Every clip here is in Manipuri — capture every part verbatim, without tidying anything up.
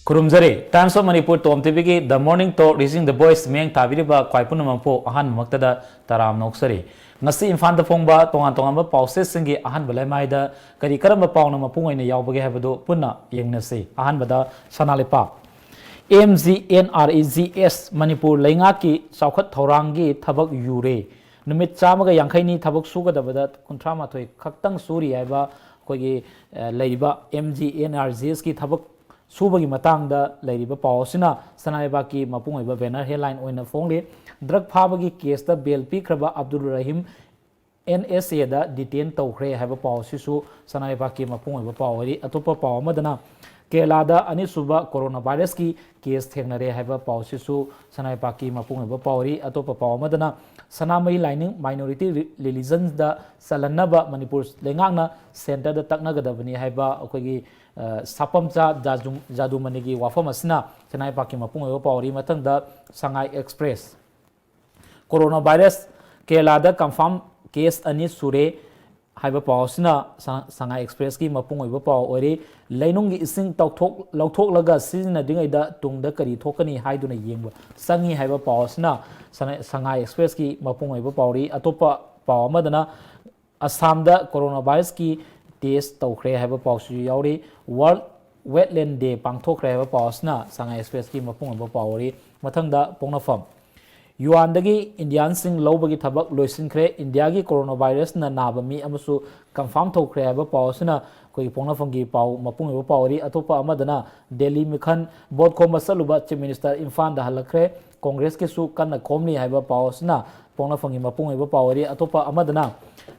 ꯈꯨꯔꯨꯝꯖꯔꯤ꯫ Times of Manipur Tom ꯇꯤꯚꯤꯒꯤ The Morning Talk Reaching the Voice ꯃꯤꯠꯌꯦꯡ ꯇꯥꯕꯤꯔꯤꯕ ꯈ꯭ꯋꯥꯏ ꯄꯨꯝꯅꯃꯛꯄꯨ ꯑꯍꯥꯟꯕꯃꯛꯇꯗ ꯇꯔꯥꯝꯅ ꯑꯣꯛꯆꯔꯤ꯫ ꯉꯁꯤ ꯏꯝꯐꯥꯜꯗ ꯐꯣꯡꯕ ꯇꯣꯉꯥꯟ ꯇꯣꯉꯥꯟꯕ ꯄꯥꯎꯆꯦꯁꯤꯡꯒꯤ ꯑꯍꯥꯟꯕ ꯂꯩꯃꯥꯏꯗ ꯀꯔꯤ ꯀꯔꯝꯕ ꯄꯥꯎꯅ ꯃꯄꯨꯡ ꯑꯣꯏꯅ ꯌꯥꯎꯕꯒꯦ ꯍꯥꯏꯕꯗꯨ ꯄꯨꯟꯅ ꯌꯦꯡꯅꯁꯤ꯫ ꯑꯍꯥꯟꯕꯗ ꯁꯅꯥ ꯂꯩꯄꯥꯛ꯫ M G N R E G S Manipur ꯂꯩꯉꯥꯛꯀꯤ ꯆꯥꯎꯈꯠ ꯊꯧꯔꯥꯡꯒꯤ ꯊꯕꯛ ꯌꯨꯔꯦ꯫ ꯅꯨꯃꯤꯠ ꯆꯥꯝꯃꯒ ꯌꯥꯡꯈꯩꯅꯤ ꯊꯕꯛ ꯁꯨꯒꯗꯕꯗ ꯀꯨꯟꯊ꯭ꯔꯥ ꯃꯥꯊꯣꯏ ꯈꯛꯇꯪ ꯁꯨꯔꯤ ꯍꯥꯏꯕ ꯑꯩꯈꯣꯏꯒꯤ, ꯑ, ꯂꯩꯔꯤꯕ M G N R E G Sꯀꯤ ꯊꯕꯛ ꯁꯨꯕꯒꯤ ꯃꯇꯥꯡꯗ ꯂꯩꯔꯤꯕ ꯄꯥꯎ ꯑꯁꯤꯅ ꯁꯅꯥ ꯂꯩꯕꯥꯛꯀꯤ ꯃꯄꯨꯡ ꯑꯣꯏꯕ banner headline ꯑꯣꯏꯅ ꯐꯣꯡꯂꯤ꯫ Drug ꯐꯥꯕꯒꯤ caseꯇ bail ꯄꯤꯈ꯭ꯔꯕ Abdul Rahim N S Aꯗ detain ꯇꯧꯈ꯭ꯔꯦ ꯍꯥꯏꯕ ꯄꯥꯎ ꯑꯁꯤꯁꯨ ꯁꯅꯥ ꯂꯩꯕꯥꯛꯀꯤ ꯃꯄꯨꯡ ꯑꯣꯏꯕ ꯄꯥꯎ ꯑꯣꯏꯔꯤ꯫ ꯑꯇꯣꯞꯄ ꯄꯥꯎ ꯑꯃꯗꯅ ꯀꯦꯔꯂꯥꯗ ꯑꯅꯤꯁꯨꯕ coronavirusꯀꯤ case ꯊꯦꯡꯅꯔꯦ ꯍꯥꯏꯕ ꯄꯥꯎ ꯑꯁꯤꯁꯨ ꯁꯅꯥ ꯂꯩꯕꯥꯛꯀꯤ ꯃꯄꯨꯡ ꯑꯣꯏꯕ ꯄꯥꯎ ꯑꯣꯏꯔꯤ꯫ ꯑꯇꯣꯞꯄ ꯄꯥꯎ ꯑꯃꯗꯅ ꯁꯅꯥꯃꯍꯤ ꯂꯥꯏꯅꯤꯡ minority re-, religionsꯗ ꯆꯜꯍꯟꯅꯕ ꯃꯅꯤꯄꯨꯔ ꯂꯩꯉꯥꯛꯅ centreꯗ ꯇꯛꯅꯒꯗꯕꯅꯤ ꯍꯥꯏꯕ ꯑꯩꯈꯣꯏꯒꯤ, ꯑ, ꯁꯥꯄꯝꯆꯥ ꯖꯥꯖꯨ-, ꯖꯥꯗꯨꯃꯅꯤꯒꯤ ꯋꯥꯐꯝ ꯑꯁꯤꯅ ꯁꯅꯥ ꯂꯩꯕꯥꯛꯀꯤ ꯃꯄꯨꯡ ꯑꯣꯏꯕ ꯄꯥꯎ ꯑꯣꯏꯔꯤ꯫ ꯃꯊꯪꯗ ꯁꯉꯥꯏ Express꯫ Coronavirus ꯀꯦꯔꯂꯥꯗ confirm case ꯑꯅꯤ ꯁꯨꯔꯦ ꯍꯥꯏꯕ ꯄꯥꯎ ꯑꯁꯤꯅ ꯁ-, ꯁꯉꯥꯏ Expressꯀꯤ ꯃꯄꯨꯡ ꯑꯣꯏꯕ ꯄꯥꯎ ꯑꯣꯏꯔꯤ꯫ ꯂꯩꯅꯨꯡꯒꯤ ꯏꯁꯤꯡ ꯇꯧꯊꯣꯛ-, ꯂꯧꯊꯣꯛꯂꯒ ꯁꯤꯖꯤꯟꯅꯗ꯭ꯔꯤꯉꯩꯗ ꯇꯨꯡꯗ ꯀꯔꯤ ꯊꯣꯛꯀꯅꯤ ꯍꯥꯏꯗꯨꯅ ꯌꯦꯡꯕ ꯆꯪꯉꯤ ꯍꯥꯏꯕ ꯄꯥꯎ ꯑꯁꯤꯅ ꯁꯅ-, ꯁꯉꯥꯏ Expressꯀꯤ ꯃꯄꯨꯡ ꯑꯣꯏꯕ ꯄꯥꯎꯔꯤ꯫ ꯑꯇꯣꯞꯄ ꯄꯥꯎ ꯑꯃꯗꯅ ꯑꯁꯥꯝꯗ coronavirusꯀꯤ test ꯇꯧꯈ꯭ꯔꯦ ꯍꯥꯏꯕ ꯄꯥꯎꯁꯤꯁꯨ ꯌꯥꯎꯔꯤ꯫ World Wetland Day ꯄꯥꯡꯊꯣꯛꯈ꯭ꯔꯦ ꯍꯥꯏꯕ ꯄꯥꯎ ꯑꯁꯤꯅ ꯁꯉꯥꯏ Expressꯀꯤ ꯃꯄꯨꯡ ꯑꯣꯏꯕ ꯄꯥꯎ ꯑꯣꯏꯔꯤ꯫ ꯃꯊꯪꯗ ꯄꯣꯛꯅꯐꯝ꯫ ꯌꯨꯍꯥꯟꯗꯒꯤ ꯏꯟꯗꯤꯌꯥꯟꯁꯤꯡ ꯂꯧꯕꯒꯤ ꯊꯕꯛ ꯂꯣꯏꯁꯤꯟꯈ꯭ꯔꯦ꯫ ꯏꯟꯗꯤꯌꯥꯒꯤ coronavirusꯅ ꯅꯥꯕ ꯃꯤ ꯑꯃꯁꯨ confirm ꯇꯧꯈ꯭ꯔꯦ ꯍꯥꯏꯕ ꯄꯥꯎ ꯑꯁꯤꯅ ꯑꯩꯈꯣꯏꯒꯤ ꯄꯣꯛꯅꯐꯝꯒꯤ ꯄꯥꯎ, ꯃꯄꯨꯡ ꯑꯣꯏꯕ ꯄꯥꯎ ꯑꯣꯏꯔꯤ꯫ ꯑꯇꯣꯞꯄ ꯑꯃꯗꯅ ꯗꯦꯜꯂꯤ ꯃꯤꯈꯜ vote ꯈꯣꯝꯕ ꯆꯠꯂꯨꯕ Chief Minister ꯏꯝꯐꯥꯜꯗ ꯍꯜꯂꯛꯈ꯭ꯔꯦ꯫ Congressꯀꯤꯁꯨ ꯀꯟꯅ ꯈꯣꯝꯂꯤ ꯍꯥꯏꯕ ꯄꯥꯎ ꯑꯁꯤꯅ ꯄꯣꯛꯅꯐꯝꯒꯤ ꯃꯄꯨꯡ ꯑꯣꯏꯕ ꯄꯥꯎ ꯑꯣꯏꯔꯤ꯫ ꯑꯇꯣꯞꯄ ꯑꯃꯗꯅ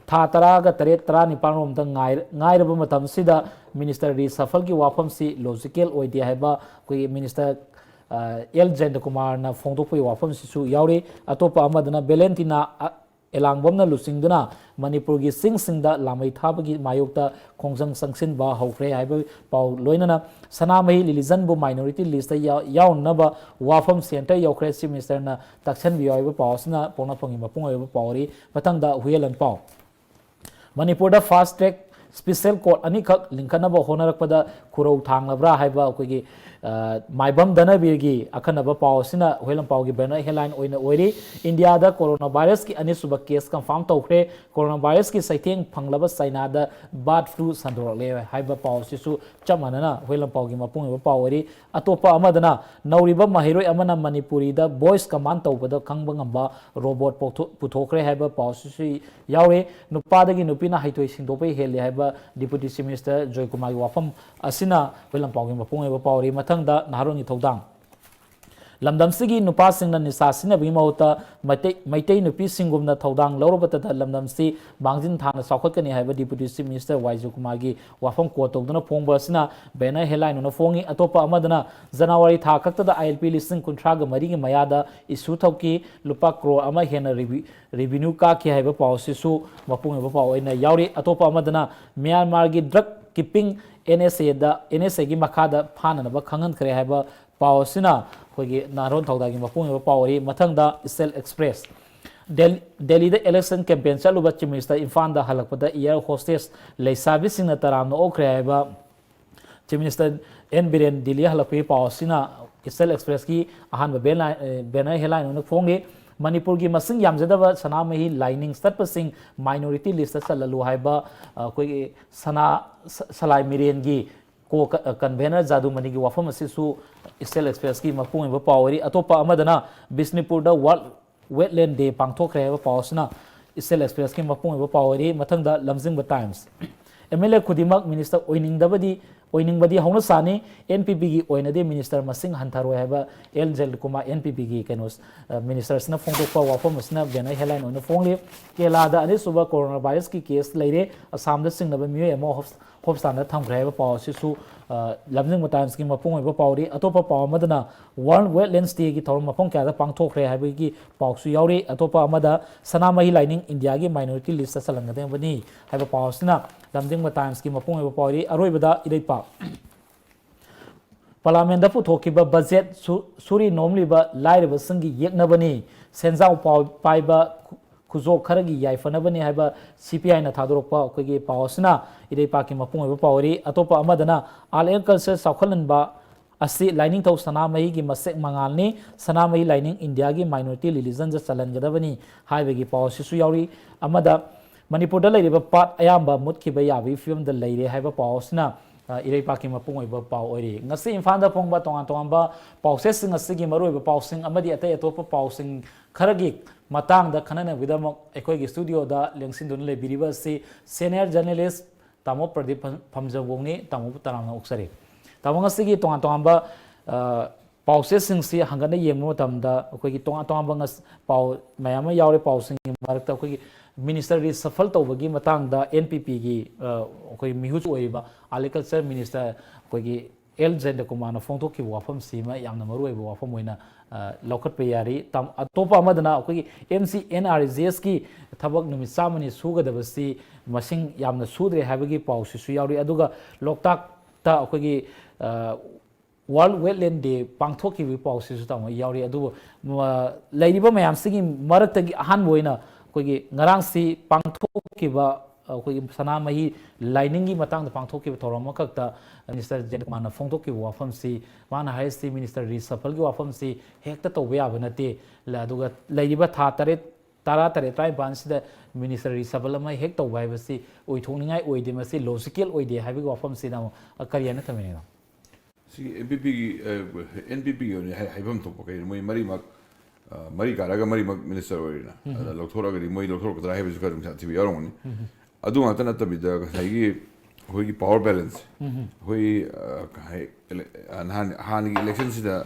ꯊꯥ ꯇꯔꯥꯒ ꯇꯔꯦꯠ, ꯇꯔꯥꯅꯤꯄꯥꯜ ꯔꯣꯝꯗ ꯉꯥꯏ-, ꯉꯥꯏꯔꯕ ꯃꯇꯝꯁꯤꯗ Minister reshuffleꯒꯤ ꯋꯥꯐꯝꯁꯤ logical ꯑꯣꯏꯗꯦ ꯍꯥꯏꯕ ꯑꯩꯈꯣꯏꯒꯤ Minister, ꯑ, ꯑꯦꯜ ꯖꯌꯟꯇꯀꯨꯃꯥꯔꯅ ꯐꯣꯡꯗꯣꯛꯄꯒꯤ ꯋꯥꯐꯝꯁꯤꯁꯨ ꯌꯥꯎꯔꯤ꯫ ꯑꯇꯣꯞꯄ ꯑꯃꯗꯅ ꯚꯦꯂꯦꯟꯇꯤꯅꯥ, ꯑ, ꯑꯦꯂꯥꯡꯕꯝꯅ ꯂꯨꯆꯤꯡꯗꯨꯅ ꯃꯅꯤꯄꯨꯔꯒꯤ ꯆꯤꯡꯁꯤꯡꯗ ꯂꯥꯃꯩ ꯊꯥꯕꯒꯤ ꯃꯥꯌꯣꯛꯇ ꯈꯣꯡꯖꯪ ꯆꯪꯁꯤꯟꯕ ꯍꯧꯈ꯭ꯔꯦ ꯍꯥꯏꯕ ꯄꯥꯎ, ꯂꯣꯏꯅꯅ ꯁꯅꯥꯃꯍꯤ religion ꯕꯨ minority list ꯇ ꯌꯥꯎ-, ꯌꯥꯎꯅꯅꯕ ꯋꯥꯐꯝ centre ꯌꯧꯈ꯭ꯔꯦ, Chief Minister ꯅ ꯇꯛꯁꯟꯕꯤꯌꯨ ꯍꯥꯏꯕ ꯄꯥꯎ ꯑꯁꯤꯅ ꯄꯣꯛꯅꯐꯝꯒꯤ ꯃꯄꯨꯡ ꯑꯣꯏꯕ ꯄꯥꯎꯔꯤ꯫ ꯃꯊꯪꯗ ꯍꯨꯏꯌꯦꯟ ꯂꯥꯟꯄꯥꯎ꯫ ꯃꯅꯤꯄꯨꯔꯗ fast track special court ꯑꯅꯤꯈꯛ ꯂꯤꯡꯈꯠꯅꯕ ꯍꯣꯠꯅꯔꯛꯄꯗ ꯈꯨꯔꯧ ꯊꯥꯡꯂꯕ꯭ꯔꯥ ꯍꯥꯏꯕ ꯑꯩꯈꯣꯏꯒꯤ ꯑ, ꯃꯥꯏꯕꯝ ꯙꯅꯕꯤꯔꯒꯤ ꯑꯈꯟꯅꯕ ꯄꯥꯎ ꯑꯁꯤꯅ ꯍꯨꯏꯂꯝꯄꯥꯎꯒꯤ banner headline ꯑꯣꯏꯅ ꯑꯣꯏꯔꯤ꯫ ꯏꯟꯗꯤꯌꯥꯗ ꯀꯣꯔꯣꯅꯥ ꯚꯥꯏꯔꯁꯀꯤ ꯑꯅꯤꯁꯨꯕ ꯀꯦꯁ confirm ꯇꯧꯈ꯭ꯔꯦ꯫ ꯀꯣꯔꯣꯅꯥ ꯚꯥꯏꯔꯁꯀꯤ ꯆꯩꯊꯦꯡ ꯐꯪꯂꯕ ꯆꯥꯏꯅꯥꯗ bird flu ꯁꯟꯗꯣꯔꯛꯂꯦ ꯍꯥꯏꯕ ꯄꯥꯎ ꯑꯁꯤꯁꯨ ꯆꯞ ꯃꯥꯟꯅꯅ ꯍꯨꯏꯂꯝꯄꯥꯎꯒꯤ ꯃꯄꯨꯡ ꯑꯣꯏꯕ ꯄꯥꯎ ꯑꯣꯏꯔꯤ꯫ ꯑꯇꯣꯞꯄ ꯑꯃꯗꯅ ꯅꯧꯔꯤꯕ ꯃꯍꯩꯔꯣꯏ ꯑꯃꯅ ꯃꯅꯤꯄꯨꯔꯤꯗ voice command ꯇꯧꯕꯗ ꯈꯪꯕ ꯉꯝꯕ robot ꯄꯧꯊꯣꯛ-, ꯄꯨꯊꯣꯛꯈ꯭ꯔꯦ ꯍꯥꯏꯕ ꯄꯥꯎꯁꯤꯁꯨ ꯌꯥꯎꯔꯤ꯫ ꯅꯨꯄꯥꯗꯒꯤ ꯅꯨꯄꯤꯅ ꯍꯩꯊꯣꯏ ꯁꯤꯡꯊꯣꯛꯄ ꯍꯦꯜꯂꯤ ꯍꯥꯏꯕ Deputy Chief Minister ꯖꯣꯏꯀꯨꯃꯥꯔꯒꯤ ꯋꯥꯐꯝ ꯑꯁꯤꯅ ꯍꯨꯏꯂꯝꯄꯥꯎꯒꯤ ꯃꯄꯨꯡ ꯑꯣꯏꯕ ꯄꯥꯎꯔꯤ꯫ ꯃꯊꯪꯗ ꯅꯍꯥꯔꯣꯜꯒꯤ ꯊꯧꯗꯥꯡ꯫ ꯂꯝꯗꯝꯁꯤꯒꯤ ꯅꯨꯄꯥꯁꯤꯡꯅ ꯅꯤꯁꯥ ꯁꯤꯖꯤꯟꯅꯕꯒꯤ ꯃꯍꯨꯠꯇ ꯃꯩꯇꯩ, ꯃꯩꯇꯩ ꯅꯨꯄꯤꯁꯤꯡꯒꯨꯝꯅ ꯊꯧꯗꯥꯡ ꯂꯧꯔꯕꯇꯗ ꯂꯝꯗꯝꯁꯤ ꯃꯥꯡꯖꯤꯟ ꯊꯥꯅ ꯆꯥꯎꯈꯠꯀꯅꯤ ꯍꯥꯏꯕ Deputy Chief Minister ꯋꯥꯏ ꯖꯣꯏꯀꯨꯃꯥꯔꯒꯤ ꯋꯥꯐꯝ quote ꯇꯧꯗꯨꯅ ꯐꯣꯡꯕ ꯑꯁꯤꯅ banner headline ꯑꯣꯏꯅ ꯐꯣꯡꯉꯤ꯫ ꯑꯇꯣꯞꯄ ꯑꯃꯗꯅ ꯖꯅꯋꯥꯔꯤ ꯊꯥ ꯈꯛꯇꯗ I L P ꯂꯤꯁꯤꯡ ꯀꯨꯟꯊ꯭ꯔꯥꯒ ꯃꯔꯤꯒꯤ ꯃꯌꯥꯗ issue ꯇꯧꯈꯤ꯫ ꯂꯨꯄꯥ ꯀ꯭ꯔꯣꯔ ꯑꯃ ꯍꯦꯟꯅ revenue ꯀꯥꯈꯤ ꯍꯥꯏꯕ ꯄꯥꯎ ꯑꯁꯤꯁꯨ ꯃꯄꯨꯡ ꯑꯣꯏꯕ ꯄꯥꯎ ꯑꯣꯏꯅ ꯌꯥꯎꯔꯤ꯫ ꯑꯇꯣꯞꯄ ꯑꯃꯗꯅ ꯃ꯭ꯌꯥꯟꯃꯥꯔꯒꯤ drug keeping N S A the, N S A ꯒꯤ ꯃꯈꯥꯗ ꯐꯥꯅꯅꯕ ꯈꯪꯍꯟꯈ꯭ꯔꯦ ꯍꯥꯏꯕ ꯄꯥꯎ ꯑꯁꯤꯅ ꯑꯩꯈꯣꯏꯒꯤ ꯅꯍꯥꯔꯣꯜ ꯊꯧꯗꯥꯡꯒꯤ ꯃꯄꯨꯡ ꯑꯣꯏꯕ ꯄꯥꯎ ꯑꯣꯏꯔꯤ꯫ ꯃꯊꯪꯗ Eastern Express꯫ ꯗꯦꯜ-, ꯗꯦꯜꯂꯤꯗ election campaign ꯆꯠꯂꯨꯕ Chief Minister ꯏꯝꯐꯥꯜꯗ ꯍꯜꯂꯛꯄꯗ air hostess ꯂꯩꯁꯥꯕꯤꯁꯤꯡꯅ ꯇꯔꯥꯝꯅ ꯑꯣꯛꯈ꯭ꯔꯦ ꯍꯥꯏꯕ Chief Minister N Biren Delhi ꯍꯜꯂꯛꯄꯒꯤ ꯄꯥꯎ ꯑꯁꯤꯅ Eastern Expressꯀꯤ ꯑꯍꯥꯟꯕ banner, ꯑꯦ, banner headline ꯑꯣꯏꯅ ꯐꯣꯡꯂꯤ꯫ ꯃꯅꯤꯄꯨꯔꯒꯤ ꯃꯁꯤꯡ ꯌꯥꯝꯖꯗꯕ ꯁꯅꯥꯃꯍꯤ ꯂꯥꯏꯅꯤꯡ ꯆꯠꯄꯁꯤꯡ minority listꯇ ꯆꯜꯍꯜꯂꯨ ꯍꯥꯏꯕ, ꯑ, ꯑꯩꯈꯣꯏꯒꯤ ꯁꯅꯥ, ꯁ-, ꯁꯂꯥꯏ ꯃꯤꯔꯦꯟꯒꯤ co-, ꯀ-, convener ꯖꯥꯗꯨꯃꯅꯤꯒꯤ ꯋꯥꯐꯝ ꯑꯁꯤꯁꯨ Eastern Expressꯀꯤ ꯃꯄꯨꯡ ꯑꯣꯏꯕ ꯄꯥꯎ ꯑꯣꯏꯔꯤ꯫ ꯑꯇꯣꯞꯄ ꯑꯃꯗꯅ ꯕꯤꯁꯅꯨꯄꯨꯔꯗ World Wetland Day ꯄꯥꯡꯊꯣꯛꯈ꯭ꯔꯦ ꯍꯥꯏꯕ ꯄꯥꯎ ꯑꯁꯤꯅ Eastern Expressꯀꯤ ꯃꯄꯨꯡ ꯑꯣꯏꯕ ꯄꯥꯎ ꯑꯣꯏꯔꯤ꯫ ꯃꯊꯪꯗ ꯂꯝꯖꯤꯡꯕ Times꯫ M L A ꯈꯨꯗꯤꯡꯃꯛ minister ꯑꯣꯏꯅꯤꯡꯗꯕꯗꯤ, ꯑꯣꯏꯅꯤꯡꯕꯗꯤ ꯍꯧꯅ ꯁꯥꯅꯤ꯫ N P Pꯒꯤ ꯑꯣꯏꯅꯗꯤ minister ꯃꯁꯤꯡ ꯍꯟꯊꯔꯣꯏ ꯍꯥꯏꯕ ꯑꯦꯜ ꯖꯌꯟꯠ ꯀꯨꯃꯥꯔ N P Pꯒꯤ ꯀꯩꯅꯣ, ꯑ, ministerꯁꯤꯅ ꯐꯣꯡꯗꯣꯛꯄ ꯋꯥꯐꯝ ꯑꯁꯤꯅ banner headline ꯑꯣꯏꯅ ꯐꯣꯡꯂꯤ꯫ ꯀꯦꯔꯂꯥꯗ ꯑꯅꯤꯁꯨꯕ coronavirusꯀꯤ case ꯂꯩꯔꯦ꯫ ꯑꯁꯥꯝꯗ ꯆꯤꯡꯅꯕ ꯃꯤꯑꯣꯏ ꯑꯃ ꯍꯣꯁ-, hospitalꯗ ꯊꯝꯈ꯭ꯔꯦ ꯍꯥꯏꯕ ꯄꯥꯎ ꯑꯁꯤꯁꯨ, ꯑ, ꯂꯝꯖꯤꯡꯕ Timesꯀꯤ ꯃꯄꯨꯡ ꯑꯣꯏꯕ ꯄꯥꯎꯔꯤ꯫ ꯑꯇꯣꯞꯄ ꯄꯥꯎ ꯑꯃꯗꯅ World Wetlands Dayꯒꯤ ꯊꯧꯔꯝ ꯃꯐꯝ ꯀꯌꯥꯗ ꯄꯥꯡꯊꯣꯛꯈ꯭ꯔꯦ ꯍꯥꯏꯕꯒꯤ ꯄꯥꯎꯁꯨ ꯌꯥꯎꯔꯤ꯫ ꯑꯇꯣꯞꯄ ꯑꯃꯗ ꯁꯅꯥꯃꯍꯤ ꯂꯥꯏꯅꯤꯡ ꯏꯟꯗꯤꯌꯥꯒꯤ minority listꯇ ꯆꯜꯍꯟꯒꯗꯕꯅꯤ ꯍꯥꯏꯕ ꯄꯥꯎ ꯑꯁꯤꯅ ꯂꯝꯖꯤꯡꯕ Timesꯀꯤ ꯃꯄꯨꯡ ꯑꯣꯏꯕ ꯄꯥꯎꯔꯤ꯫ ꯑꯔꯣꯏꯕꯗ ꯏꯔꯩꯄꯥꯛ꯫ Parliamentꯗ ꯄꯨꯊꯣꯛꯈꯤꯕ budget ꯁꯨ-, ꯁꯨꯔꯤ ꯅꯣꯝꯂꯤꯕ ꯂꯥꯏꯔꯕꯁꯤꯡꯒꯤ ꯌꯦꯛꯅꯕꯅꯤ꯫ ꯁꯦꯟꯖꯥꯎ ꯄꯥꯎ-, ꯄꯥꯏꯕ ꯈꯨ-, ꯈꯨꯖꯣꯛ ꯈꯔꯒꯤ ꯌꯥꯏꯐꯅꯕꯅꯤ ꯍꯥꯏꯕ C P Iꯅ ꯊꯥꯗꯣꯔꯛꯄ ꯑꯩꯈꯣꯏꯒꯤ ꯄꯥꯎ ꯑꯁꯤꯅ ꯏꯔꯩꯄꯥꯛꯀꯤ ꯃꯄꯨꯡ ꯑꯣꯏꯕ ꯄꯥꯎ ꯑꯣꯏꯔꯤ꯫ ꯑꯇꯣꯞꯄ ꯑꯃꯗꯅ Art and Culture ꯆꯥꯎꯈꯠꯍꯟꯕ, ꯑꯁꯤ ꯂꯥꯏꯅꯤꯡꯊꯧ ꯁꯅꯥꯃꯍꯤꯒꯤ ꯃꯁꯦꯛ ꯃꯉꯥꯜꯅꯤ, ꯁꯅꯥꯃꯍꯤ ꯂꯥꯏꯅꯤꯡ ꯏꯟꯗꯤꯌꯥꯒꯤ minority religionꯗ ꯆꯜꯍꯟꯒꯗꯕꯅꯤ ꯍꯥꯏꯕꯒꯤ ꯄꯥꯎ ꯑꯁꯤꯁꯨ ꯌꯥꯎꯔꯤ꯫ ꯑꯃꯗ ꯃꯅꯤꯄꯨꯔꯗ ꯂꯩꯔꯤꯕ ꯄꯥꯠ ꯑꯌꯥꯝꯕ ꯃꯨꯠꯈꯤꯕ ꯌꯥꯕꯒꯤ ꯐꯤꯕꯝꯗ ꯂꯩꯔꯦ ꯍꯥꯏꯕ ꯄꯥꯎ ꯑꯁꯤꯅ, ꯑ, ꯏꯔꯩꯄꯥꯛꯀꯤ ꯃꯄꯨꯡ ꯑꯣꯏꯕ ꯄꯥꯎ ꯑꯣꯏꯔꯤ꯫ ꯉꯁꯤ ꯏꯝꯐꯥꯜꯗ ꯐꯣꯡꯕ ꯇꯣꯉꯥꯟ ꯇꯣꯉꯥꯟꯕ ꯄꯥꯎꯆꯦꯁꯤꯡ ꯑꯁꯤꯒꯤ ꯃꯔꯨꯑꯣꯏꯕ ꯄꯥꯎꯁꯤꯡ ꯑꯃꯗꯤ ꯑꯇꯩ ꯑꯇꯣꯞꯄ ꯄꯥꯎꯁꯤꯡ ꯈꯔꯒꯤ ꯃꯇꯥꯡꯗ ꯈꯟꯅꯅꯕꯒꯤꯗꯃꯛ ꯑꯩꯈꯣꯏꯒꯤ studioꯗ ꯂꯦꯡꯁꯤꯟꯗꯨꯅ ꯂꯩꯕꯤꯔꯤꯕ ꯑꯁꯤ senior journalist ꯇꯥꯃꯣ ꯄ꯭ꯔꯗꯤꯞ ꯐꯝ-, ꯐꯝꯖꯧꯕꯣꯡꯅꯤ꯫ ꯇꯥꯃꯣꯕꯨ ꯇꯔꯥꯝꯅ ꯑꯣꯛꯆꯔꯤ꯫ ꯇꯥꯃꯣ, ꯉꯁꯤꯒꯤ ꯇꯣꯉꯥꯟ ꯇꯣꯉꯥꯟꯕ, ꯑ, ꯄꯥꯎꯆꯦꯁꯤꯡꯁꯤ ꯍꯪꯒꯠꯅ ꯌꯦꯡꯕ ꯃꯇꯝꯗ ꯑꯩꯈꯣꯏꯒꯤ ꯇꯣꯉꯥꯟ ꯇꯣꯉꯥꯟꯕ ꯉꯁ-, ꯄꯥꯎ ꯃꯌꯥꯝ ꯑꯃ ꯌꯥꯎꯔꯦ꯫ ꯄꯥꯎꯁꯤꯡꯒꯤ ꯃꯔꯛꯇ ꯑꯩꯈꯣꯏꯒꯤ minister reshuffle ꯇꯧꯕꯒꯤ ꯃꯇꯥꯡꯗ NPPꯒꯤ, ꯑ, ꯑꯩꯈꯣꯏ ꯃꯤꯍꯨꯠ ꯑꯣꯏꯔꯤꯕ Agriculture Minister ꯑꯩꯈꯣꯏꯒꯤ ꯑꯦꯜ ꯖꯌꯟꯇꯀꯨꯃꯥꯔꯅ ꯐꯣꯡꯗꯣꯛꯈꯤꯕ ꯋꯥꯐꯝꯁꯤ ꯑꯃ ꯌꯥꯝꯅ ꯃꯔꯨꯑꯣꯏꯕ ꯋꯥꯐꯝ ꯑꯣꯏꯅ, ꯑ, ꯂꯧꯈꯠꯄ ꯌꯥꯔꯤ꯫ ꯇꯥꯝ-, ꯑꯇꯣꯞꯄ ꯑꯃꯗꯅ ꯑꯩꯈꯣꯏꯒꯤ MCNREGSꯀꯤ ꯊꯕꯛ ꯅꯨꯃꯤꯠ ꯆꯥꯝꯃꯅꯤ ꯁꯨꯒꯗꯕꯁꯤ ꯃꯁꯤꯡ ꯌꯥꯝꯅ ꯁꯨꯗ꯭ꯔꯦ ꯍꯥꯏꯕꯒꯤ ꯄꯥꯎꯁꯤꯁꯨ ꯌꯥꯎꯔꯤ꯫ ꯑꯗꯨꯒ ꯂꯣꯛꯇꯥꯛꯇ ꯑꯩꯈꯣꯏꯒꯤ, ꯑ, World Wetland Day ꯄꯥꯡꯊꯣꯛꯈꯤꯕꯒꯤ ꯄꯥꯎꯁꯤꯁꯨ ꯇꯥꯃꯣ ꯌꯥꯎꯔꯤ꯫ ꯑꯗꯨꯕꯨ, ꯑ, ꯂꯩꯔꯤꯕ ꯃꯌꯥꯝꯁꯤꯒꯤ ꯃꯔꯛꯇꯒꯤ ꯑꯍꯥꯟꯕ ꯑꯣꯏꯅ ꯑꯩꯈꯣꯏꯒꯤ ꯉꯔꯥꯡꯁꯤ ꯄꯥꯡꯊꯣꯛꯈꯤꯕ ꯑꯩꯈꯣꯏꯒꯤ ꯁꯅꯥꯃꯍꯤ ꯂꯥꯏꯅꯤꯡꯒꯤ ꯃꯇꯥꯡꯗ ꯄꯥꯡꯊꯣꯛꯈꯤꯕ ꯊꯧꯔꯝ ꯑꯃꯈꯛꯇ minister ꯖꯌꯟꯇꯀꯨꯃꯥꯔꯅ ꯐꯣꯡꯗꯣꯛꯈꯤꯕ ꯋꯥꯐꯝꯁꯤ, ꯃꯥꯅ ꯍꯥꯏꯔꯤꯁꯤ minister reshuffleꯒꯤ ꯋꯥꯐꯝꯁꯤ ꯍꯦꯛꯇ ꯇꯧꯕ ꯌꯥꯕ ꯅꯠꯇꯦ꯫ ꯂ-, ꯑꯗꯨꯒ ꯂꯩꯔꯤꯕ ꯊꯥ ꯇꯔꯦꯠ, ꯇꯔꯥ ꯇꯔꯦꯠ, ꯇꯔꯥꯅꯤꯄꯥꯟꯁꯤꯗ minister reshuffle ꯑꯃ ꯍꯦꯛ ꯇꯧꯕ ꯍꯥꯏꯕꯁꯤ ꯑꯣꯏꯊꯣꯛꯅꯤꯡꯉꯥꯏ ꯑꯣꯏꯗꯦ, ꯃꯁꯤ logical ꯑꯣꯏꯗꯦ ꯍꯥꯏꯕꯒꯤ ꯋꯥꯐꯝꯁꯤꯗ ꯑꯃꯨꯛ ꯀꯔꯤ ꯍꯥꯏꯅ ꯊꯝꯕꯤꯅꯤꯡꯉꯤꯅꯣ? ꯁꯤꯒꯤ NPPꯒꯤ, ꯑ, NPPꯒꯤ ꯑꯣꯏꯅ ꯍꯥꯏ-, ꯍꯥꯏꯐꯝ ꯊꯣꯛꯄ ꯀꯩꯅꯣ, ꯃꯣꯏ ꯃꯔꯤꯃꯛ, ꯑ, ꯃꯔꯤ ꯀꯥꯔꯒ ꯃꯔꯤꯃꯛ minister ꯑꯣꯏꯔꯤꯅ꯫ ꯎꯝ꯫ ꯑꯗ ꯂꯧꯊꯣꯔꯛꯑꯒꯗꯤ ꯃꯣꯏ ꯂꯧꯊꯣꯔꯛꯀꯗ꯭ꯔꯥ ꯍꯥꯏꯕꯁꯨ ꯈꯔ ꯑꯗꯨꯝ ꯁꯥꯊꯤꯕ ꯌꯥꯎꯔꯝꯒꯅꯤ꯫ ꯎꯝ꯫ ꯑꯗꯨ ꯉꯥꯛꯇ ꯅꯠꯇꯕꯤꯗ ꯉꯁꯥꯏꯒꯤ ꯑꯩꯈꯣꯏꯒꯤ power balance, ꯎꯝ꯫ ꯑꯩꯈꯣꯏ, ꯑ, ꯀꯩ ꯍꯥꯏ-, ele-, ꯑ, ꯅꯍꯥꯟ, ꯍꯥꯟꯅꯒꯤ electionꯁꯤꯗ,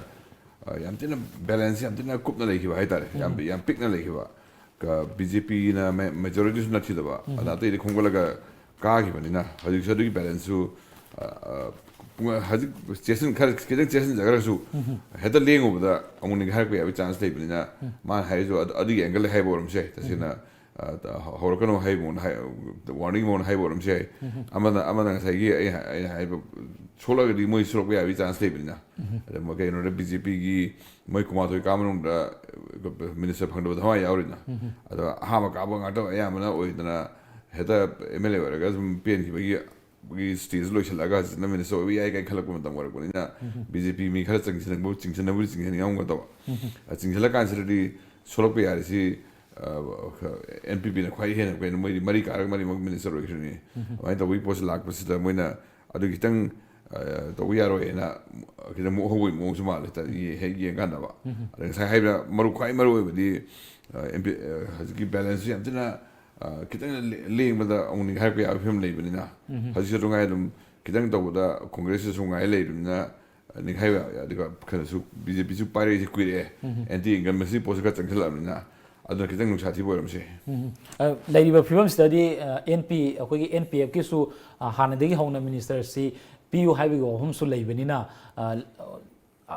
ꯑ, ꯌꯥꯝ ꯊꯤꯅ balance ꯌꯥꯝ ꯊꯤꯅ ꯀꯨꯞꯅ ꯂꯩꯈꯤꯕ ꯍꯥꯏꯇꯥꯔꯦ, ꯌꯥꯝ, ꯎꯝ꯫ ꯌꯥꯝ ꯄꯤꯛꯅ ꯂꯩꯈꯤꯕ꯫ ꯀ-, BJPꯅ ma-, majorityꯁꯨ ꯅꯠꯈꯤꯗꯕ, ꯎꯝ꯫ ꯑꯗ ꯑꯇꯩꯗꯤ ꯈꯣꯝꯒꯠꯂꯒ ꯀꯥꯈꯤꯕꯅꯤꯅ ꯍꯧꯖꯤꯛꯁꯨ ꯑꯗꯨꯒꯤ balanceꯁꯨ, ꯑ, ꯑ, ꯄꯨꯡ-, ꯍꯧꯖꯤꯛ ꯆꯦꯁꯤꯟ-, ꯈꯔ ꯈꯤꯇꯪ ꯆꯦꯁꯤꯟꯖꯈ꯭ꯔꯁꯨ, ꯎꯝ꯫ ꯍꯦꯛꯇ ꯂꯦꯡꯉꯨꯕꯗ ꯑꯃꯨꯛ ꯅꯤꯡꯈꯥꯏꯔꯛꯄ ꯌꯥꯕꯒꯤ chance ꯂꯩꯕꯅꯤꯅ, ꯎꯝ꯫ ꯃꯥꯅ ꯍꯥꯏꯔꯤꯁꯨ ꯑꯗꯨ-, ꯑꯗꯨꯒꯤ angle ꯍꯥꯏꯕ ꯑꯣꯏꯔꯝꯁꯨ ꯌꯥꯏ꯫ ꯇꯁꯦꯡꯅ, ꯎꯝ꯫ ꯑ, ꯍꯧꯔꯛꯀꯅꯨ ꯍꯥꯏꯕ ꯃꯑꯣꯡꯗ ꯍꯥꯏ-, warning ꯃꯑꯣꯡꯗ ꯍꯥꯏꯕ ꯑꯣꯏꯔꯝꯁꯨ ꯌꯥꯏ꯫ ꯎꯝ꯫ ꯑꯃꯅ, ꯑꯃꯅ ꯉꯁꯥꯏꯒꯤ ꯑꯩ ꯍꯥꯏ-, ꯑꯩꯅ ꯍꯥꯏꯕ ꯁꯣꯛꯂꯒꯗꯤ ꯃꯣꯏ ꯁꯣꯛꯂꯛꯄ ꯌꯥꯕꯒꯤ chance ꯂꯩꯕꯅꯤꯅ꯫ ꯎꯝ꯫ ꯑꯗ ꯃ-, ꯀꯩꯅꯣꯗ BJPꯒꯤ ꯃꯣꯏ ꯀꯨꯟꯃꯥꯊꯣꯏ ꯀꯥ ꯃꯅꯨꯡꯗ minister ꯐꯪꯗꯕ ꯙꯃꯥ ꯌꯥꯎꯔꯤꯅ꯫ ꯎꯝ꯫ ꯑꯗꯣ ꯑꯍꯥꯟꯕ ꯀꯥꯕ ꯉꯥꯛꯇ ꯑꯌꯥꯝꯕꯅ ꯑꯣꯏꯗꯅ ꯍꯦꯛꯇ MLA ꯑꯣꯏꯔꯒ ꯁꯨꯝ ꯄꯦꯟꯈꯤꯕꯒꯤ ꯒꯤ ꯁ꯭ꯇꯦꯖ ꯂꯣꯏꯁꯤꯜꯂꯒ ꯍꯧꯖꯤꯛꯅ ꯃꯤꯅꯤꯁꯇꯔ ꯑꯣꯏꯕ ꯌꯥꯏ ꯀꯥꯏꯅ ꯈꯜꯂꯛꯄ ꯃꯇꯝ ꯑꯣꯏꯔꯛꯄꯅꯤꯅ, ꯕꯤ ꯖꯦ ꯄꯤ ꯃꯤ ꯈꯔ ꯆꯪꯁꯤꯟꯅꯕ, ꯆꯤꯡꯁꯤꯟꯅꯕꯨꯗꯤ ꯆꯤꯡꯁꯤꯟꯅꯤꯡꯉꯝꯒꯗꯕ꯫ ꯑ, ꯆꯤꯡꯁꯤꯜꯂꯀꯥꯟꯁꯤꯗꯗꯤ ꯁꯣꯛꯂꯛꯄ ꯌꯥꯔꯤꯁꯤ, ꯑ, ꯑꯦꯟ ꯄꯤ ꯄꯤꯅ ꯈ꯭ꯋꯥꯏ ꯍꯦꯟꯅ, ꯀꯩꯅꯣ, ꯃꯣꯏꯗꯤ ꯃꯔꯤ ꯀꯥꯔꯒ ꯃꯔꯤꯃꯛ ꯃꯤꯅꯤꯁꯇꯔ ꯑꯣꯏꯈ꯭ꯔꯤꯅꯤ꯫ ꯑꯗꯨꯃꯥꯏꯅ ꯇꯧꯕꯒꯤ ꯄꯣꯠꯁꯤ ꯂꯥꯛꯄꯁꯤꯗ ꯃꯣꯏꯅ ꯑꯗꯨ ꯈꯤꯇꯪ, ꯑ, ꯇꯧꯕ ꯌꯥꯔꯣꯏꯅ ꯈꯤꯇꯪ ꯃꯨꯛ ꯍꯧꯕꯒꯤ ꯃꯑꯣꯡꯁꯨ ꯃꯥꯜꯂꯦ, ꯇ-, ꯌꯦ-, ꯍꯦꯛ ꯌꯦꯡꯀꯥꯟꯗꯕ꯫ ꯑꯗ ꯉꯁꯥꯏ ꯍꯥꯏꯕ ꯃꯔꯨ, ꯈ꯭ꯋꯥꯏ ꯃꯔꯨ ꯑꯣꯏꯕꯗꯤ, ꯑ, ꯑꯦꯝ ꯄꯤ, ꯑ, ꯍꯧꯖꯤꯛꯀꯤ ꯕꯦꯂꯦꯟꯁꯁꯨ ꯌꯥꯝ ꯊꯤꯅ, ꯑ, ꯈꯤꯇꯪ ꯂꯦ-, ꯂꯦꯡꯕꯗ ꯑꯃꯨꯛ ꯅꯤꯡꯈꯥꯏꯔꯛꯄ ꯌꯥꯕꯒꯤ ꯐꯤꯕꯝ ꯂꯩꯕꯅꯤꯅ, ꯍꯧꯖꯤꯛꯁꯨ ꯑꯗꯨꯉꯥꯏ ꯑꯗꯨꯝ ꯈꯤꯇꯪ ꯇꯧꯕꯗ ꯀꯣꯡꯒ꯭ꯔꯦꯁꯁꯨ ꯉꯥꯏ ꯂꯩꯕꯅꯤꯅ, ꯑ, ꯅꯤꯡꯈꯥꯏꯕ ꯌꯥ-, ꯑꯗꯨꯒ ꯀꯩꯅꯣꯁꯨ ꯕꯤ ꯖꯦ ꯄꯤꯁꯨ ꯄꯥꯏꯔꯛꯏꯁꯦ ꯀꯨꯏꯔꯛꯑꯦ꯫ ꯑꯦꯟꯇꯤ ꯏꯟꯀꯝꯕꯦꯟꯁꯤ ꯄꯣꯠꯁꯨ ꯈꯔ ꯆꯪꯁꯤꯜꯂꯛꯑꯕꯅꯤꯅ, ꯑꯗꯨꯅ ꯈꯤꯇꯪ ꯅꯨꯡꯁꯥ ꯊꯤꯕ ꯑꯣꯏꯔꯝꯁꯦ꯫ ꯎꯝ꯫ ꯑ, ꯂꯩꯔꯤꯕ ꯐꯤꯕꯝꯁꯤꯗꯗꯤ, ꯑ, ꯑꯦꯟ ꯄꯤ, ꯑꯩꯈꯣꯏꯒꯤ ꯑꯦꯟ ꯄꯤ ꯑꯦꯐꯀꯤꯁꯨ, ꯑ, ꯍꯥꯟꯅꯗꯒꯤ ꯍꯧꯅ ꯃꯤꯅꯤꯁꯇꯔꯁꯤ ꯄꯤꯌꯨ ꯍꯥꯏꯕꯒꯤ ꯋꯥꯐꯝꯁꯨ ꯂꯩꯕꯅꯤꯅ, ꯑ,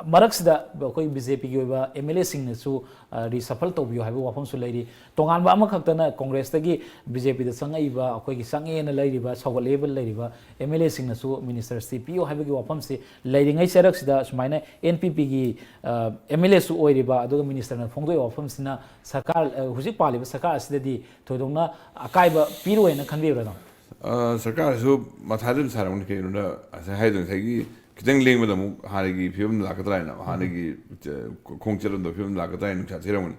ꯃꯔꯛꯁꯤꯗ ꯑꯩꯈꯣꯏ ꯕꯤ ꯖꯦ ꯄꯤꯒꯤ ꯑꯣꯏꯕ ꯑꯦꯝ ꯑꯦꯜ ꯑꯦꯁꯤꯡꯅꯁꯨ, ꯑ, ꯔꯤꯁꯐꯜ ꯇꯧꯕꯤꯌꯨ ꯍꯥꯏꯕ ꯋꯥꯐꯝꯁꯨ ꯂꯩꯔꯤ꯫ ꯇꯣꯉꯥꯟꯕ ꯑꯃꯈꯛꯇꯅ ꯀꯣꯡꯒ꯭ꯔꯦꯁꯇꯒꯤ ꯕꯤ ꯖꯦ ꯄꯤꯗ ꯆꯪꯉꯛꯏꯕ, ꯑꯩꯈꯣꯏꯒꯤ ꯆꯪꯉꯦꯅ ꯂꯩꯔꯤꯕ, ꯁꯧꯒꯠꯂꯦꯕ ꯂꯩꯔꯤꯕ ꯑꯦꯝ ꯑꯦꯜ ꯑꯦꯁꯤꯡꯅꯁꯨ ꯃꯤꯅꯤꯁꯇꯔꯁꯤ ꯄꯤꯌꯨ ꯍꯥꯏꯕꯒꯤ ꯋꯥꯐꯝꯁꯤ ꯂꯩꯔꯤꯉꯩ ꯆꯔꯛꯁꯤꯗ ꯁꯨꯃꯥꯏꯅ ꯑꯦꯟ ꯄꯤ ꯄꯤꯒꯤ, ꯑ, ꯑꯦꯝ ꯑꯦꯜ ꯑꯦꯁꯨ ꯑꯣꯏꯔꯤꯕ, ꯑꯗꯨꯒ ꯃꯤꯅꯤꯁꯇꯔꯅ ꯐꯣꯡꯗꯣꯛꯏꯕ ꯋꯥꯐꯝꯁꯤꯅ ꯁꯔꯀꯥꯔ, ꯑ, ꯍꯧꯖꯤꯛ ꯄꯥꯜꯂꯤꯕ ꯁꯔꯀꯥꯔ ꯑꯁꯤꯗꯗꯤ ꯊꯣꯏꯗꯣꯛꯅ ꯑꯀꯥꯏꯕ ꯄꯤꯔꯣꯏꯅ ꯈꯟꯕꯤꯕ꯭ꯔꯥ, ꯅꯪ? ꯑ, ꯁꯔꯀꯥꯔꯁꯨ ꯃꯊꯥꯗꯤ ꯑꯗꯨꯝ ꯁꯥꯔꯝꯒꯅꯤ꯫ ꯀꯩꯒꯤꯅꯣꯗ ꯉꯁꯥꯏ ꯍꯥꯏꯗꯣ, ꯉꯁꯥꯏꯒꯤ ꯈꯤꯇꯪ ꯂꯦꯡꯕꯗ ꯑꯃꯨꯛ ꯍꯥꯟꯅꯒꯤ ꯐꯤꯕꯝꯗ ꯂꯥꯛꯀꯗ꯭ꯔꯥ ꯍꯥꯏꯅ, ꯍꯥꯟꯅꯒꯤ, ꯑ, ꯈꯣꯡ ꯆꯠꯂꯝꯗꯕ ꯐꯤꯕꯝꯗ ꯂꯥꯛꯀꯗ꯭ꯔꯥ ꯍꯥꯏꯅ ꯅꯨꯡꯁꯥ ꯊꯤꯔꯝꯒꯅꯤ꯫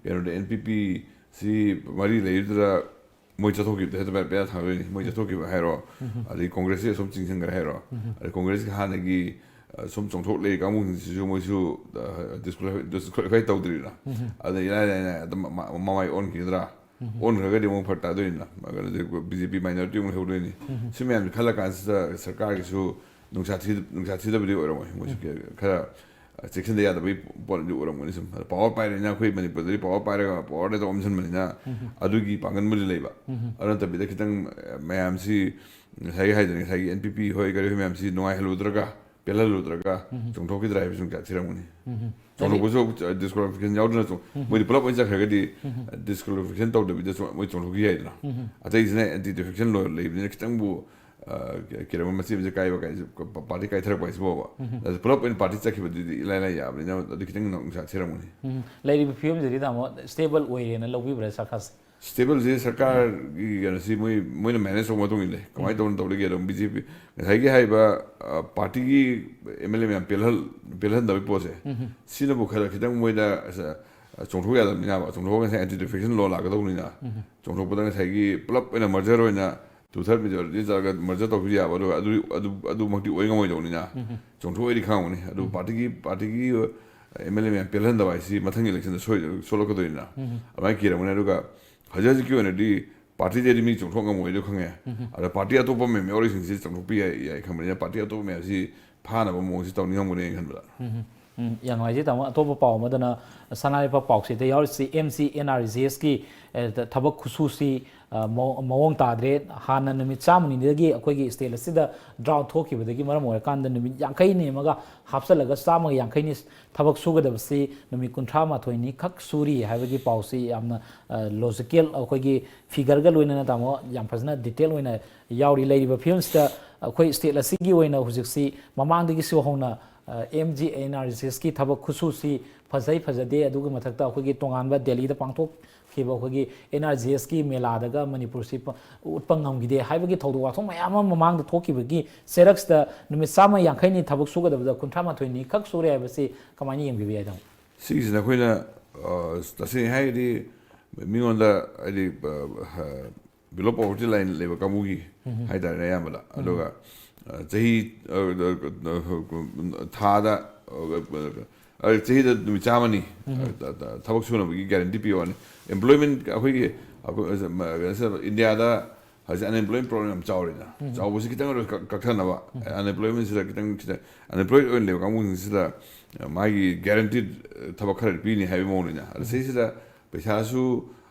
ꯀꯩꯅꯣꯗ ꯑꯦꯟ ꯄꯤ ꯄꯤ ꯁꯤ ꯃꯔꯤ ꯂꯩꯔꯤꯗꯨꯗ ꯃꯣꯏ ꯆꯠꯊꯣꯛꯈꯤꯕꯗ ꯍꯦꯛꯇ ꯄꯦꯔꯥ ꯊꯥꯡꯗꯣꯏꯅꯤ꯫ ꯃꯣꯏ ꯆꯠꯊꯣꯛꯈꯤꯕ ꯍꯥꯏꯔꯣ, ꯑꯗꯩ ꯀꯣꯡꯒ꯭ꯔꯦꯁꯁꯤ ꯑꯁꯨꯝ ꯆꯤꯡꯁꯤꯟꯈ꯭ꯔꯦ ꯍꯥꯏꯔꯣ, ꯑꯗꯩ ꯀꯣꯡꯒ꯭ꯔꯦꯁꯀꯤ ꯍꯥꯟꯅꯒꯤ, ꯑ, ꯁꯨꯝ ꯆꯣꯡꯊꯣꯛ ꯂꯩꯔꯤ ꯀꯥꯡꯕꯨꯁꯤꯡꯁꯤꯁꯨ ꯃꯣꯏꯁꯨ, ꯑ, ꯗꯤꯁꯀ꯭ꯋꯥꯂꯤꯐꯥꯏ, ꯗꯤꯁꯀ꯭ꯋꯥꯂꯤꯐꯥꯏ ꯇꯧꯗ꯭ꯔꯤꯅ꯫ ꯑꯗ ꯏꯔꯥꯏ ꯂꯥꯏꯅ ꯑꯗꯨꯝ ꯃ-, ꯃ-, ꯃꯃꯥꯏ ꯑꯣꯟꯈꯤꯒꯗ꯭ꯔꯥ? ꯑꯣꯟꯈ꯭ꯔꯒꯗꯤ ꯑꯃꯨꯛ ꯐꯔꯛ ꯇꯥꯗꯣꯏꯅꯤꯅ, ꯕꯤ ꯖꯦ ꯄꯤ ꯃꯥꯏꯅꯣꯔꯤꯇꯤ ꯑꯃꯨꯛ ꯂꯩꯍꯧꯗꯣꯏꯅꯤ꯫ ꯁꯤ ꯃꯌꯥꯝꯁꯦ ꯈꯜꯂ ꯀꯥꯟꯁꯤꯗ ꯁꯔꯀꯥꯔꯒꯤꯁꯨ ꯅꯨꯡꯁꯥ ꯊꯤ-, ꯅꯨꯡꯁꯥ ꯊꯤꯗꯕꯗꯤ ꯑꯣꯏꯔꯝꯃꯣꯏ꯫ ꯃꯣꯏꯁꯨ ꯈꯔ, ꯑ, ꯆꯦꯛꯁꯤꯟꯗ ꯌꯥꯗꯕꯒꯤ ꯄꯣꯠ ꯑꯃꯗꯤ ꯑꯣꯏꯔꯝꯒꯅꯤ꯫ ꯁꯨꯝ ꯑꯗ ꯄꯋꯥꯔ ꯄꯥꯏꯔꯦꯅ, ꯑꯩꯈꯣꯏ ꯃꯅꯤꯄꯨꯔꯗꯗꯤ ꯄꯋꯥꯔ ꯄꯥꯏꯔꯒ ꯄꯋꯥꯔꯗ ꯍꯦꯛꯇ ꯑꯣꯝꯁꯤꯟꯕꯅꯤꯅ, ꯑꯗꯨꯒꯤ ꯄꯥꯡꯒꯟꯕꯨꯗꯤ ꯂꯩꯕ꯫ ꯑꯗꯨ ꯅꯠꯇꯕꯤꯗ ꯈꯤꯇꯪ, ꯑ, ꯃꯌꯥꯝꯁꯤ ꯉꯁꯥꯏꯒꯤ ꯍꯥꯏꯗꯨꯅꯤ, ꯉꯁꯥꯏꯒꯤ ꯑꯦꯟ ꯄꯤ ꯄꯤ ꯍꯣꯏ ꯀꯔꯤ ꯍꯣꯏ ꯃꯌꯥꯝꯁꯤ ꯅꯨꯡꯉꯥꯏꯍꯜꯂꯨꯗ꯭ꯔꯒ, ꯄꯦꯜꯍꯜꯂꯨꯗ꯭ꯔꯒ ꯆꯣꯡꯊꯣꯛꯈꯤꯗ꯭ꯔꯥ ꯍꯥꯏꯕꯁꯨ ꯅꯨꯡꯁꯥ ꯊꯤꯔꯝꯒꯅꯤ꯫ ꯆꯣꯡꯊꯣꯛꯄꯁꯨ, ꯑ, ꯗꯤꯁꯀ꯭ꯋꯥꯂꯤꯐꯤꯀꯦꯁꯟ ꯌꯥꯎꯗꯅ ꯆꯣꯡ-, ꯃꯣꯏꯗꯤ ꯄꯨꯂꯞ ꯑꯣꯏꯅ ꯆꯠꯈ꯭ꯔꯒꯗꯤ, ꯑ, ꯗꯤꯁꯀ꯭ꯋꯥꯂꯤꯐꯤꯀꯦꯁꯟ ꯇꯧꯗꯕꯤꯗ ꯆꯣ-, ꯃꯣꯏ ꯆꯣꯡꯊꯣꯛꯈꯤ ꯌꯥꯏꯗꯅ꯫ ꯑꯇꯩꯁꯤꯅ ꯑꯦꯟꯇꯤ ꯗꯤꯐꯦꯛꯁꯟ ꯂꯣ ꯂꯩꯕꯅꯤꯅ ꯈꯤꯇꯪꯕꯨ, ꯑ, ꯀ-, ꯀꯩꯅꯣ, ꯃꯆꯦꯠ ꯃꯆꯦꯠ ꯀꯥꯏꯕ ꯀꯥꯏꯁꯦ, ꯄ-, ꯄ-, ꯄꯥꯔꯇꯤ ꯀꯥꯏꯊꯔꯛꯄ ꯍꯥꯏꯁꯤꯕꯣꯕ꯫ ꯑꯗꯨ ꯄꯨꯂꯞ ꯑꯣꯏꯅ ꯄꯥꯔꯇꯤ ꯆꯠꯈꯤꯕꯗꯨꯗꯤ ꯏꯂꯥꯏ ꯂꯥꯏ ꯌꯥꯕꯅꯤꯅ ꯑꯗꯨ ꯈꯤꯇꯪ ꯅꯨꯡꯁꯥ ꯊꯤꯔꯝꯒꯅꯤ꯫ ꯎꯝ꯫ ꯂꯩꯔꯤꯕ ꯐꯤꯕꯝꯁꯤꯗꯤ, ꯇꯥꯃꯣ, ꯁ꯭ꯇꯦꯕꯜ ꯑꯣꯏꯔꯦꯅ ꯂꯧꯕꯤꯕ꯭ꯔꯥ ꯁꯔꯀꯥꯔꯁꯦ? ꯁ꯭ꯇꯦꯕꯜꯁꯤ ꯁꯔꯀꯥꯔꯒꯤ ꯀꯩꯅꯣꯁꯤ ꯃꯣꯏ, ꯃꯣꯏꯅ ꯃꯦꯅꯦꯖ ꯇꯧꯕ ꯃꯇꯨꯡ ꯏꯜꯂꯦ, ꯀꯃꯥꯏꯅ ꯇꯧꯅ ꯇꯧꯔꯤꯒꯦ꯫ ꯑꯗꯨꯝ ꯕꯤ ꯖꯦ ꯄꯤ ꯉꯁꯥꯏꯒꯤ ꯍꯥꯏꯔꯤꯕ, ꯑ, ꯄꯥꯔꯇꯤꯒꯤ ꯑꯦꯝ ꯑꯦꯜ ꯑꯦ ꯃꯌꯥꯝ ꯄꯦꯜꯍꯜ-, ꯄꯦꯜꯍꯟꯗꯕꯒꯤ ꯄꯣꯠꯁꯦ, ꯁꯤꯅꯕꯨ ꯈꯔ ꯈꯤꯇꯪ ꯃꯣꯏꯗ, ꯑ, ꯆꯣꯡꯊꯣꯛ ꯌꯥꯗꯕꯅꯤꯅ, ꯆꯣꯡꯊꯣꯛꯑꯒ ꯉꯁꯥꯏ ꯑꯦꯟꯇꯤ ꯗꯤꯐꯦꯛꯁꯟ ꯂꯣ ꯂꯥꯛꯀꯗꯧꯕꯅꯤꯅ, ꯆꯣꯡꯊꯣꯛꯄꯗ ꯉꯁꯥꯏꯒꯤ ꯄꯨꯂꯞ ꯑꯣꯏꯅ ꯃꯔꯖꯔ ꯑꯣꯏꯅ ꯇꯨ ꯊꯥꯔꯠ ꯃꯦꯖꯣꯔꯤꯇꯤ ꯆꯠꯂꯒ ꯃꯔꯖꯔ ꯇꯧꯕꯁꯨ ꯌꯥꯕ, ꯑꯗꯨꯒ ꯑꯗꯨ, ꯑꯗꯨ, ꯑꯗꯨꯃꯛꯇꯤ ꯑꯣꯏ ꯉꯝꯃꯣꯏꯗꯧꯅꯤꯅ, ꯆꯣꯡꯊꯣꯛꯑꯗꯤ ꯈꯪꯉꯝꯒꯅꯤ꯫ ꯑꯗꯨ ꯄꯥꯔꯇꯤꯒꯤ, ꯄꯥꯔꯇꯤꯒꯤ ꯑꯦꯝ ꯑꯦꯜ ꯑꯦ ꯃꯌꯥꯝ ꯄꯦꯜꯍꯟꯗꯕ ꯍꯥꯏꯁꯤ ꯃꯊꯪꯒꯤ ꯏꯂꯦꯛꯁꯟꯗ ꯁꯣꯏ-, ꯁꯣꯛꯂꯛꯀꯗꯣꯏꯅꯤꯅ, ꯑꯗꯨꯃꯥꯏꯅ ꯀꯤꯔꯝꯒꯅꯤ꯫ ꯑꯗꯨꯒ ꯍꯧꯖꯤꯛ ꯍꯧꯖꯤꯛꯀꯤ ꯑꯣꯏꯅꯗꯤ ꯄꯥꯔꯇꯤꯗꯩꯗꯤ ꯃꯤ ꯆꯣꯡꯊꯣꯛ ꯉꯝꯃꯣꯏꯗꯣ ꯈꯪꯉꯦ꯫ ꯑꯗ ꯄꯥꯔꯇꯤ ꯑꯇꯣꯞꯄ ꯃꯌꯥꯝ ꯌꯥꯎꯔꯤꯁꯤꯡꯁꯤ ꯆꯣꯡꯊꯣꯛꯄ ꯌꯥꯏ, ꯌꯥꯏ ꯈꯟꯕꯅꯤꯅ, ꯄꯥꯔꯇꯤ ꯑꯇꯣꯞꯄ ꯃꯌꯥꯝꯁꯤ ꯐꯥꯅꯕ ꯃꯑꯣꯡꯁꯤ ꯇꯧꯅꯤ ꯈꯟꯕꯗ꯫ ꯎꯝ, ꯌꯥꯝ ꯅꯨꯡꯉꯥꯏꯖꯩ ꯇꯥꯃꯣ꯫ ꯑꯇꯣꯞꯄ ꯄꯥꯎ ꯑꯃꯗꯅ ꯁꯅꯥ ꯂꯩꯕꯥꯛ ꯄꯥꯎꯆꯦꯗ ꯌꯥꯎꯔꯤꯁꯤ M G N R G ꯑꯦꯁꯀꯤ, ꯑꯦ, ꯊ-, ꯊꯕꯛ ꯈꯨꯁꯨꯁꯤ, ꯑ, ꯃꯑꯣ-, ꯃꯑꯣꯡ ꯇꯥꯗ꯭ꯔꯦ꯫ ꯍꯥꯟꯅ ꯅꯨꯃꯤꯠ ꯆꯥꯝꯃꯅꯤꯗꯒꯤ ꯑꯩꯈꯣꯏꯒꯤ ꯁ꯭ꯇꯦꯠ ꯑꯁꯤꯗ ꯗ꯭ꯔꯥꯎꯠ ꯊꯣꯛꯈꯤꯕꯗꯒꯤ ꯃꯔꯝ ꯑꯣꯏꯔꯀꯥꯟꯗ ꯅꯨꯃꯤꯠ ꯌꯥꯡꯈꯩ ꯅꯦꯝꯃꯒ ꯍꯥꯞꯆꯜꯂꯒ ꯆꯥꯝꯃꯒ ꯌꯥꯡꯈꯩꯅꯤ ꯊꯕꯛ ꯁꯨꯒꯗꯕꯁꯤ ꯅꯨꯃꯤꯠ ꯀꯨꯟꯊ꯭ꯔꯥ ꯃꯥꯊꯣꯏꯅꯤ ꯈꯛ ꯁꯨꯔꯤ ꯍꯥꯏꯕꯒꯤ ꯄꯥꯎꯁꯤ ꯌꯥꯝꯅ, ꯑ, ꯂꯣꯖꯤꯀꯦꯜ, ꯑꯩꯈꯣꯏꯒꯤ ꯐꯤꯒꯔꯒ ꯂꯣꯏꯅꯅ ꯇꯥꯃꯣ ꯌꯥꯝ ꯐꯖꯅ ꯗꯤꯇꯦꯜ ꯑꯣꯏꯅ ꯌꯥꯎꯔꯤ꯫ ꯂꯩꯔꯤꯕ ꯐꯤꯕꯝꯁꯤꯗ ꯑꯩꯈꯣꯏ ꯁ꯭ꯇꯦꯠ ꯑꯁꯤꯒꯤ ꯑꯣꯏꯅ ꯍꯧꯖꯤꯛꯁꯤ ꯃꯃꯥꯡꯗꯒꯤꯁꯨ ꯍꯧꯅ, ꯑ, M G N R G ꯑꯦꯁꯀꯤ ꯊꯕꯛ ꯈꯨꯠꯁꯨꯁꯤ ꯐꯖꯩ ꯐꯖꯗꯦ, ꯑꯗꯨꯒꯤ ꯃꯊꯛꯇ ꯑꯩꯈꯣꯏꯒꯤ ꯇꯣꯉꯥꯟꯕ ꯗꯦꯜꯂꯤꯗ ꯄꯥꯡꯊꯣꯛꯈꯤꯕ ꯑꯩꯈꯣꯏꯒꯤ ꯑꯦꯟ ꯑꯥꯔ ꯖꯤ ꯑꯦꯁꯀꯤ ꯃꯦꯂꯥꯗꯒ ꯃꯅꯤꯄꯨꯔꯁꯤ ꯄ-, ꯎꯠꯄ ꯉꯝꯈꯤꯗꯦ ꯍꯥꯏꯕꯒꯤ ꯊꯧꯗꯣꯛ ꯋꯥꯊꯣꯛ ꯃꯌꯥꯝ ꯑꯃ ꯃꯃꯥꯡꯗ ꯊꯣꯛꯈꯤꯕꯒꯤ ꯆꯩꯔꯛꯁꯤꯗ ꯅꯨꯃꯤꯠ ꯆꯥꯝꯃ ꯌꯥꯡꯈꯩꯅꯤ ꯊꯕꯛ ꯁꯨꯒꯗꯕꯗ ꯀꯨꯟꯊ꯭ꯔꯥ ꯃꯥꯊꯣꯏꯅꯤ ꯈꯛ ꯁꯨꯔꯦ ꯍꯥꯏꯕꯁꯤ ꯀꯃꯥꯏꯅ ꯌꯦꯡꯕꯤꯕ ꯌꯥꯏ, ꯇꯥꯃꯣ? ꯁꯤꯒꯤꯁꯤꯅ ꯑꯩꯈꯣꯏꯅ, ꯑ, ꯇꯁꯦꯡꯅ ꯍꯥꯏꯔꯒꯗꯤ ꯃꯤꯉꯣꯟꯗ ꯍꯥꯏꯗꯤ, ꯑ, ꯍ-, below poverty line ꯂꯩꯕ ꯀꯥꯡꯕꯨꯒꯤ ꯍꯥꯏꯇꯥꯔꯦꯅꯦ ꯑꯌꯥꯝꯕꯗ꯫ ꯑꯗꯨꯒ, ꯑ, ꯆꯍꯤ, ꯑ, ꯑ, ꯊꯥꯗ, ꯑ, ꯑ, ꯆꯍꯤꯗ ꯅꯨꯃꯤꯠ ꯆꯥꯝꯃꯅꯤ, ꯑ, ꯊ-, ꯊ-, ꯊꯕꯛ ꯁꯨꯅꯕꯒꯤ ꯒꯦꯔꯦꯟꯇꯤ ꯄꯤꯌꯣ ꯍꯥꯏꯅꯤ꯫ ꯑꯦꯝꯄ꯭ꯂꯣꯏꯃꯦꯟ ꯑꯩꯈꯣꯏꯒꯤ, ꯑꯩꯈꯣꯏ, ꯑ, ꯏꯟꯗꯤꯌꯥꯗ ꯍꯧꯖꯤꯛ unemployment problem ꯌꯥꯝ ꯆꯥꯎꯔꯤꯅ꯫ ꯆꯥꯎꯕꯁꯤ ꯈꯤꯇꯪ ꯑꯣꯏꯔꯁꯨ ꯀꯛ-, ꯀꯛꯊꯅꯕ꯫ Unemployment ꯁꯤꯗ ꯈꯤꯇꯪ, ꯈꯤꯇꯪ unemployed ꯑꯣꯏꯅ ꯂꯩꯕ ꯀꯥꯡꯕꯨꯁꯤꯡꯁꯤꯗ, ꯑ, ꯃꯥꯒꯤ guaranteed, ꯑ, ꯊꯕꯛ ꯈꯔ ꯄꯤꯅꯤ ꯍꯥꯏꯕꯒꯤ ꯃꯑꯣꯡꯅꯤꯅ꯫ ꯑꯗ ꯁꯤꯁꯤꯗ ꯄꯩꯁꯥꯁꯨ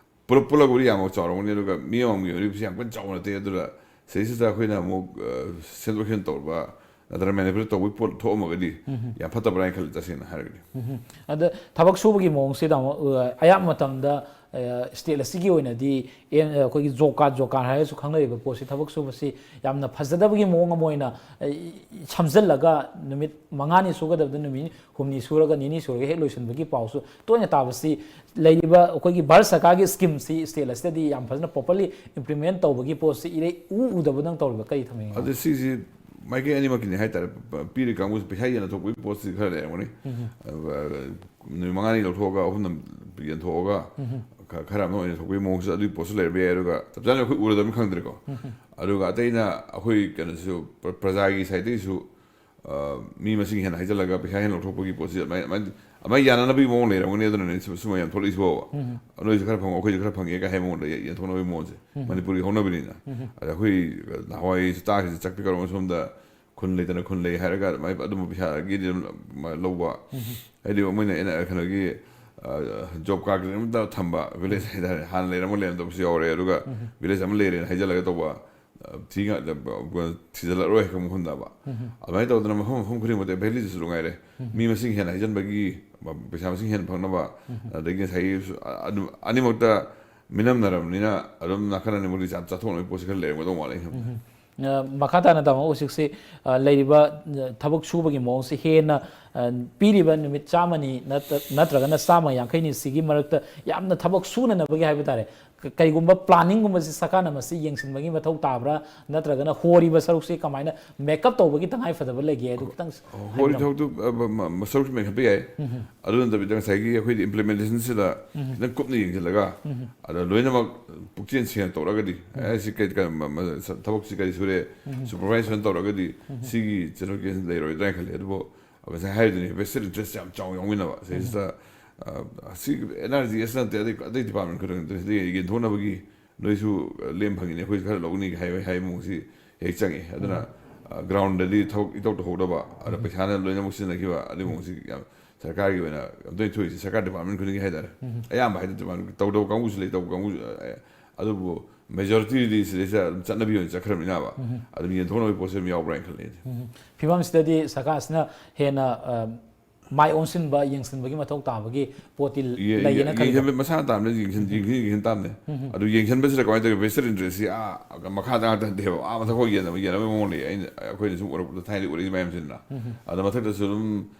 ꯄꯨꯂꯞ, ꯄꯨꯂꯞꯄꯨꯗꯤ ꯌꯥꯝ ꯆꯥꯎꯔꯝꯒꯅꯤ, ꯑꯗꯨꯒ ꯃꯤ ꯑꯃꯃꯝꯒꯤ ꯑꯣꯏꯅꯗꯤ ꯄꯩꯁꯥ ꯌꯥꯝ ꯀꯟꯅ ꯆꯥꯎꯕ ꯅꯠꯇꯦ꯫ ꯑꯗꯨꯗ ꯁꯤꯗꯩꯁꯤꯗ ꯑꯩꯈꯣꯏꯅ ꯑꯃꯨꯛ, ꯑ, ꯁꯦꯝꯗꯣꯛ ꯁꯦꯝꯖꯤꯟ ꯇꯧꯔꯕ ꯅꯠꯇ꯭ꯔꯒ manipulate ꯇꯧꯕꯒꯤ ꯄꯣꯠ ꯊꯣꯛꯑꯝꯃꯒꯗꯤ ꯌꯥꯝ ꯐꯠꯇꯕ꯭ꯔꯥ ꯍꯥꯏꯅ ꯈꯜꯂꯤ, ꯇꯁꯦꯡꯅ ꯍꯥꯏꯔꯒꯗꯤ꯫ ꯎꯝ꯫ ꯑꯗ ꯊꯕꯛ ꯁꯨꯕꯒꯤ ꯃꯑꯣꯡꯁꯤꯗ ꯑꯃꯨꯛ, ꯑ, ꯑꯌꯥꯝꯕ ꯃꯇꯝꯗ ꯁ꯭ꯇꯦꯠ ꯑꯁꯤꯒꯤ ꯑꯣꯏꯅꯗꯤ ꯑꯦ, ꯑꯩꯈꯣꯏꯒꯤ ꯖꯣꯕ ꯀꯥꯔꯗ, ꯖꯣꯕ ꯀꯥꯔꯗ ꯍꯥꯏꯔꯒꯁꯨ ꯈꯪꯅꯔꯤꯕ ꯄꯣꯠꯁꯤ, ꯊꯕꯛ ꯁꯨꯕꯁꯤ ꯌꯥꯝꯅ ꯐꯖꯗꯕꯒꯤ ꯃꯑꯣꯡ ꯑꯃ ꯑꯣꯏꯅ, ꯑ, ꯁꯝꯖꯜꯂꯒ ꯅꯨꯃꯤꯠ ꯃꯉꯥꯅꯤ ꯁꯨꯒꯗꯕꯗ ꯅꯨꯃꯤꯠ ꯍꯨꯝꯅꯤ ꯁꯨꯔꯒ, ꯅꯤꯅꯤ ꯁꯨꯔꯒ ꯍꯦꯛ ꯂꯣꯏꯁꯤꯟꯕꯒꯤ ꯄꯥꯎꯁꯨ ꯇꯣꯏꯅ ꯇꯥꯕꯁꯤ, ꯂꯩꯔꯤꯕ ꯑꯩꯈꯣꯏꯒꯤ ꯚꯥꯔꯠ ꯁꯔꯀꯥꯔꯒꯤ ꯁ꯭ꯀꯤꯝꯁꯤ ꯁ꯭ꯇꯦꯠ ꯑꯁꯤꯗꯗꯤ ꯌꯥꯝ ꯐꯖꯅ ꯄ꯭ꯔꯣꯄꯔꯂꯤ ꯏꯝꯄ꯭ꯂꯤꯃꯦꯟ ꯇꯧꯕꯒꯤ ꯄꯣꯠꯁꯤ ꯏꯔꯩ ꯎ ꯎꯗꯕꯗꯪ ꯇꯧꯔꯤꯕ, ꯀꯔꯤ ꯊꯝꯕꯤꯅꯤꯡꯉꯤ? ꯑꯗꯨ ꯁꯤꯁꯤ ꯃꯥꯏꯀꯩ ꯑꯅꯤꯃꯛꯀꯤꯅꯤ ꯍꯥꯏꯇꯥꯔꯦ꯫ ꯄ-, ꯄꯤꯔꯤ ꯀꯥꯡꯕꯨꯁꯤ ꯄꯩꯁꯥ ꯌꯦꯟꯅ ꯊꯣꯛꯄꯒꯤ ꯄꯣꯠꯁꯤ ꯈꯔ ꯂꯩꯔꯝꯒꯅꯤ꯫ ꯎꯝ꯫ ꯑꯗꯨꯒ ꯅꯨꯃꯤꯠ ꯃꯉꯥꯅꯤ ꯂꯧꯊꯣꯛꯑꯒ ꯑꯍꯨꯝꯅ ꯌꯦꯟꯊꯣꯛꯑꯒ ꯎꯝ꯫ ꯈ-, ꯈꯔ ꯑꯃꯅ ꯑꯣꯏꯅ ꯊꯣꯛꯄꯒꯤ ꯃꯑꯣꯡꯁꯨ, ꯑꯗꯨꯒꯤ ꯄꯣꯠꯁꯨ ꯂꯩꯔꯝꯕ ꯌꯥꯏ꯫ ꯑꯗꯨꯒ ꯆꯞ ꯆꯥꯅ ꯑꯩꯈꯣꯏ ꯎꯔꯗꯕꯅꯤ ꯈꯪꯗ꯭ꯔꯦꯀꯣ꯫ ꯎꯝ꯫ ꯑꯗꯨꯒ ꯑꯇꯩꯅ ꯑꯩꯈꯣꯏ ꯀꯩꯅꯣꯁꯨ, ꯄ꯭ꯔ-, ꯄ꯭ꯔꯖꯥꯒꯤ ꯁꯥꯏꯠꯇꯒꯤꯁꯨ, ꯑ, ꯃꯤ ꯃꯁꯤꯡ ꯍꯦꯟꯅ ꯍꯥꯏꯖꯤꯜꯂꯒ ꯄꯩꯁꯥ ꯍꯦꯟꯅ ꯂꯧꯊꯣꯛꯄꯒꯤ ꯄꯣꯠꯁꯤ ꯑꯗꯨꯃꯥꯏꯅ, ꯑꯗꯨꯃꯥꯏꯅ, ꯑꯗꯨꯃꯥꯏꯅ ꯌꯥꯅꯅꯕꯒꯤ ꯃꯑꯣꯡ ꯂꯩꯔꯝꯒꯅꯤ꯫ ꯑꯗꯨꯅꯅꯦ ꯁꯨꯝ-, ꯁꯨꯝꯕ ꯌꯥꯝ ꯊꯣꯛꯂꯛꯏꯁꯤꯕꯣꯕ꯫ ꯎꯝ꯫ ꯅꯣꯏꯁꯨ ꯈꯔ ꯐꯪꯉꯣ, ꯑꯩꯈꯣꯏꯁꯨ ꯈꯔ ꯐꯪꯉꯦꯒ ꯍꯥꯏꯕ ꯃꯑꯣꯡꯗ ꯌꯦ-, ꯌꯦꯟꯊꯣꯛꯅꯕꯒꯤ ꯃꯑꯣꯡꯁꯦ꯫ ꯎꯝ꯫ ꯃꯅꯤꯄꯨꯔꯒꯤ ꯍꯧꯅꯕꯤꯅꯤꯅ꯫ ꯎꯝ꯫ ꯑꯗ ꯑꯩꯈꯣꯏ ꯅꯍꯥꯟꯋꯥꯏ ꯇꯥꯈꯤꯁꯦ, ꯆꯥꯛꯄꯤ ꯀꯧꯔꯕ ꯁꯣꯝꯗ ꯈꯨꯟ ꯂꯩꯇꯅ ꯈꯨꯟ ꯂꯩ ꯍꯥꯏꯔꯒ ꯑꯗꯨꯃꯥꯏꯅ ꯑꯗꯨꯝꯕ ꯄꯩꯁꯥꯒꯤꯗꯤ ꯑꯗꯨꯝ ꯂꯧꯕ꯫ ꯎꯝ꯫ ꯍꯥꯏꯗꯤ ꯃꯣꯏꯅ ꯑꯩꯅ ꯀꯩꯅꯣꯒꯤ, ꯑ, ꯖꯣꯕ ꯀꯥꯔꯗ ꯑꯃꯇ ꯊꯝꯕ ꯚꯤꯂꯦꯖ ꯍꯥꯏꯇꯥꯔꯦ, ꯍꯥꯟꯅ ꯂꯩꯔꯝꯕ ꯂꯩꯔꯝꯗꯕꯁꯨ ꯌꯥꯎꯔꯦ꯫ ꯑꯗꯨꯒ ꯎꯝ꯫ ꯚꯤꯂꯦꯖ ꯑꯃ ꯂꯩꯔꯦꯅ ꯍꯥꯏꯖꯜꯂꯒ ꯇꯧꯕ, ꯑ, ꯊꯤ ꯉꯥꯛ-, ꯊꯤꯖꯤꯜꯂꯛꯑꯔꯣꯏ ꯍꯥꯏꯕ ꯃꯐꯝꯗꯕ꯫ ꯎꯝ꯫ ꯑꯗꯨꯃꯥꯏꯅ ꯇꯧꯗꯅ ꯃꯐꯝ, ꯃꯐꯝ ꯈꯨꯗꯤꯡꯃꯛꯇ, ꯚꯦꯂꯤꯗꯁꯨ ꯅꯨꯡꯉꯥꯏꯔꯦ, ꯎꯝ꯫ ꯃꯤ ꯃꯁꯤꯡ ꯍꯦꯟꯅ ꯍꯥꯏꯖꯤꯟꯕꯒꯤ, ꯄꯩꯁꯥ ꯃꯁꯤꯡ ꯍꯦꯟꯅ ꯐꯪꯅꯕ, ꯎꯝ꯫ ꯑꯗꯒꯤ ꯉꯁꯥꯏꯒꯤ ꯁꯨ-, ꯑ-, ꯑꯗꯨꯝ ꯑꯅꯤꯃꯛꯇ ꯃꯤꯅꯝꯅꯔꯕꯅꯤꯅ ꯑꯗꯨꯝ ꯅꯥꯀꯟ ꯑꯅꯤꯃꯛꯇꯤ ꯆꯥ-, ꯆꯥꯊꯣꯛꯅꯕꯒꯤ ꯄꯣꯠꯁꯤ ꯈꯔ ꯂꯩꯔꯝꯒꯗꯧ ꯃꯥꯜꯂꯦ ꯑꯩꯅ ꯈꯟꯕꯗ꯫ ꯎꯝ꯫ ꯑ, ꯃꯈꯥ ꯇꯥꯅ, ꯇꯥꯃꯣ, ꯍꯧꯖꯤꯛꯁꯤ, ꯑ, ꯂꯩꯔꯤꯕ, ꯑ, ꯊꯕꯛ ꯁꯨꯕꯒꯤ ꯃꯑꯣꯡꯁꯤ ꯍꯦꯟꯅ, ꯑ, ꯄꯤꯔꯤꯕ ꯅꯨꯃꯤꯠ ꯆꯥꯝꯃꯅꯤ ꯅꯠꯇ-, ꯅꯠꯇ꯭ꯔꯒꯅ ꯆꯥꯝꯃ ꯌꯥꯡꯈꯩꯅꯤ ꯁꯤꯒꯤ ꯃꯔꯛꯇ ꯌꯥꯝꯅ ꯊꯕꯛ ꯁꯨꯅꯅꯕꯒꯤ ꯍꯥꯏꯕ ꯇꯥꯔꯦ, ꯀ-, ꯀꯩꯒꯨꯝꯕ ꯄ꯭ꯂꯥꯅꯤꯡꯒꯨꯝꯕꯁꯤ ꯁꯔꯀꯥꯔꯅ ꯃꯁꯤ ꯌꯦꯡꯁꯤꯟꯕꯒꯤ ꯃꯊꯧ ꯇꯥꯕ꯭ꯔꯥ, ꯅꯠꯇ꯭ꯔꯒꯅ ꯍꯣꯔꯤꯕ ꯁꯔꯨꯛꯁꯤ ꯀꯃꯥꯏꯅ ꯃꯦꯛꯑꯞ ꯇꯧꯕꯒꯤ ꯇꯉꯥꯏ ꯐꯗꯕ ꯂꯩꯒꯦ? ꯑꯗꯨ ꯈꯤꯇꯪ ꯍꯣꯔꯤ ꯍꯥꯏꯕꯤꯔꯝꯃꯨ꯫ ꯊꯕꯛꯇꯨ, ꯑ, ꯃ-, ꯃ-, ꯁꯔꯨꯛꯁꯨ ꯃꯦꯟꯈꯠꯄ ꯌꯥꯏ꯫ ꯎꯝ꯫ ꯑꯗꯨ ꯅꯠꯇꯕꯤꯗ ꯉꯁꯥꯏꯒꯤ ꯑꯩꯈꯣꯏꯗꯤ ꯏꯝꯄ꯭ꯂꯤꯃꯦꯟꯇꯦꯁꯟꯁꯤꯗ ꯎꯝ꯫ ꯈꯤꯇꯪ ꯀꯨꯞꯅ ꯌꯦꯡꯁꯤꯜꯂꯒ, ꯎꯝ꯫ ꯑꯗ ꯂꯣꯏꯅꯃꯛ ꯄꯨꯛꯆꯦꯜ ꯁꯦꯡꯅ ꯇꯧꯔꯒꯗꯤ, ꯎꯝ꯫ ꯑꯦ, ꯁꯤ ꯀꯩ, ꯀꯩ, ꯃ-, ꯃ-, ꯁ-, ꯊꯕꯛꯁꯤ ꯀꯔꯤ ꯁꯨꯔꯦ, ꯎꯝ꯫ ꯁꯨꯄꯔꯚꯥꯏꯖꯔ ꯇꯧꯔꯒꯗꯤ ꯎꯝ꯫ ꯁꯤꯒꯤ ꯆꯦꯅꯦꯜ ꯀꯦꯁ ꯂꯩꯔꯣꯏꯗ꯭ꯔꯥ ꯍꯥꯏꯅ ꯈꯜꯂꯤ꯫ ꯑꯗꯨꯕꯨ ꯉꯁꯥꯏ ꯍꯥꯏꯔꯤꯗꯨꯅꯤ, ꯚꯦꯁꯇꯦꯠ ꯏꯟꯇꯔꯦꯁ ꯌꯥꯝ ꯆꯥꯎꯅ ꯌꯥꯎꯃꯤꯟꯅꯕ꯫ ꯁꯤꯗꯩꯁꯤꯗ, ꯎꯝ꯫ ꯑ, ꯁꯤ ꯑꯦꯟ ꯑꯥꯔ ꯖꯤ ꯑꯦꯁ ꯅꯠꯇꯦ, ꯑꯇꯩ, ꯑꯇꯩ ꯗꯤꯄꯥꯔꯠꯃꯦꯟ ꯈꯨꯗꯤꯡꯃꯛꯇ ꯁꯤꯗ ꯌꯦꯟꯊꯣꯛꯅꯕꯒꯤ ꯅꯣꯏꯁꯨ, ꯑ, ꯂꯦꯝ ꯐꯪꯉꯤꯅꯦ, ꯑꯩꯈꯣꯏꯁꯨ ꯈꯔ ꯂꯧꯅꯤꯒ ꯍꯥꯏꯕ, ꯍꯥꯏꯕ ꯃꯑꯣꯡꯁꯤ ꯍꯦꯛ ꯆꯪꯉꯤ꯫ ꯑꯗꯨꯅ, ꯎꯝ꯫ ꯑ, ꯒ꯭ꯔꯥꯎꯟꯗꯗꯤ ꯊꯕꯛ ꯏꯇꯧ ꯇꯧꯍꯧꯗꯕ, ꯑꯗ ꯎꯝ꯫ ꯄꯩꯁꯥꯅ ꯂꯣꯏꯅꯃꯛ ꯁꯤꯖꯤꯟꯅꯈꯤꯕ, ꯑꯗꯨꯒꯤ ꯃꯑꯣꯡꯁꯤ ꯌꯥꯝ ꯁꯔꯀꯥꯔꯒꯤ ꯑꯣꯏꯅ ꯑꯝꯇ ꯊꯣꯛꯏꯁꯦ, ꯁꯔꯀꯥꯔ ꯗꯤꯄꯥꯔꯠꯃꯦꯟ ꯈꯨꯗꯤꯡꯒꯤ ꯍꯥꯏꯇꯥꯔꯦ꯫ ꯎꯝ꯫ ꯑꯌꯥꯝꯕ ꯍꯥꯏꯗꯤ ꯗꯤꯄꯥꯔꯠꯃꯦꯟ ꯇꯧꯗꯕ ꯀꯥꯡꯕꯨꯁꯨ ꯂꯩ, ꯇꯧꯕ ꯀꯥꯡꯕꯨꯁꯨ, ꯑ, ꯑꯗꯨꯕꯨ ꯃꯦꯖꯣꯔꯤꯇꯤꯗꯤ ꯁꯤꯗꯩꯁꯤꯗ ꯑꯗꯨꯝ ꯆꯠꯅꯕꯤ ꯑꯣꯏꯅ ꯆꯠꯈ꯭ꯔꯕꯅꯤꯅꯕ, ꯎꯝ꯫ ꯑꯗꯨꯝ ꯌꯦꯟꯊꯣꯛꯅꯕꯒꯤ ꯄꯣꯠꯁꯤ ꯑꯗꯨꯝ ꯌꯥꯎꯕ꯭ꯔꯥ ꯍꯥꯏꯅ ꯈꯜꯂꯤ ꯑꯩꯗꯤ꯫ ꯎꯝ꯫ ꯐꯤꯕꯝꯁꯤꯗꯗꯤ ꯁꯔꯀꯥꯔꯁꯤꯅ ꯍꯦꯟꯅ, ꯑ, ꯃꯥꯏ ꯑꯣꯟꯁꯤꯟꯕ, ꯌꯦꯡꯁꯤꯟꯕꯒꯤ ꯃꯊꯧ ꯇꯥꯕꯒꯤ ꯄꯣꯠꯇꯤ ꯂꯩꯌꯦꯅ ꯈꯜꯂꯤ꯫ ꯃꯁꯥ ꯇꯥꯕꯅ ꯌꯦꯡꯁꯤꯟ ꯌꯦꯡꯁꯤꯟ ꯇꯥꯕꯅꯦ꯫ ꯑꯗꯨ ꯌꯦꯡꯁꯤꯟꯕꯁꯤꯗ ꯀꯃꯥꯏꯅ ꯇꯧꯒꯦ? ꯚꯦꯁꯇꯦꯠ ꯏꯟꯇꯔꯦꯁꯁꯤ ꯑꯥ ꯃꯈꯥꯗ ꯉꯥꯛꯇ ꯅꯠꯇꯦꯕ, ꯑꯥ ꯃꯊꯛ ꯐꯥꯎ ꯌꯦꯟꯅꯕ ꯌꯦꯟꯅꯕꯒꯤ ꯃꯑꯣꯡ ꯂꯩ꯫ ꯑꯩꯅ ꯑꯩꯈꯣꯏꯅ ꯁꯨꯝ ꯎꯔꯛꯄꯗ, ꯊꯥꯏꯅꯗꯤ ꯎꯔꯛꯏ ꯃꯌꯥꯝꯁꯤꯅ꯫ ꯑꯗ ꯃꯊꯛꯇꯁꯨ ꯑꯗꯨꯝ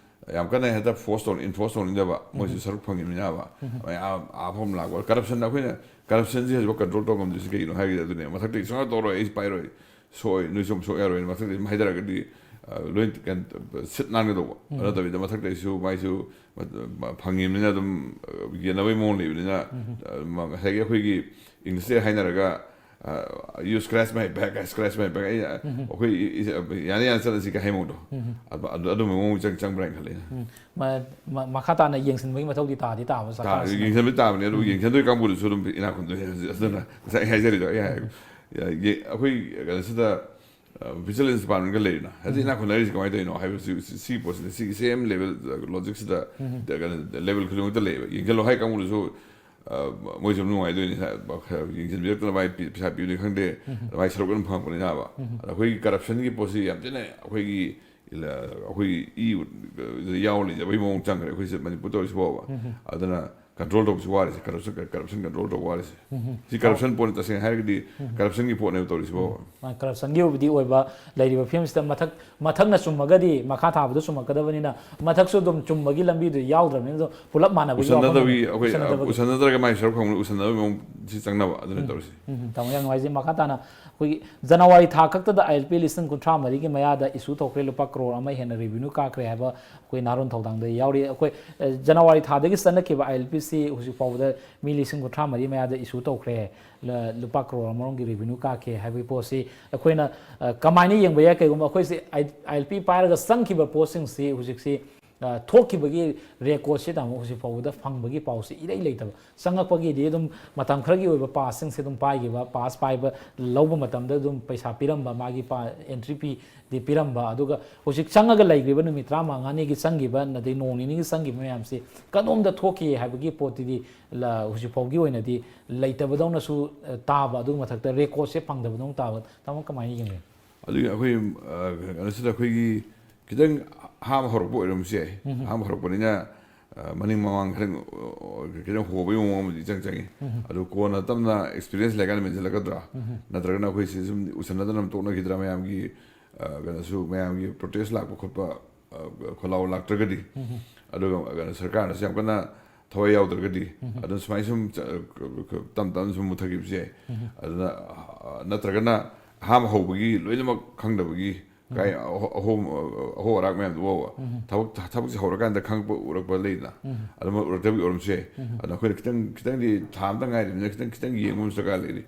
ꯌꯥꯝ ꯀꯟꯅ ꯍꯦꯛꯇ ꯐꯣꯔꯁ ꯇꯧꯅ ꯏꯟꯐꯣꯔꯁ ꯇꯧꯅꯤꯡꯗꯕ, ꯃꯣꯏꯁꯨ ꯁꯔꯨꯛ ꯐꯪꯉꯤꯕꯅꯤꯅꯕ꯫ ꯑꯥ ꯐꯥꯎ ꯂꯥꯛꯄ ꯀꯔꯞꯁꯟꯗ ꯑꯩꯈꯣꯏꯅ ꯀꯔꯞꯁꯟꯁꯤ ꯍꯧꯖꯤꯛ ꯀꯟꯇ꯭ꯔꯣꯜ ꯇꯧ ꯉꯝꯗ꯭ꯔꯤꯁꯤ ꯀꯩꯒꯤꯅꯣ ꯍꯥꯏꯔꯒꯗꯤ ꯑꯗꯨꯅꯦ, ꯃꯊꯛꯇꯒꯤ ꯁꯨꯡꯌꯥ ꯇꯧꯔꯣꯏ, ꯑꯩ ꯄꯥꯏꯔꯣꯏ, ꯁꯣꯛꯑꯣꯏ, ꯅꯣꯏ ꯁꯨꯝ ꯁꯣꯛ ꯌꯥꯔꯣꯏꯅ ꯃꯊꯛꯇꯒꯤ ꯑꯗꯨꯝ ꯍꯥꯏꯊꯔꯒꯗꯤ ꯂꯣꯏ ꯁꯤꯠ ꯅꯥꯟꯒꯗꯧꯕ꯫ ꯑꯗꯨ ꯅꯠꯇꯕꯤꯗ ꯃꯊꯛꯇꯒꯤꯁꯨ ꯃꯥꯏꯁꯨ ꯐꯪꯉꯤꯕꯅꯤꯅ ꯑꯗꯨꯝ ꯌꯦꯟꯅꯕꯒꯤ ꯃꯑꯣꯡ ꯂꯩꯕꯅꯤꯅ, ꯉꯁꯥꯏꯒꯤ ꯑꯩꯈꯣꯏꯒꯤ ꯏꯪꯂꯤꯁꯇ ꯍꯥꯏꯅꯔꯒ "You scratch my back, I scratch my back", ꯑꯩ ꯑꯩꯈꯣꯏ ꯌꯥꯅ ꯌꯥꯅ ꯆꯠꯂꯁꯤ ꯀꯩ ꯍꯥꯏ ꯃꯑꯣꯡꯗꯣ, ꯑꯗꯨꯝꯕ ꯃꯑꯣꯡ ꯆꯪ ꯆꯪꯕ꯭ꯔꯥ ꯍꯥꯏꯅ ꯈꯜꯂꯤ꯫ ꯃꯈꯥ ꯇꯥꯅ ꯌꯦꯡꯁꯤꯟꯕꯒꯤ ꯃꯊꯧꯗꯤ ꯇꯥꯗꯤ ꯇꯥꯕ ꯁꯔꯀꯥꯔꯁꯤꯅ꯫ ꯌꯦꯡꯁꯤꯟꯕꯗꯤ ꯇꯥꯕꯅꯤ꯫ ꯑꯗꯨꯕꯨ ꯌꯦꯡꯁꯤꯟꯗꯣꯏ ꯀꯥꯡꯕꯨꯗꯨꯁꯨ ꯑꯗꯨꯝ ꯏꯅꯥꯛ ꯈꯨꯟꯗꯣꯏꯅꯤ꯫ ꯑꯗꯨꯅ ꯉꯁꯥꯏ ꯑꯩ ꯍꯥꯏꯖꯔꯤꯗꯣ, ꯑꯩ ꯍꯥꯏ-, ꯑꯩꯈꯣꯏ ꯀꯩꯅꯣꯁꯤꯗ ꯚꯤꯖꯤꯂꯦꯟꯁ ꯗꯤꯄꯥꯔꯠꯃꯦꯟꯒ ꯂꯩꯔꯤꯅ ꯍꯧꯖꯤꯛ ꯏꯅꯥꯛ ꯈꯨꯟꯅꯔꯤꯁꯤ ꯀꯃꯥꯏꯅ ꯇꯧꯔꯤꯅꯣ ꯍꯥꯏꯕꯁꯤ, ꯁꯤ- ꯁꯤꯒꯤ ꯄꯣꯠꯁꯤꯗ, ꯁꯤꯒꯤ ꯁꯦꯝ ꯂꯦꯚꯦꯜ ꯂꯣꯖꯤꯛꯁꯤꯗ ꯂꯦꯚꯦꯜ ꯈꯨꯗꯤꯡꯃꯛꯇ ꯂꯩꯌꯦꯕ꯫ ꯌꯦꯡꯁꯤꯜꯂꯣ ꯍꯥꯏ ꯀꯥꯡꯕꯨꯗꯨꯁꯨ ꯃꯣꯏꯁꯨ ꯑꯗꯨꯝ ꯅꯨꯡꯉꯥꯏꯗꯣꯏꯅꯤ꯫ ꯌꯦꯡꯁꯤꯟꯕꯤꯔꯛꯇꯅ ꯃꯥꯏ ꯄꯩꯁꯥ ꯄꯤꯕꯅꯤ ꯈꯪꯗꯦ, ꯃꯥꯏ ꯁꯔꯨꯛ ꯑꯗꯨꯝ ꯐꯪꯉꯛꯄꯅꯤꯅꯕ꯫ ꯑꯗ ꯑꯩꯈꯣꯏꯒꯤ ꯀꯔꯞꯁꯟꯒꯤ ꯄꯣꯠꯁꯤ ꯌꯥꯝ ꯊꯤꯅ ꯑꯩꯈꯣꯏꯒꯤ ꯑꯩꯈꯣꯏꯒꯤ ꯏ ꯌꯥꯎꯔ ꯂꯩꯖꯕꯒꯤ ꯃꯑꯣꯡ ꯆꯪꯈ꯭ꯔꯦ ꯑꯩꯈꯣꯏꯁꯦ ꯃꯅꯤꯄꯨꯔ ꯇꯧꯔꯤꯁꯤ ꯐꯥꯎꯕ꯫ ꯑꯗꯨꯅ ꯀꯟꯇ꯭ꯔꯣꯜ ꯇꯧꯕꯁꯤ ꯋꯥꯔꯤꯁꯦ, ꯀꯔꯞꯁꯟ ꯀꯔꯞꯁꯟ ꯀꯟꯇ꯭ꯔꯣꯜ ꯇꯧꯕ ꯋꯥꯔꯤꯁꯦ꯫ ꯁꯤ ꯀꯔꯞꯁꯟ ꯄꯣꯠꯅꯤ, ꯇꯁꯦꯡꯅ ꯍꯥꯏꯔꯒꯗꯤ ꯀꯔꯞꯁꯟꯒꯤ ꯄꯣꯠꯅꯦꯕ ꯇꯧꯔꯤꯁꯤ ꯐꯥꯎꯕ꯫ ꯀꯔꯞꯁꯟꯒꯤ ꯑꯣꯏꯕꯗꯤ ꯑꯣꯏꯕ, ꯂꯩꯔꯤꯕ ꯐꯤꯕꯝꯁꯤꯗ ꯃꯊꯛ ꯃꯊꯛꯅ ꯆꯨꯝꯃꯒꯗꯤ ꯃꯈꯥ ꯊꯥꯕꯗ ꯆꯨꯝꯃꯛꯀꯗꯕꯅꯤꯅ, ꯃꯊꯛꯁꯨ ꯑꯗꯨꯝ ꯆꯨꯝꯕꯒꯤ ꯂꯝꯕꯤꯗ ꯌꯥꯎꯗ꯭ꯔꯕꯅꯤꯅ ꯑꯗꯨꯝ ꯄꯨꯂꯞ ꯃꯥꯟꯅꯕꯒꯤ ꯋꯥꯐꯝ ꯎꯁꯟꯅꯗꯕꯤ ꯑꯣꯏꯅ ꯑꯩꯈꯣꯏ ꯎꯁꯟꯅꯗꯕꯒꯤ ꯎꯁꯟꯅꯗ꯭ꯔꯒ ꯃꯥꯏ ꯁꯔꯨꯛ ꯐꯪꯕ ꯎꯁꯟꯅꯕꯒꯤ ꯃꯑꯣꯡ ꯁꯤ ꯆꯪꯅꯕ ꯑꯗꯨꯅ ꯇꯧꯔꯤꯁꯤ꯫ ꯎꯝ, ꯇꯥꯃꯣ ꯌꯥꯝ ꯅꯨꯡꯉꯥꯏꯖꯩ꯫ ꯃꯈꯥ ꯇꯥꯅ ꯑꯩꯈꯣꯏꯒꯤ ꯖꯅꯋꯥꯔꯤ ꯊꯥ ꯈꯛꯇꯗ ꯑꯥꯏ ꯑꯦꯜ ꯄꯤ ꯂꯤꯁꯤꯡ ꯀꯨꯟꯊ꯭ꯔꯥ ꯃꯔꯤꯒꯤ ꯃꯌꯥꯗ ꯏꯁꯨ ꯇꯧꯈ꯭ꯔꯦ, ꯂꯨꯄꯥ ꯀ꯭ꯔꯣꯔ ꯑꯃ ꯍꯦꯟꯅ ꯔꯦꯚꯤꯅ꯭ꯌꯨ ꯀꯥꯈ꯭ꯔꯦ ꯍꯥꯏꯕ ꯑꯩꯈꯣꯏ ꯅꯍꯥꯔꯣꯟ ꯊꯧꯗꯥꯡꯗ ꯌꯥꯎꯔꯤ꯫ ꯑꯩꯈꯣꯏ, ꯑ, ꯖꯅꯋꯥꯔꯤ ꯊꯥꯗꯒꯤ ꯆꯠꯅꯈꯤꯕ ꯑꯥꯏ ꯑꯦꯜ ꯄꯤꯁꯤ ꯍꯧꯖꯤꯛ ꯐꯥꯎꯕꯗ ꯃꯤ ꯂꯤꯁꯤꯡ ꯀꯨꯟꯊ꯭ꯔꯥ ꯃꯔꯤ ꯃꯌꯥꯗ ꯏꯁꯨ ꯇꯧꯈ꯭ꯔꯦ, ꯂ-, ꯂꯨꯄꯥ ꯀ꯭ꯔꯣꯔ ꯑꯃꯔꯣꯝꯒꯤ ꯔꯦꯚꯤꯅ꯭ꯌꯨ ꯀꯥꯈꯤ ꯍꯥꯏꯕꯒꯤ ꯄꯣꯠꯁꯤ ꯑꯩꯈꯣꯏꯅ, ꯑ, ꯀꯃꯥꯏꯅ ꯌꯦꯡꯕ ꯌꯥꯏ? ꯀꯩꯒꯨꯝꯕ ꯑꯩꯈꯣꯏꯁꯤ ꯑꯥꯏ ꯑꯦꯜ ꯄꯤ ꯄꯥꯏꯔꯒ ꯆꯪꯈꯤꯕ ꯄꯣꯠꯁꯤꯡꯁꯤ ꯍꯧꯖꯤꯛꯁꯤ, ꯑ, ꯊꯣꯛꯈꯤꯕꯒꯤ ꯔꯦꯀꯣꯔꯠꯁꯤ, ꯇꯥꯃꯣ, ꯍꯧꯖꯤꯛ ꯐꯥꯎꯕꯗ ꯐꯪꯕꯒꯤ ꯄꯥꯎꯁꯤ ꯏꯔꯩ ꯂꯩꯇꯕ꯫ ꯆꯪꯉꯛꯄꯒꯤꯗꯤ ꯑꯗꯨꯝ ꯃꯇꯝ ꯈꯔꯒꯤ ꯑꯣꯏꯕ ꯄꯥꯁꯁꯤꯡꯁꯦ ꯑꯗꯨꯝ ꯄꯥꯏꯈꯤꯕ, ꯄꯥꯁ ꯄꯥꯏꯕ, ꯂꯧꯕ ꯃꯇꯝꯗ ꯑꯗꯨꯝ ꯄꯩꯁꯥ ꯄꯤꯔꯝꯕ, ꯃꯥꯒꯤ ꯄꯥ-, ꯑꯦꯟꯇ꯭ꯔꯤ ꯐꯤꯗꯤ ꯄꯤꯔꯝꯕ, ꯑꯗꯨꯒ ꯍꯧꯖꯤꯛ ꯆꯪꯉꯒ ꯂꯩꯈ꯭ꯔꯤꯕ ꯅꯨꯃꯤꯠ ꯇꯔꯥꯃꯉꯥꯅꯤꯒꯤ ꯆꯪꯈꯤꯕ, ꯅꯠꯇ꯭ꯔꯒ ꯅꯣꯡ ꯅꯤꯅꯤꯒꯤ ꯆꯪꯈꯤꯕ ꯃꯌꯥꯝꯁꯤ ꯀꯗꯣꯝꯗ ꯊꯣꯛꯈꯤ ꯍꯥꯏꯕꯒꯤ ꯄꯣꯠꯇꯨꯗꯤ ꯂ-, ꯍꯧꯖꯤꯛ ꯐꯥꯎꯒꯤ ꯑꯣꯏꯅꯗꯤ ꯂꯩꯇꯕꯗꯧꯅꯁꯨ, ꯑ, ꯇꯥꯕ, ꯑꯗꯨꯒꯤ ꯃꯊꯛꯇ ꯔꯦꯀꯣꯔꯠꯁꯦ ꯐꯪꯗꯕꯗꯧꯅ ꯇꯥꯕ꯫ ꯇꯥꯃꯣ, ꯀꯃꯥꯏꯅ ꯌꯦꯡꯉꯤ? ꯑꯗꯨꯒ ꯑꯩꯈꯣꯏ, ꯑ, ꯀꯩꯅꯣꯁꯤꯗ ꯑꯩꯈꯣꯏꯒꯤ ꯈꯤꯇꯪ ꯑꯍꯥꯟꯕ ꯍꯧꯔꯛꯄ ꯑꯣꯏꯔꯝꯕꯁꯨ ꯌꯥꯏ꯫ ꯑꯍꯥꯟꯕ ꯍꯧꯔꯛꯄꯅꯤꯅ, ꯑ, ꯃꯅꯤꯡ ꯃꯃꯥꯡ ꯈꯤꯇꯪ, ꯑ, ꯈꯤꯇꯪ ꯍꯣꯕꯒꯤ ꯃꯑꯣꯡ ꯑꯃꯗꯤ ꯏꯆꯪ ꯆꯪꯉꯤ꯫ ꯑꯗꯨ ꯀꯣꯟꯅ ꯇꯞꯅ experience ꯂꯩꯔꯀꯥꯟꯗ ꯃꯦꯟꯁꯤꯜꯂꯛꯀꯗ꯭ꯔꯥ? ꯅꯠꯇ꯭ꯔꯒꯅ ꯑꯩꯈꯣꯏ ꯁꯤ ꯁꯨꯝ ꯎꯁꯟꯅꯗꯅ ꯑꯗꯨꯝ ꯇꯣꯛꯅꯈꯤꯗ꯭ꯔꯥ? ꯃꯌꯥꯝꯒꯤ, ꯑ, ꯀꯩꯅꯣꯁꯨ, ꯃꯌꯥꯝꯒꯤ protest ꯂꯥꯛꯄ ꯈꯣꯠꯄ, ꯑ, ꯈꯣꯜꯂꯥꯎ ꯂꯥꯛꯇ꯭ꯔꯒꯗꯤ, ꯑꯗꯨꯒ ꯀꯩꯅꯣ ꯁꯔꯀꯥꯔꯅꯁꯨ ꯌꯥꯝ ꯀꯟꯅ ꯊꯋꯥꯏ ꯌꯥꯎꯗ꯭ꯔꯒꯗꯤ, ꯑꯗꯨꯝ ꯁꯨꯃꯥꯏꯅ ꯁꯨꯝ ꯆ-, ꯇꯞ ꯇꯞꯅ ꯁꯨꯝ ꯃꯨꯊꯈꯤꯕꯁꯨ ꯌꯥꯏ꯫ ꯑꯗꯨꯅ, ꯑ, ꯅꯠꯇ꯭ꯔꯒꯅ ꯑꯍꯥꯟꯕ ꯍꯧꯕꯒꯤ ꯂꯣꯏꯅꯃꯛ ꯈꯪꯗꯕꯒꯤ ꯀꯥꯏ ꯑꯍꯣ-, ꯑꯍꯣ-, ꯑꯍꯣ ꯑꯔꯥꯛ ꯃꯌꯥꯝꯗꯨ ꯐꯥꯎꯕ ꯊꯕꯛ, ꯊꯕꯛꯁꯦ ꯍꯧꯔꯀꯥꯟꯗ ꯈꯪꯉꯛꯄ, ꯎꯔꯛꯄ ꯂꯩꯗꯅ, ꯑꯗꯨꯃꯛ ꯎꯔꯛꯇꯕꯒꯤ ꯑꯣꯏꯔꯝꯕꯁꯨ ꯌꯥꯏ꯫ ꯑꯗꯨꯅ ꯑꯩꯈꯣꯏꯅ ꯈꯤꯇꯪ, ꯈꯤꯇꯪꯗꯤ ꯊꯥ ꯑꯃꯇ ꯉꯥꯏꯔꯤꯕꯅꯤꯅ ꯈꯤꯇꯪ, ꯈꯤꯇꯪ ꯌꯦꯡꯕ ꯑꯃꯁꯨ ꯗꯔꯀꯥꯔ ꯂꯩꯔꯤ꯫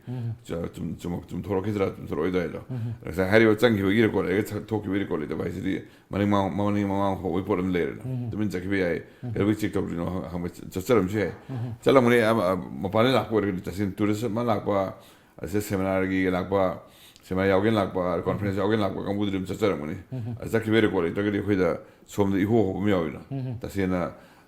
ꯆ-, ꯆꯨꯝ-, ꯆꯨꯝꯃꯛ-, ꯆꯨꯝꯊꯣꯔꯛꯈꯤꯗ꯭ꯔꯥ, ꯆꯨꯝꯊꯣꯔꯛꯑꯣꯏꯗ꯭ꯔꯥ ꯍꯥꯏꯗꯣ꯫ ꯉꯁꯥꯏ ꯍꯥꯏꯔꯤꯕ ꯆꯪꯈꯤꯕꯒꯤ record ꯂꯩꯔꯒ ꯊ-, ꯊꯣꯛꯈꯤꯕꯒꯤ record ꯂꯩꯇꯕ ꯍꯥꯏꯁꯤꯗꯤ ꯃꯅꯤꯡ ꯃꯃꯥꯡ, ꯃꯅꯤꯡ ꯃꯃꯥꯡ ꯍꯧꯕꯒꯤ ꯄꯣꯠ ꯑꯃ ꯂꯩꯔꯦꯅ꯫ ꯇꯨꯃꯤꯟ ꯆꯠꯈꯤꯕ ꯌꯥꯏ꯫ ꯀꯩꯗꯧꯕꯩ check ꯇꯧꯗ꯭ꯔꯤꯅꯣ ꯍꯪ-, ꯍꯪꯕ ꯆ-, ꯆꯠꯆꯔꯝꯕꯁꯨ ꯌꯥꯏ꯫ ꯆꯠꯂꯝꯒꯅꯤ꯫ ꯑꯃ, ꯑ, ꯃꯄꯥꯟꯗꯒꯤ ꯂꯥꯛꯄ ꯑꯣꯏꯔꯒꯗꯤ, ꯇꯁꯦꯡꯅ tourist ꯑꯃ ꯂꯥꯛꯄ, ꯑꯁꯤꯗ seminarꯒꯤ ꯂꯥꯛꯄ, seminar ꯌꯥꯎꯒꯦꯅ ꯂꯥꯛꯄ, conference ꯌꯥꯎꯒꯦꯅ ꯂꯥꯛꯄ ꯀꯥꯡꯕꯨꯗꯨꯗꯤ ꯑꯗꯨꯝ ꯆꯠꯆꯔꯝꯒꯅꯤ꯫ ꯑꯗ ꯆꯠꯈꯤꯕꯒꯤ record ꯂꯩꯇ꯭ꯔꯒꯗꯤ ꯑꯩꯈꯣꯏꯗ ꯁꯣꯝꯗ ꯏꯍꯣ ꯍꯣꯕ ꯑꯃ ꯌꯥꯎꯋꯤꯅ꯫ ꯇꯁꯦꯡꯅ,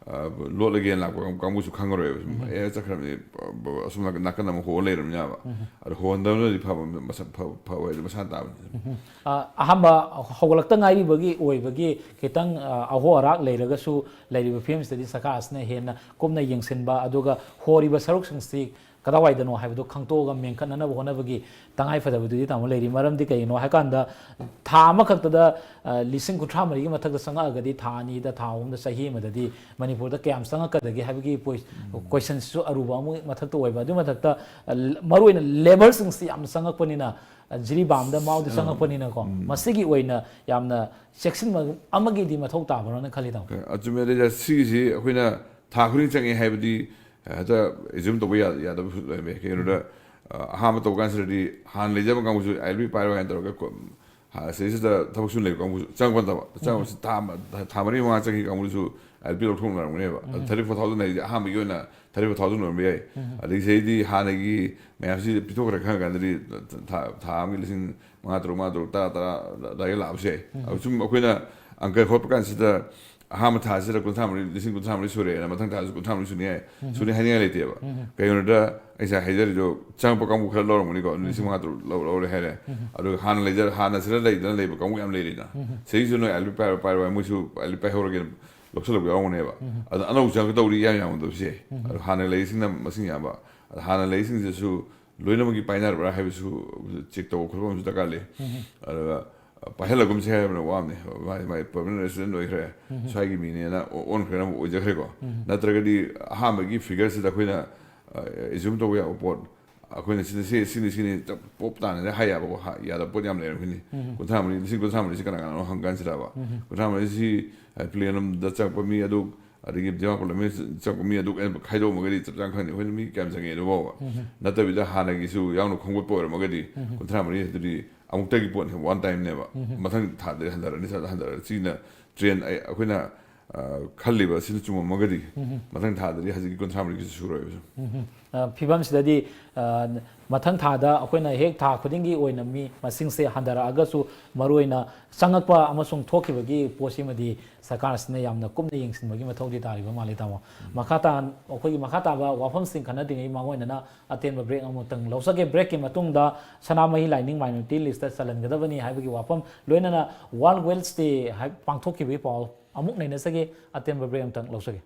ꯑ, ꯂꯣꯠꯂꯒꯦꯅ ꯂꯥꯛꯄ ꯀꯥꯡ-, ꯀꯥꯡꯕꯨꯁꯨ ꯈꯪꯉꯔꯣꯏꯕ꯫ ꯁꯨꯝ, "ꯑꯦ, ꯆꯠꯈ꯭ꯔꯕꯅꯤ, ꯕ-, ꯕ-, ꯑꯁꯣꯝ ꯅꯥꯀꯟ, ꯅꯥꯀꯟ ꯑꯃ ꯍꯣ ꯂꯩꯔꯕꯅꯤꯅꯕ"꯫ ꯑꯗꯣ ꯍꯣꯍꯟꯗꯕꯅꯗꯤ ꯐꯕ, ꯃꯁꯛ ꯐ-, ꯐꯕ ꯍꯥꯏꯗꯤ ꯃꯁꯥꯅ ꯇꯥꯕꯅꯤ꯫ ꯑ, ꯑꯍꯥꯟꯕ ꯍꯧꯒꯠꯂꯛꯇ ꯉꯥꯏꯔꯤꯕꯒꯤ ꯑꯣꯏꯕꯒꯤ ꯈꯤꯇꯪ, ꯑ, ꯑꯍꯣ ꯑꯔꯥꯛ ꯂꯩꯔꯒꯁꯨ ꯂꯩꯔꯤꯕ ꯐꯤꯕꯝꯁꯤꯗꯗꯤ ꯁꯔꯀꯥꯔꯁꯤꯅ ꯍꯦꯟꯅ ꯀꯨꯞꯅ ꯌꯦꯡꯁꯤꯟꯕ, ꯑꯗꯨꯒ ꯍꯣꯔꯤꯕ ꯁꯔꯨꯛꯁꯤꯡꯁꯤ ꯀꯗꯥꯏꯋꯥꯏꯗꯅꯣ ꯍꯥꯏꯕꯗꯨ ꯈꯪꯇꯣꯛꯑꯒ ꯃꯦꯟꯈꯠꯅꯅꯕ ꯍꯣꯠꯅꯕꯒꯤ ꯇꯉꯥꯏ ꯐꯗꯕꯗꯨꯗꯤ, ꯇꯥꯃꯣ, ꯂꯩꯔꯤ꯫ ꯃꯔꯝꯗꯤ ꯀꯩꯒꯤꯅꯣ ꯍꯥꯏꯀꯥꯟꯗ, ꯊꯥ ꯑꯃꯈꯛꯇꯗ, ꯑ, ꯂꯤꯁꯤꯡ ꯀꯨꯟꯊ꯭ꯔꯥ ꯃꯔꯤꯒꯤ ꯃꯊꯛꯇ ꯆꯪꯉꯛꯑꯒꯗꯤ ꯊꯥ ꯑꯅꯤꯗ, ꯊꯥ ꯑꯍꯨꯝꯗ, ꯆꯍꯤ ꯑꯃꯗꯗꯤ ꯃꯅꯤꯄꯨꯔꯗ ꯀꯌꯥꯝ ꯆꯪꯉꯛꯀꯗꯒꯦ ꯍꯥꯏꯕꯒꯤ ꯄꯣꯏ-, questionꯁꯤꯁꯨ ꯑꯔꯨꯕ ꯑꯃꯒꯤ ꯃꯊꯛꯇ ꯑꯣꯏꯕ꯫ ꯑꯗꯨꯒꯤ ꯃꯊꯛꯇ, ꯑ, ꯃꯔꯨꯑꯣꯏꯅ labourꯁꯤꯡꯁꯤ ꯌꯥꯝꯅ ꯆꯪꯉꯛꯄꯅꯤꯅ, ꯑ, ꯖꯤꯔꯤꯕꯥꯝꯗ ꯃꯥꯎꯗ ꯆꯪꯉꯛꯄꯅꯤꯅꯀꯣ, ꯃꯁꯤꯒꯤ ꯑꯣꯏꯅ ꯌꯥꯝꯅ ꯆꯦꯛꯁꯤꯟꯕ ꯑꯃꯒꯤꯗꯤ ꯃꯊꯧ ꯇꯥꯕ꯭ꯔꯣꯅ ꯈꯜꯂꯤ, ꯇꯥꯃꯣ? ꯑꯆꯨꯝꯃꯦ꯫ ꯑꯗꯩꯗ ꯁꯤꯒꯤꯁꯤ ꯑꯩꯈꯣꯏꯅ ꯊꯥ ꯈꯨꯗꯤꯡ ꯆꯪꯉꯦ ꯍꯥꯏꯕꯗꯤ, ꯑ, ꯍꯦꯛꯇ assume ꯇꯧꯕ ꯌꯥ-, ꯌꯥꯗꯕꯁꯨ ꯂꯩꯔꯝꯃꯦ꯫ ꯀꯩꯒꯤꯅꯣꯗ, ꯑ, ꯑꯍꯥꯟꯕ ꯇꯧꯕ ꯀꯥꯟꯁꯤꯗꯗꯤ ꯍꯥꯟꯅ ꯂꯩꯖꯕ ꯀꯥꯡꯕꯨꯁꯨ ILP ꯄꯥꯏꯔꯣ ꯍꯥꯏꯅ ꯇꯧꯔꯒ ꯀꯣ-, ꯍꯥ-, ꯁꯤꯗꯩꯁꯤꯗ ꯊꯕꯛ ꯁꯨꯅ ꯂꯩꯕ ꯀꯥꯡꯕꯨꯁꯨ ꯆꯪꯉꯛꯄ ꯅꯠꯇꯕ, ꯆꯪꯉꯛꯄꯁꯤ ꯊꯥ ꯑꯃ, ꯊꯥ ꯃꯔꯤ ꯃꯉꯥ ꯆꯪꯈꯤ ꯀꯥꯡꯕꯨꯁꯨ ILP ꯂꯧꯊꯣꯛꯅꯔꯝꯒꯅꯦꯕ꯫ ꯑꯗꯨ thirty four thousand ꯍꯥꯏꯁꯤꯗꯤ ꯑꯍꯥꯟꯕꯒꯤ ꯑꯣꯏꯅ thirty four thousand ꯑꯣꯏꯔꯝꯕ ꯌꯥꯏ꯫ ꯑꯗꯒꯤ ꯁꯤꯗꯩꯗꯤ ꯍꯥꯟꯅꯒꯤ ꯃꯌꯥꯝꯁꯤ ꯄꯤꯊꯣꯛꯈ꯭ꯔꯦ ꯈꯪꯉ ꯀꯥꯟꯗꯗꯤ ꯊꯥ, ꯊꯥ ꯑꯃꯒꯤ ꯂꯤꯁꯤꯡ ꯃꯉꯥ, ꯇꯔꯨꯛ, ꯃꯉꯥ, ꯇꯔꯨꯛ, ꯇꯔꯥ, ꯇꯔꯥ ꯑꯗꯨꯋꯥꯏꯒ ꯂꯥꯛꯑꯕꯁꯨ ꯌꯥꯏ꯫ ꯑꯗꯨ ꯁꯨꯝ ꯑꯩꯈꯣꯏꯅ ꯑꯪꯀ ꯍꯣꯠꯄ ꯀꯥꯟꯁꯤꯗ ꯑꯍꯥꯟꯕ ꯊꯥꯁꯤꯗ ꯀꯨꯟꯊ꯭ꯔꯥ ꯃꯔꯤ, ꯂꯤꯁꯤꯡ ꯀꯨꯟꯊ꯭ꯔꯥ ꯃꯔꯤ ꯁꯨꯔꯦꯅ ꯃꯊꯪ ꯊꯥꯁꯨ ꯀꯨꯟꯊ꯭ꯔꯥ ꯃꯔꯤ ꯁꯨꯅꯤ ꯍꯥꯏ, ꯁꯨꯅꯤ ꯍꯥꯏꯅꯤꯡꯉꯥꯏ ꯂꯩꯇꯦꯕ꯫ ꯀꯩꯒꯤꯅꯣꯗ ꯑꯩ ꯉꯁꯥꯏ ꯍꯥꯏꯖꯔꯤꯗꯣ, ꯆꯪꯉꯛꯄ ꯀꯥꯡꯕꯨ ꯈꯔ ꯂꯧꯔꯝꯒꯅꯤꯀꯣ, ꯂꯤꯁꯤꯡ ꯃꯉꯥ ꯇꯔꯨꯛ ꯂꯧ-, ꯂꯧꯔꯦ ꯍꯥꯏꯔꯦ꯫ ꯑꯗꯨꯒ ꯍꯥꯟꯅ ꯂꯩꯖ-, ꯍꯥꯟꯅ ꯁꯤꯗ ꯂꯩꯗꯅ ꯂꯩꯕ ꯀꯥꯡꯕꯨ ꯌꯥꯝ ꯂꯩꯔꯤꯅ, ꯁꯤꯗꯩꯁꯤꯁꯨ ꯅꯣꯏ ꯑꯦꯜꯕꯤ ꯄꯥꯏꯔꯣ, ꯄꯥꯏꯔꯣ ꯍꯥꯏ, ꯃꯣꯏꯁꯨ ꯑꯦꯜꯕꯤ ꯄꯥꯏꯍꯧꯔꯒꯦꯅ ꯂꯧꯁꯤꯜꯂꯛꯄ ꯌꯥꯎꯔꯝꯒꯅꯦꯕ꯫ ꯑꯗꯣ ꯑꯅꯧꯕ ꯆꯪꯉꯛꯀꯗꯧꯔꯤ ꯌꯥꯝ ꯌꯥꯝꯃꯝꯗꯕꯁꯦ꯫ ꯑꯗꯣ ꯍꯥꯟꯅ ꯂꯩꯔꯤꯁꯤꯡꯅ ꯃꯁꯤꯡ ꯌꯥꯝꯕ, ꯑꯗꯣ ꯍꯥꯟꯅ ꯂꯩꯔꯤꯁꯤꯡꯁꯤꯁꯨ ꯂꯣꯏꯅꯃꯛꯀꯤ ꯄꯥꯏꯅꯔꯕ꯭ꯔꯥ ꯍꯥꯏꯕꯁꯨ ꯆꯦꯛ ꯇꯧꯕ ꯈꯣꯠꯄ ꯑꯃꯁꯨ ꯗꯔꯀꯥꯔ ꯂꯩ꯫ ꯑꯗꯨꯒ ꯄꯥꯏꯍꯜꯂꯒꯨꯝꯁꯦ ꯍꯥꯏꯕꯅ ꯋꯥ ꯑꯃꯅꯤ꯫ ꯃꯥꯏ, ꯃꯥꯏ ꯄꯔꯃꯅꯦꯟ ꯔꯦꯁꯤꯗꯦꯟ ꯑꯣꯏꯈ꯭ꯔꯦ, ꯁ꯭ꯋꯥꯏꯒꯤ ꯃꯤꯅꯦꯅ ꯑꯣ-, ꯑꯣꯟꯈ꯭ꯔꯦꯅ ꯑꯃꯨꯛ ꯑꯣꯏꯖꯈ꯭ꯔꯦꯀꯣ꯫ ꯅꯠꯇ꯭ꯔꯒꯗꯤ ꯑꯍꯥꯟꯕꯒꯤ ꯐꯤꯒꯔꯁꯤꯗ ꯑꯩꯈꯣꯏꯅ, ꯑ, ꯑꯦꯖ꯭ꯌꯨꯝ ꯇꯧꯕ ꯌꯥꯕ ꯄꯣꯠ, ꯑꯩꯈꯣꯏꯅ ꯁꯤꯅ ꯁꯤ, ꯁꯤꯅꯤ, ꯁꯤꯅꯤ ꯆꯞ ꯄꯣꯞ ꯇꯥꯅ ꯍꯥꯏ ꯌꯥꯕ, ꯍꯥ-, ꯌꯥꯗꯕ ꯄꯣꯠ ꯌꯥꯝ ꯂꯩꯔꯝꯒꯅꯤ꯫ ꯀꯨꯟꯊ꯭ꯔꯥ ꯃꯔꯤ, ꯂꯤꯁꯤꯡ ꯀꯨꯟꯊ꯭ꯔꯥ ꯃꯔꯤꯁꯤ ꯀꯅꯥ ꯀꯅꯥꯅꯣ ꯍꯪ ꯀꯥꯟꯁꯤꯗꯕ? ꯀꯨꯟꯊ꯭ꯔꯥ ꯃꯔꯤꯁꯤ, ꯑ, ꯄ꯭ꯂꯦꯟ ꯑꯃꯗ ꯆꯪꯉꯛꯄ ꯃꯤ ꯑꯗꯨ, ꯑꯗꯒꯤ ꯗꯤꯃꯥꯄꯨꯔ ꯂꯝꯃꯦꯟ ꯆꯪꯉꯛꯄ ꯃꯤ ꯑꯗꯨ ꯑꯩꯅ ꯈꯥꯏꯗꯣꯛꯑꯝꯃꯒꯗꯤ ꯆꯞ ꯆꯥꯅ ꯈꯪꯅꯤ꯫ ꯑꯩꯈꯣꯏꯅ ꯃꯤ ꯀꯌꯥꯝ ꯆꯪꯉꯛꯑꯦ ꯑꯗꯨ ꯐꯥꯎꯕ꯫ ꯅꯠꯇꯕꯤꯗ ꯍꯥꯟꯅꯒꯤꯁꯨ ꯌꯥꯎꯅ ꯈꯣꯝꯒꯠꯄ ꯑꯣꯏꯔꯝꯃꯒꯗꯤ ꯀꯨꯟꯊ꯭ꯔꯥ ꯃꯔꯤ ꯑꯗꯨꯗꯤ ꯑꯃꯨꯛꯇꯒꯤ ꯄꯣꯠꯅꯤ, ꯋꯥꯟ ꯇꯥꯏꯝꯅꯦꯕ꯫ ꯃꯊꯪ ꯊꯥꯗꯗꯤ ꯍꯟꯊꯔꯅꯤ, ꯊꯥꯗ ꯍꯟꯊꯔꯅꯤ꯫ ꯁꯤꯅ ꯇ꯭ꯔꯦꯟ ꯑꯩ-, ꯑꯩꯈꯣꯏꯅ, ꯑ, ꯈꯜꯂꯤꯕ ꯑꯁꯤꯅ ꯆꯨꯝꯃꯝꯃꯒꯗꯤ ꯃꯊꯪ ꯊꯥꯗꯗꯤ ꯍꯧꯖꯤꯛꯀꯤ ꯀꯨꯟꯊ꯭ꯔꯥ ꯃꯔꯤꯒꯤꯁꯨ ꯁꯨꯔꯣꯏꯕ ꯁꯨꯝ꯫ ꯑ, ꯐꯤꯕꯝꯁꯤꯗꯗꯤ, ꯑ, ꯃꯊꯪ ꯊꯥꯗ ꯑꯩꯈꯣꯏꯅ ꯍꯦꯛ ꯊꯥ ꯈꯨꯗꯤꯡꯒꯤ ꯑꯣꯏꯅ ꯃꯤ ꯃꯁꯤꯡꯁꯦ ꯍꯟꯊꯔꯛꯑꯒꯁꯨ, ꯃꯔꯨꯑꯣꯏꯅ ꯆꯪꯉꯛꯄ ꯑꯃꯁꯨꯡ ꯊꯣꯛꯈꯤꯕꯒꯤ ꯄꯣꯠꯁꯤꯃꯗꯤ ꯁꯔꯀꯥꯔꯁꯤꯅ ꯌꯥꯝꯅ ꯀꯨꯞꯅ ꯌꯦꯡꯁꯤꯟꯕꯒꯤ ꯃꯊꯧꯗꯤ ꯇꯥꯔꯤꯕ ꯃꯥꯜꯂꯤ, ꯇꯥꯃꯣ꯫ ꯃꯈꯥ ꯇꯥ-, ꯑꯩꯈꯣꯏꯒꯤ ꯃꯈꯥ ꯇꯥꯕ ꯋꯥꯐꯝꯁꯤꯡ ꯈꯟꯅꯗ꯭ꯔꯤꯉꯩ ꯃꯥꯡꯑꯣꯏꯅꯅ ꯑꯇꯦꯟꯕ ꯕ꯭ꯔꯦꯛ ꯑꯃꯇꯪ ꯂꯧꯖꯒꯦ꯫ ꯕ꯭ꯔꯦꯛꯀꯤ ꯃꯇꯨꯡꯗ ꯁꯅꯥꯃꯍꯤ ꯂꯥꯏꯅꯤꯡ ꯃꯥꯏꯅꯣꯔꯤꯇꯤ ꯂꯤꯁꯇ ꯆꯜꯍꯟꯒꯗꯕꯅꯤ ꯍꯥꯏꯕꯒꯤ ꯋꯥꯐꯝ, ꯂꯣꯏꯅꯅ ꯋꯥꯔꯜꯗ ꯋꯦꯜꯁ ꯗꯦ ꯍꯥꯏ-, ꯄꯥꯡꯊꯣꯛꯈꯤꯕꯒꯤ ꯄꯥꯎ ꯑꯃꯨꯛ ꯅꯩꯅꯖꯒꯦ꯫ ꯑꯇꯦꯟꯕ ꯕ꯭ꯔꯦꯛ ꯑꯃꯇꯪ ꯂꯧꯖꯒꯦ꯫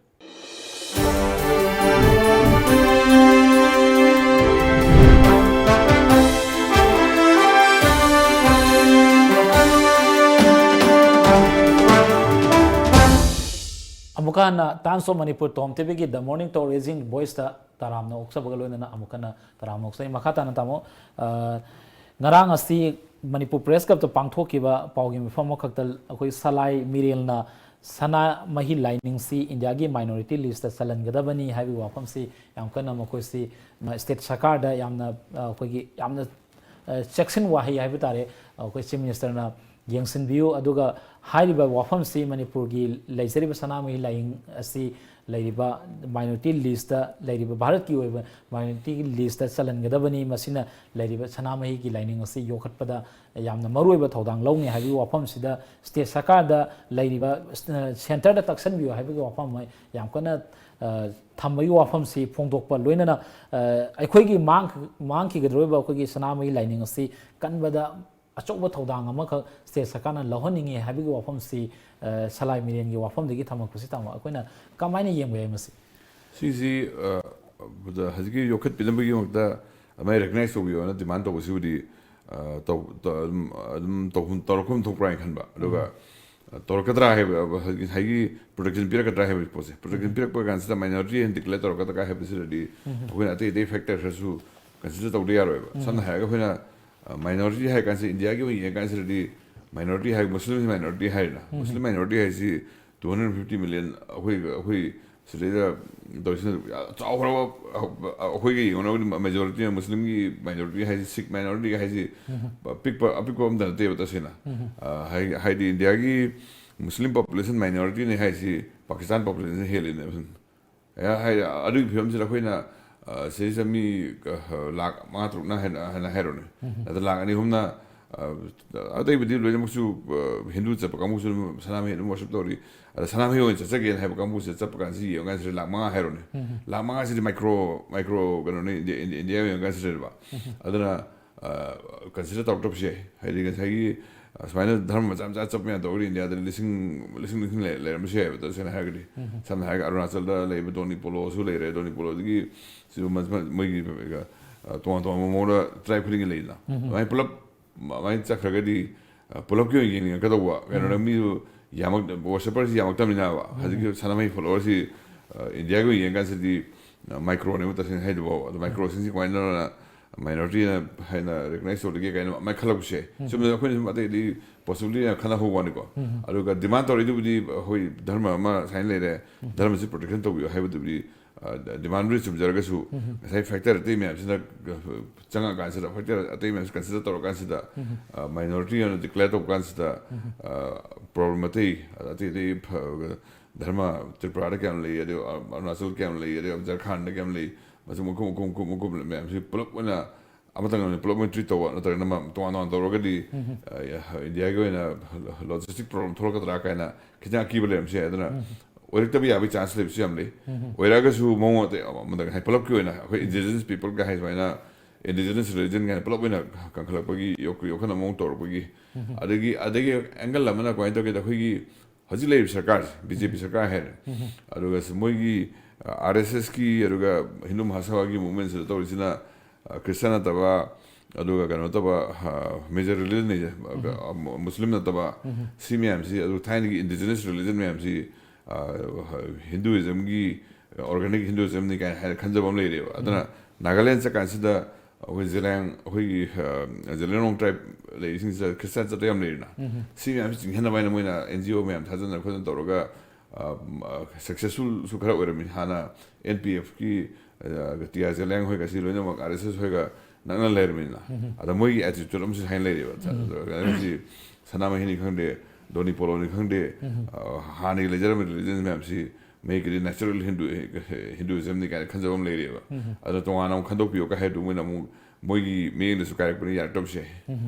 ꯑꯃꯨꯛꯀ ꯍꯟꯅ Times of Manipur Tom ꯇꯤꯚꯤꯒꯤ The Morning Talk Raising Voiceꯇ ꯇꯔꯥꯝꯅ ꯑꯣꯛꯆꯕꯒ ꯂꯣꯏꯅꯅ ꯑꯃꯨꯛ ꯍꯟꯅ ꯇꯔꯥꯝꯅ ꯑꯣꯛꯆꯩ꯫ ꯃꯈꯥ ꯇꯥꯅ ꯇꯥꯃꯣ, ꯑ, ꯉꯔꯥꯡ ꯑꯁꯤ ꯃꯅꯤꯄꯨꯔ ꯄ꯭ꯔꯦꯁ ꯀ꯭ꯂꯕꯇ ꯄꯥꯡꯊꯣꯛꯈꯤꯕ ꯄꯥꯎꯒꯤ ꯃꯤꯐꯝ ꯑꯃꯈꯛꯇ ꯑꯩꯈꯣꯏ ꯁꯂꯥꯏ ꯃꯤꯔꯦꯜꯅ ꯁꯅꯥꯃꯍꯤ ꯂꯥꯏꯅꯤꯡꯁꯤ ꯏꯟꯗꯤꯌꯥꯒꯤ ꯃꯥꯏꯅꯣꯔꯤꯇꯤ ꯂꯤꯁꯇ ꯆꯜꯍꯟꯒꯗꯕꯅꯤ ꯍꯥꯏꯕꯒꯤ ꯋꯥꯐꯝꯁꯤ ꯌꯥꯝ ꯀꯟꯅ ꯃꯈꯣꯏꯁꯤ, ꯃ-, ꯁ꯭ꯇꯦꯠ ꯁꯔꯀꯥꯔꯗ ꯌꯥꯝꯅ, ꯑ, ꯑꯩꯈꯣꯏꯒꯤ ꯌꯥꯝꯅ, ꯑ, ꯆꯦꯛꯁꯤꯟ ꯋꯥꯍꯩ ꯍꯥꯏꯕ ꯇꯥꯔꯦ, ꯑꯩꯈꯣꯏ ꯆꯤꯐ ꯃꯤꯅꯤꯁꯇꯔꯅ ꯌꯦꯡꯁꯤꯟꯕꯤꯌꯨ, ꯑꯗꯨꯒ ꯍꯥꯏꯔꯤꯕ ꯋꯥꯐꯝꯁꯤ ꯃꯅꯤꯄꯨꯔꯒꯤ ꯂꯩꯖꯔꯤꯕ ꯁꯅꯥꯃꯍꯤ ꯂꯥꯏꯅꯤꯡ ꯑꯁꯤ ꯂꯩꯔꯤꯕ minority listꯇ ꯂꯩꯔꯤꯕ, ꯚꯥꯔꯠꯀꯤ ꯑꯣꯏꯕ minority listꯇ ꯆꯜꯍꯟꯒꯗꯕꯅꯤ꯫ ꯃꯁꯤꯅ ꯂꯩꯔꯤꯕ ꯁꯅꯥꯃꯍꯤꯒꯤ ꯂꯥꯏꯅꯤꯡ ꯑꯁꯤ ꯌꯣꯛꯈꯠꯄꯗ ꯌꯥꯝꯅ ꯃꯔꯨꯑꯣꯏꯕ ꯊꯧꯗꯥꯡ ꯂꯧꯅꯤ ꯍꯥꯏꯕꯒꯤ ꯋꯥꯐꯝꯁꯤꯗ state ꯁꯔꯀꯥꯔꯗ ꯂꯩꯔꯤꯕ, ꯑ, centreꯗ ꯇꯛꯁꯟꯕꯤꯌꯨ ꯍꯥꯏꯕꯒꯤ ꯋꯥꯐꯝ ꯑꯃ ꯌꯥꯝ ꯀꯟꯅ, ꯑ, ꯊꯝꯕꯒꯤ ꯋꯥꯐꯝꯁꯤ ꯐꯣꯡꯗꯣꯛꯄ ꯂꯣꯏꯅꯅ, ꯑ, ꯑꯩꯈꯣꯏꯒꯤ ꯃꯥꯡ-, ꯃꯥꯡꯈꯤꯒꯗꯧꯔꯤꯕ ꯑꯩꯈꯣꯏꯒꯤ ꯁꯅꯥꯃꯍꯤ ꯂꯥꯏꯅꯤꯡ ꯑꯁꯤ ꯀꯟꯕꯗ ꯑꯆꯧꯕ ꯊꯧꯗꯥꯡ ꯑꯃꯈꯛ state ꯁꯔꯀꯥꯔꯅ ꯂꯧꯍꯟꯅꯤꯡꯉꯤ ꯍꯥꯏꯕꯒꯤ ꯋꯥꯐꯝꯁꯤ, ꯑ, ꯁꯂꯥꯏ ꯃꯤꯔꯦꯟꯒꯤ ꯋꯥꯐꯝꯗꯒꯤ ꯊꯝꯃꯛꯄꯁꯤ ꯇꯥꯃꯣ, ꯑꯩꯈꯣꯏꯅ ꯀꯃꯥꯏꯅ ꯌꯦꯡꯕ ꯌꯥꯏ ꯃꯁꯤ? ꯁꯤꯁꯤ, ꯑ, ꯍꯧꯖꯤꯛꯀꯤ ꯌꯣꯛꯈꯠꯄꯤꯅꯕꯒꯤꯗꯃꯛꯇ ꯑꯃ recognize ꯇꯧꯕꯤꯌꯣꯅ demand ꯇꯧꯕꯁꯤꯕꯨꯗꯤ, ꯑ, ꯇꯧ-, ꯇ-, ꯑꯗꯨꯝ, ꯑꯗꯨꯝ ꯇꯧꯐꯝ, ꯇꯧꯔꯛꯐꯝ ꯊꯣꯛꯄ꯭ꯔꯥ ꯍꯥꯏꯅ ꯈꯟꯕ꯫ ꯑꯗꯨꯒ, ꯎꯝ꯫ ꯑ, ꯇꯧꯔꯛꯀꯗ꯭ꯔꯥ ꯍꯥꯏꯕ, ꯉꯁꯥꯏꯒꯤ protection ꯄꯤꯔꯛꯀꯗ꯭ꯔꯥ ꯍꯥꯏꯕꯒꯤ ꯄꯣꯠꯁꯦ, protection ꯎꯝ꯫ ꯄꯤꯔꯛꯄ ꯀꯥꯟꯁꯤꯗ minority ꯍꯥꯏꯅ declare ꯇꯧꯔꯛꯀꯗ꯭ꯔꯥ ꯍꯥꯏꯕꯁꯤꯗꯗꯤ ꯎꯝ꯫ ꯑꯩꯈꯣꯏꯅ ꯑꯇꯩ ꯑꯇꯩ factor ꯈꯔꯁꯨ consider ꯇꯧꯗ ꯌꯥꯔꯣꯏꯕ꯫ ꯎꯝ꯫ ꯁꯝꯅ ꯍꯥꯏꯔꯒ ꯑꯩꯈꯣꯏꯅ, ꯑ, minority ꯍꯥꯏꯔ ꯀꯥꯟꯁꯤꯗ ꯏꯟꯗꯤꯌꯥꯒꯤ ꯑꯣꯏꯅ ꯌꯦꯡꯉ ꯀꯥꯟꯁꯤꯗꯗꯤ minority ꯍꯥꯏ, ꯃꯨꯁꯂꯤꯝ minority ꯍꯥꯏꯔꯦꯅ꯫ ꯎꯝ꯫ ꯃꯨꯁꯂꯤꯝ minority ꯍꯥꯏꯁꯤ two hundred fifty million, ꯑꯩꯈꯣꯏ, ꯑꯩꯈꯣꯏ ꯁꯤꯗꯩꯗ ꯇꯧꯔꯤꯁꯤꯅ ꯆꯥꯎꯈ꯭ꯔꯕ, ꯑꯩꯈꯣꯏꯒ ꯌꯦꯡꯅꯔꯨꯔꯗꯤ majority ꯃꯨꯁꯂꯤꯝꯒꯤ minority ꯍꯥꯏꯁꯤ, ꯁꯤꯈ minority ꯍꯥꯏꯁꯤ ꯎꯝ꯫ ꯑꯄꯤꯛꯄ, ꯑꯄꯤꯛꯄ ꯑꯝꯇ ꯅꯠꯇꯦꯕ ꯇꯁꯦꯡꯅ꯫ ꯎꯝ꯫ ꯑ, ꯍꯥꯏ-, ꯍꯥꯏꯗꯤ ꯏꯟꯗꯤꯌꯥꯒꯤ ꯃꯨꯁꯂꯤꯝ population minority ꯅꯤ ꯍꯥꯏꯁꯤ ꯄꯥꯀꯤꯁꯇꯥꯟ population ꯍꯦꯜꯂꯤꯅꯦꯕ꯫ ꯍꯥꯏ-, ꯍꯥꯏ-, ꯑꯗꯨꯒꯤ ꯐꯤꯕꯝꯁꯤꯗ ꯑꯩꯈꯣꯏꯅ, ꯑ, ꯁꯤꯗꯩꯁꯤꯗ ꯃꯤ, ꯑ, ꯂꯥꯈ ꯃꯉꯥ ꯇꯔꯨꯛꯅ ꯍꯦꯟꯅ, ꯍꯦꯟꯅ ꯍꯥꯏꯔꯣꯅꯦ꯫ ꯎꯝ꯫ ꯑꯗ ꯂꯥꯈ ꯑꯅꯤ ꯑꯍꯨꯝꯅ, ꯑ, ꯑꯇꯩꯕꯨꯗꯤ ꯂꯣꯏꯅꯃꯛꯁꯨ, ꯑ, ꯍꯤꯟꯗꯨ ꯆꯠꯄ ꯀꯥꯡꯕꯨꯁꯨ ꯑꯗꯨꯝ ꯁꯅꯥꯃꯍꯤ ꯑꯗꯨꯝ worship ꯇꯧꯔꯤ꯫ ꯑꯗ ꯁꯅꯥꯃꯍꯤ ꯑꯣꯏꯅ ꯆꯠꯆꯒꯦꯅ ꯍꯥꯏꯕ ꯀꯥꯡꯕꯨꯁꯤꯗ ꯆꯠꯄ ꯀꯥꯟꯁꯤꯗ ꯌꯦꯡꯉ ꯀꯥꯟꯁꯤꯗ ꯂꯥꯈ ꯃꯉꯥ ꯍꯥꯏꯔꯣꯅꯦ꯫ ꯎꯝ꯫ ꯂꯥꯈ ꯃꯉꯥꯁꯤꯗꯤ micro, micro ꯀꯩꯅꯣꯅꯤ, ꯏꯟꯗꯤꯌꯥ, ꯏꯟꯗꯤꯌꯥ, ꯏꯟꯗꯤꯌꯥ ꯌꯦꯡꯉ ꯀꯥꯟꯁꯤꯗꯅꯦꯕ꯫ ꯎꯝ꯫ ꯑꯗꯨꯅ, ꯑ, consider ꯇꯧꯔꯛꯇꯕꯁꯨ ꯌꯥꯏ꯫ ꯍꯥꯏꯗꯤ ꯉꯁꯥꯏꯒꯤ, ꯑ, ꯁꯨꯃꯥꯏꯅ ꯙꯔꯃ ꯃꯆꯥ ꯃꯆꯥ ꯆꯠꯄ ꯃꯌꯥꯝ ꯇꯧꯔꯗꯤ ꯏꯟꯗꯤꯌꯥꯗ ꯂꯤꯁꯤꯡ, ꯂꯤꯁꯤꯡ, ꯂꯤꯁꯤꯡ ꯂꯩ-, ꯂꯩꯔꯝꯕꯁꯨ ꯌꯥꯏꯕ, ꯇꯁꯦꯡꯅ ꯍꯥꯏꯔꯒꯗꯤ꯫ ꯎꯝ꯫ ꯁꯝꯅ ꯍꯥꯏꯔꯒ ꯑꯔꯨꯅꯥꯆꯜꯗ ꯂꯩꯕ ꯗꯣꯅꯤ ꯄꯣꯂꯣꯁꯨ ꯂꯩꯔꯦ, ꯗꯣꯅꯤ ꯄꯣꯂꯣꯗꯒꯤ ꯁꯤꯁꯨ ꯃ-, ꯃ-, ꯃꯣꯏꯒꯤ, ꯑ, ꯇꯣꯉꯥꯟ ꯇꯣꯉꯥꯟꯕ ꯃꯑꯣꯡꯗ tribe ꯈꯨꯗꯤꯡꯒꯤ ꯂꯩꯗꯅ꯫ ꯎꯝ꯫ ꯑꯗꯨꯃꯥꯏꯅ ꯄꯨꯂꯞ ꯑꯗꯨꯃꯥꯏꯅ ꯆꯠꯈ꯭ꯔꯒꯗꯤ, ꯑ, ꯄꯨꯂꯞꯀꯤ ꯑꯣꯏꯅ ꯌꯦꯡꯅꯤꯡꯉꯛꯀꯗꯧꯕ꯫ ꯀꯩꯅꯣꯗ ꯎꯝ꯫ ꯃꯤꯗꯨ ꯌꯥꯝꯃꯛ-, worshipperꯁꯤ ꯌꯥꯝꯃꯛꯇꯕꯅꯤꯅꯕ꯫ ꯎꯝ꯫ ꯍꯧꯖꯤꯛꯀꯤ ꯁꯅꯥꯃꯍꯤ followerꯁꯤ, ꯑ, ꯏꯟꯗꯤꯌꯥꯒꯤ ꯑꯣꯏꯅ ꯌꯦꯡꯉꯀꯥꯟꯁꯤꯗꯤ, ꯑ, microꯅꯦꯕ ꯇꯁꯦꯡꯅ ꯍꯥꯏꯗꯨꯐꯥꯎ꯫ ꯑꯗꯣ ꯎꯝ꯫ Microꯁꯤꯡꯁꯤ ꯀꯃꯥꯏꯅ ꯇꯧꯔꯒ ꯃꯥꯏꯅꯣꯔꯤꯇꯤꯅ ꯍꯦꯟꯅ ꯔꯤꯀꯛꯅꯥꯏꯁ ꯇꯧꯔꯤꯒꯦ ꯀꯥꯏꯅ ꯑꯃ ꯈꯜꯂꯛꯄꯁꯦ, ꯆꯨꯝꯅ ꯑꯩꯈꯣꯏꯅ ꯁꯨꯝ ꯑꯇꯩꯗꯤ ꯄꯣꯁꯤꯕꯤꯂꯤꯇꯤꯅ ꯈꯟꯅꯍꯧꯕ ꯋꯥꯅꯤꯀꯣ꯫ ꯑꯗꯨꯒ ꯗꯤꯃꯥꯟ ꯇꯧꯔꯛꯏꯗꯨꯕꯨꯗꯤ ꯑꯩꯈꯣꯏ ꯙꯔꯃ ꯑꯃ ꯁꯨꯃꯥꯏꯅ ꯂꯩꯔꯦ, ꯙꯔꯃꯁꯤ ꯄ꯭ꯔꯣꯇꯦꯛꯁꯟ ꯇꯧꯕꯤꯌꯨ ꯍꯥꯏꯕꯗꯨꯕꯨꯗꯤ, ꯗꯤꯃꯥꯟꯕꯨꯗꯤ ꯆꯨꯝꯖꯔꯒꯁꯨ, ꯉꯁꯥꯏ ꯐꯦꯛꯇꯔ ꯑꯇꯩ ꯃꯌꯥꯝꯁꯤꯅ ꯆꯪꯉꯀꯥꯟꯁꯤꯗ, ꯐꯦꯛꯇꯔ ꯑꯇꯩ ꯃꯌꯥꯝꯁꯤ ꯀꯟꯁꯤꯗꯔ ꯇꯧꯔꯀꯥꯟꯁꯤꯗ, ꯃꯥꯏꯅꯣꯔꯤꯇꯤ ꯑꯣꯏꯅ ꯗꯤꯀ꯭ꯂꯦꯌꯔ ꯇꯧꯕ ꯀꯥꯟꯁꯤꯗ, ꯄ꯭ꯔꯣꯕ꯭ꯂꯦꯝ ꯑꯇꯩ ꯑꯇꯩ ꯑꯇꯩ ꯐ- ꯙꯔꯃ, ꯇ꯭ꯔꯤꯄꯨꯔꯥꯗ ꯀꯌꯥꯝ ꯂꯩ, ꯑꯗꯩ ꯑꯔꯨꯅꯥꯆꯜ ꯀꯌꯥꯝ ꯂꯩ, ꯑꯗꯩ ꯖꯔꯈꯟꯗ ꯀꯌꯥꯝ ꯂꯩ, ꯃꯁꯤ ꯃꯀꯨꯞ ꯃꯀꯨꯞ ꯃꯀꯨꯞ ꯃꯀꯨꯞ ꯃꯌꯥꯝꯁꯤ ꯄꯨꯂꯞ ꯑꯣꯏꯅ ꯑꯃꯇꯪ ꯑꯣꯏꯅ ꯄꯨꯂꯞ ꯑꯣꯏꯅ ꯇ꯭ꯔꯤꯠ ꯇꯧꯕ ꯅꯠꯇ꯭ꯔꯒꯅ ꯑꯃ ꯇꯣꯉꯥꯟ ꯇꯣꯉꯥꯟ ꯇꯧꯔꯒꯗꯤ, ꯑ, ꯏꯟꯗꯤꯌꯥꯒꯤ ꯑꯣꯏꯅ ꯂꯣꯖꯤꯁꯇꯤꯛ ꯄ꯭ꯔꯣꯕ꯭ꯂꯦꯝ ꯊꯣꯛꯂꯛꯀꯗ꯭ꯔꯥ ꯀꯥꯏꯅ ꯈꯤꯇꯪ ꯑꯀꯤꯕ ꯂꯩꯔꯝꯕꯁꯨ ꯌꯥꯏ꯫ ꯑꯗꯨꯅ ꯑꯣꯏꯔꯛꯇꯕ ꯌꯥꯕꯒꯤ ꯆꯥꯟꯁ ꯂꯩꯕꯁꯨ ꯌꯥꯝ ꯂꯩ꯫ ꯑꯣꯏꯔꯛꯑꯒꯁꯨ ꯃꯑꯣꯡ ꯑꯇꯩ ꯑꯃꯗ ꯉꯁꯥꯏ ꯄꯨꯂꯞꯀꯤ ꯑꯣꯏꯅ ꯑꯩꯈꯣꯏ ꯏꯟꯗꯤꯖꯤꯅꯁ ꯄꯤꯄꯜꯒ ꯍꯥꯏ ꯁꯨꯃꯥꯏꯅ ꯏꯟꯗꯤꯖꯤꯅꯁ ꯔꯤꯂꯤꯖꯟ ꯀꯥꯏꯅ ꯄꯨꯂꯞ ꯑꯣꯏꯅ ꯀꯟꯈꯠꯂꯛꯄꯒꯤ ꯌꯣꯛ- ꯌꯣꯛꯈꯠꯅꯕ ꯃꯑꯣꯡ ꯇꯧꯔꯛꯄꯒꯤ, ꯑꯗꯒꯤ ꯑꯗꯒꯤ ꯑꯦꯡꯒꯜ ꯑꯃꯅ ꯀꯃꯥꯏꯅ ꯇꯧꯒꯦꯗ, ꯑꯩꯈꯣꯏꯒꯤ ꯍꯧꯖꯤꯛ ꯂꯩꯔꯤꯕ ꯁꯔꯀꯥꯔꯁꯦ, ꯕꯤ ꯖꯦ ꯄꯤ ꯁꯔꯀꯥꯔ ꯍꯥꯏꯔꯦ, ꯑꯗꯨꯒ ꯃꯣꯏꯒꯤ, ꯑ, ꯑꯥꯔ ꯑꯦꯁ ꯑꯦꯁꯀꯤ ꯑꯗꯨꯒ ꯍꯤꯟꯗꯨ ꯃꯍꯥꯁꯚꯥꯒꯤ ꯃꯨꯚꯃꯦꯟꯁꯤꯗ ꯇꯧꯔꯤꯁꯤꯅ, ꯑ, ꯈ꯭ꯔꯤꯁꯇꯥꯟ ꯅꯠꯇꯕ, ꯑꯗꯨꯒ ꯀꯩꯅꯣ ꯅꯠꯇꯕ, ꯑ, ꯃꯦꯖꯔ ꯔꯤꯂꯤꯖꯟ ꯂꯩꯖꯦ, ꯑ, ꯃꯨꯁꯂꯤꯝ ꯅꯠꯇꯕ, ꯁꯤ ꯃꯌꯥꯝꯁꯤ, ꯑꯗꯨ ꯊꯥꯏꯅꯒꯤ ꯏꯟꯗꯤꯖꯤꯅꯁ ꯔꯤꯂꯤꯖꯟ ꯃꯌꯥꯝꯁꯤ, ꯑ, ꯍꯤꯟꯗꯨꯏꯖꯝꯒꯤ, ꯑꯣꯔꯒꯥꯅꯤꯛ ꯍꯤꯟꯗꯨꯏꯖꯝꯅꯤ ꯀꯥꯏꯅ ꯍꯥꯏꯅ ꯈꯟꯖꯕ ꯑꯃ ꯂꯩꯔꯦꯕ꯫ ꯑꯗꯨꯅ ꯅꯥꯒꯥꯂꯦꯟ ꯆꯠꯀꯥꯟꯁꯤꯗ ꯑꯩꯈꯣꯏ ꯖꯦꯂꯤꯌꯥꯡ-, ꯑꯩꯈꯣꯏꯒꯤ, ꯑ, ꯖꯦꯂꯤꯌꯥꯡꯔꯣꯡ ꯇ꯭ꯔꯥꯏꯕ ꯂꯩꯔꯤꯁꯤꯡꯁꯤꯗ ꯈ꯭ꯔꯤꯁꯇꯥꯟ ꯆꯠꯇ ꯌꯥꯝ ꯂꯩꯔꯤꯅ꯫ ꯁꯤ ꯃꯌꯥꯝꯁꯤ ꯆꯤꯡꯁꯤꯟꯅꯕ ꯍꯥꯏꯅ ꯃꯣꯏꯅ ꯑꯦꯟ ꯖꯤ ꯑꯣ ꯃꯌꯥꯝ ꯊꯥꯖꯅ ꯈꯣꯠꯇꯅ ꯇꯧꯔꯒ, ꯑ, ꯁꯛꯁꯦꯁꯐꯨꯜꯁꯨ ꯈꯔ ꯑꯣꯏꯔꯝꯃꯤ꯫ ꯍꯥꯟꯅ ꯑꯦꯟ ꯄꯤ ꯑꯦꯐꯀꯤ, ꯑ, ꯇꯤ ꯑꯥꯔ ꯖꯦꯂꯤꯌꯥꯡ ꯍꯣꯏꯒ ꯁꯤ ꯂꯣꯏꯅꯃꯛ ꯑꯥꯔ ꯑꯦꯁ ꯑꯦꯁ ꯍꯣꯏꯒ ꯅꯛꯅ ꯂꯩꯔꯝꯃꯤꯅ꯫ ꯑꯗ ꯃꯣꯏꯒꯤ ꯑꯦꯇꯤꯇ꯭ꯌꯨꯠ ꯑꯃꯁꯨ ꯍꯥꯏꯅ ꯂꯩꯔꯦꯕ꯫ ꯍꯧꯖꯤꯛ ꯁꯅꯥꯃꯍꯤꯅꯤ ꯈꯪꯗꯦ, ꯗꯣꯅꯤ ꯄꯣꯂꯣꯅꯤ ꯈꯪꯗꯦ, ꯑ, ꯍꯥꯟꯅꯒꯤ ꯂꯩꯖꯔꯝꯕ ꯔꯤꯂꯤꯖꯟ ꯃꯌꯥꯝꯁꯤ ꯃꯩꯒꯤꯗꯤ ꯅꯦꯆꯔꯦꯜ ꯍꯤꯟꯗꯨ-, ꯍꯤꯟꯗꯨꯏꯖꯝꯅꯤ ꯀꯥꯏꯅ ꯈꯟꯖꯕ ꯑꯃ ꯂꯩꯔꯦꯕ꯫ ꯑꯗꯣ ꯇꯣꯉꯥꯟꯅ ꯑꯃꯨꯛ ꯈꯟꯗꯣꯛꯄꯤꯌꯣ ꯀꯥꯏ ꯍꯥꯏꯕꯗꯨ ꯃꯣꯏꯅ ꯑꯃꯨꯛ ꯃꯣꯏꯒꯤ ꯃꯤꯠꯌꯦꯡꯗꯁꯨ ꯀꯥꯏꯔꯛꯄꯅ ꯌꯥꯔꯛꯇꯕꯁꯦ꯫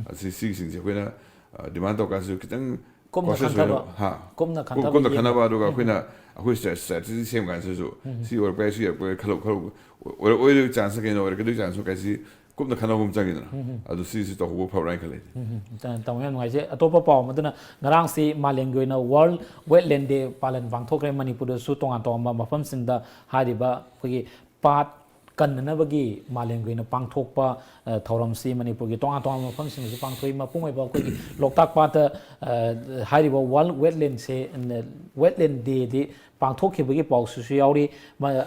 ꯑꯁꯤ, ꯁꯤꯒꯤꯁꯤꯡꯁꯦ ꯑꯩꯈꯣꯏꯅ, ꯑ, ꯗꯤꯃꯥꯟ ꯇꯧꯔꯀꯥꯟꯗꯁꯨ ꯈꯤꯇꯪ ꯀꯨꯞꯅ ꯀꯣꯟꯁꯤꯌꯁ ꯈꯟꯊꯕ, ꯑꯣꯏꯅ, ꯍꯥ, ꯀꯨꯞꯅ ꯀꯨꯞ-, ꯈꯟꯊꯕ ꯀꯨꯞꯅ ꯌꯦꯡꯕ꯫ ꯈꯟꯅꯕ, ꯑꯗꯨꯒ ꯑꯩꯈꯣꯏꯅ ꯑꯩꯈꯣꯏ ꯁ꯭ꯇ꯭ꯔꯦ-, ꯁ꯭ꯇ꯭ꯔꯦꯇꯦꯖꯤ ꯁꯦꯝ ꯀꯥꯟꯗꯁꯨ ꯁꯤ ꯑꯣꯏꯔꯛꯄ ꯌꯥꯏ, ꯁꯤ ꯑꯣꯏꯔꯛꯄ ꯌꯥꯏ, ꯈꯜꯂꯨ, ꯈꯜꯂꯨ, ꯑꯣꯏꯔꯛ-, ꯑꯣꯏꯔꯛꯑꯣꯏꯗꯣꯏ ꯆꯥꯟꯁ ꯀꯩꯅꯣ, ꯑꯣꯏꯔꯛꯀꯗꯣꯏ ꯆꯥꯟꯁ ꯀꯥꯏꯁꯤ ꯀꯨꯞꯅ ꯈꯟꯅꯕ ꯑꯃ ꯆꯪꯉꯤꯗꯅ꯫ ꯑꯗꯨ ꯁꯤꯁꯤ ꯇꯧꯍꯧꯕ ꯐꯕ꯭ꯔꯥ ꯍꯥꯏꯅ ꯈꯜꯂꯤ꯫ ꯎꯝ, ꯇ-, ꯇꯥꯃꯣ, ꯌꯥꯝ ꯅꯨꯡꯉꯥꯏꯖꯩ꯫ ꯑꯇꯣꯞꯄ ꯄꯥꯎ ꯑꯃꯗꯨꯅ, ꯉꯔꯥꯡꯁꯤ ꯃꯥꯂꯦꯝꯒꯤ ꯑꯣꯏꯅ ꯋꯥꯔꯜ ꯋꯦꯠꯂꯦꯟ ꯗꯦ ꯄꯥꯂꯟ ꯄꯥꯡꯊꯣꯛꯈ꯭ꯔꯦ꯫ ꯃꯅꯤꯄꯨꯔꯗꯁꯨ ꯇꯣꯉꯥꯟ ꯇꯣꯉꯥꯟꯕ ꯃꯐꯝꯁꯤꯡꯗ ꯍꯥꯏꯔꯤꯕ ꯑꯩꯈꯣꯏꯒꯤ ꯄꯥꯠ ꯀꯟꯅꯅꯕꯒꯤ ꯃꯥꯂꯦꯝꯒꯤ ꯑꯣꯏꯅ ꯄꯥꯡꯊꯣꯛꯄ, ꯑ, ꯊꯧꯔꯝꯁꯤ ꯃꯅꯤꯄꯨꯔꯒꯤ ꯇꯣꯉꯥꯟ ꯇꯣꯉꯥꯟꯕ ꯃꯐꯝꯁꯤꯡꯗꯁꯨ ꯄꯥꯡꯊꯣꯛꯏ꯫ ꯃꯄꯨꯡ ꯑꯣꯏꯕ ꯑꯩꯈꯣꯏꯒꯤ ꯂꯣꯛꯇꯥꯛ ꯄꯥꯠꯇ, ꯑ, ꯍꯥꯏꯔꯤꯕ ꯋꯥꯔꯜ ꯋꯦꯠꯂꯦꯟꯁꯦ, ꯋꯦꯠꯂꯦꯟ ꯗꯦꯗꯤ ꯄꯥꯡꯊꯣꯛꯈꯤꯕꯒꯤ ꯄꯥꯎꯁꯤꯁꯨ ꯌꯥꯎꯔꯤ꯫ ꯃ-,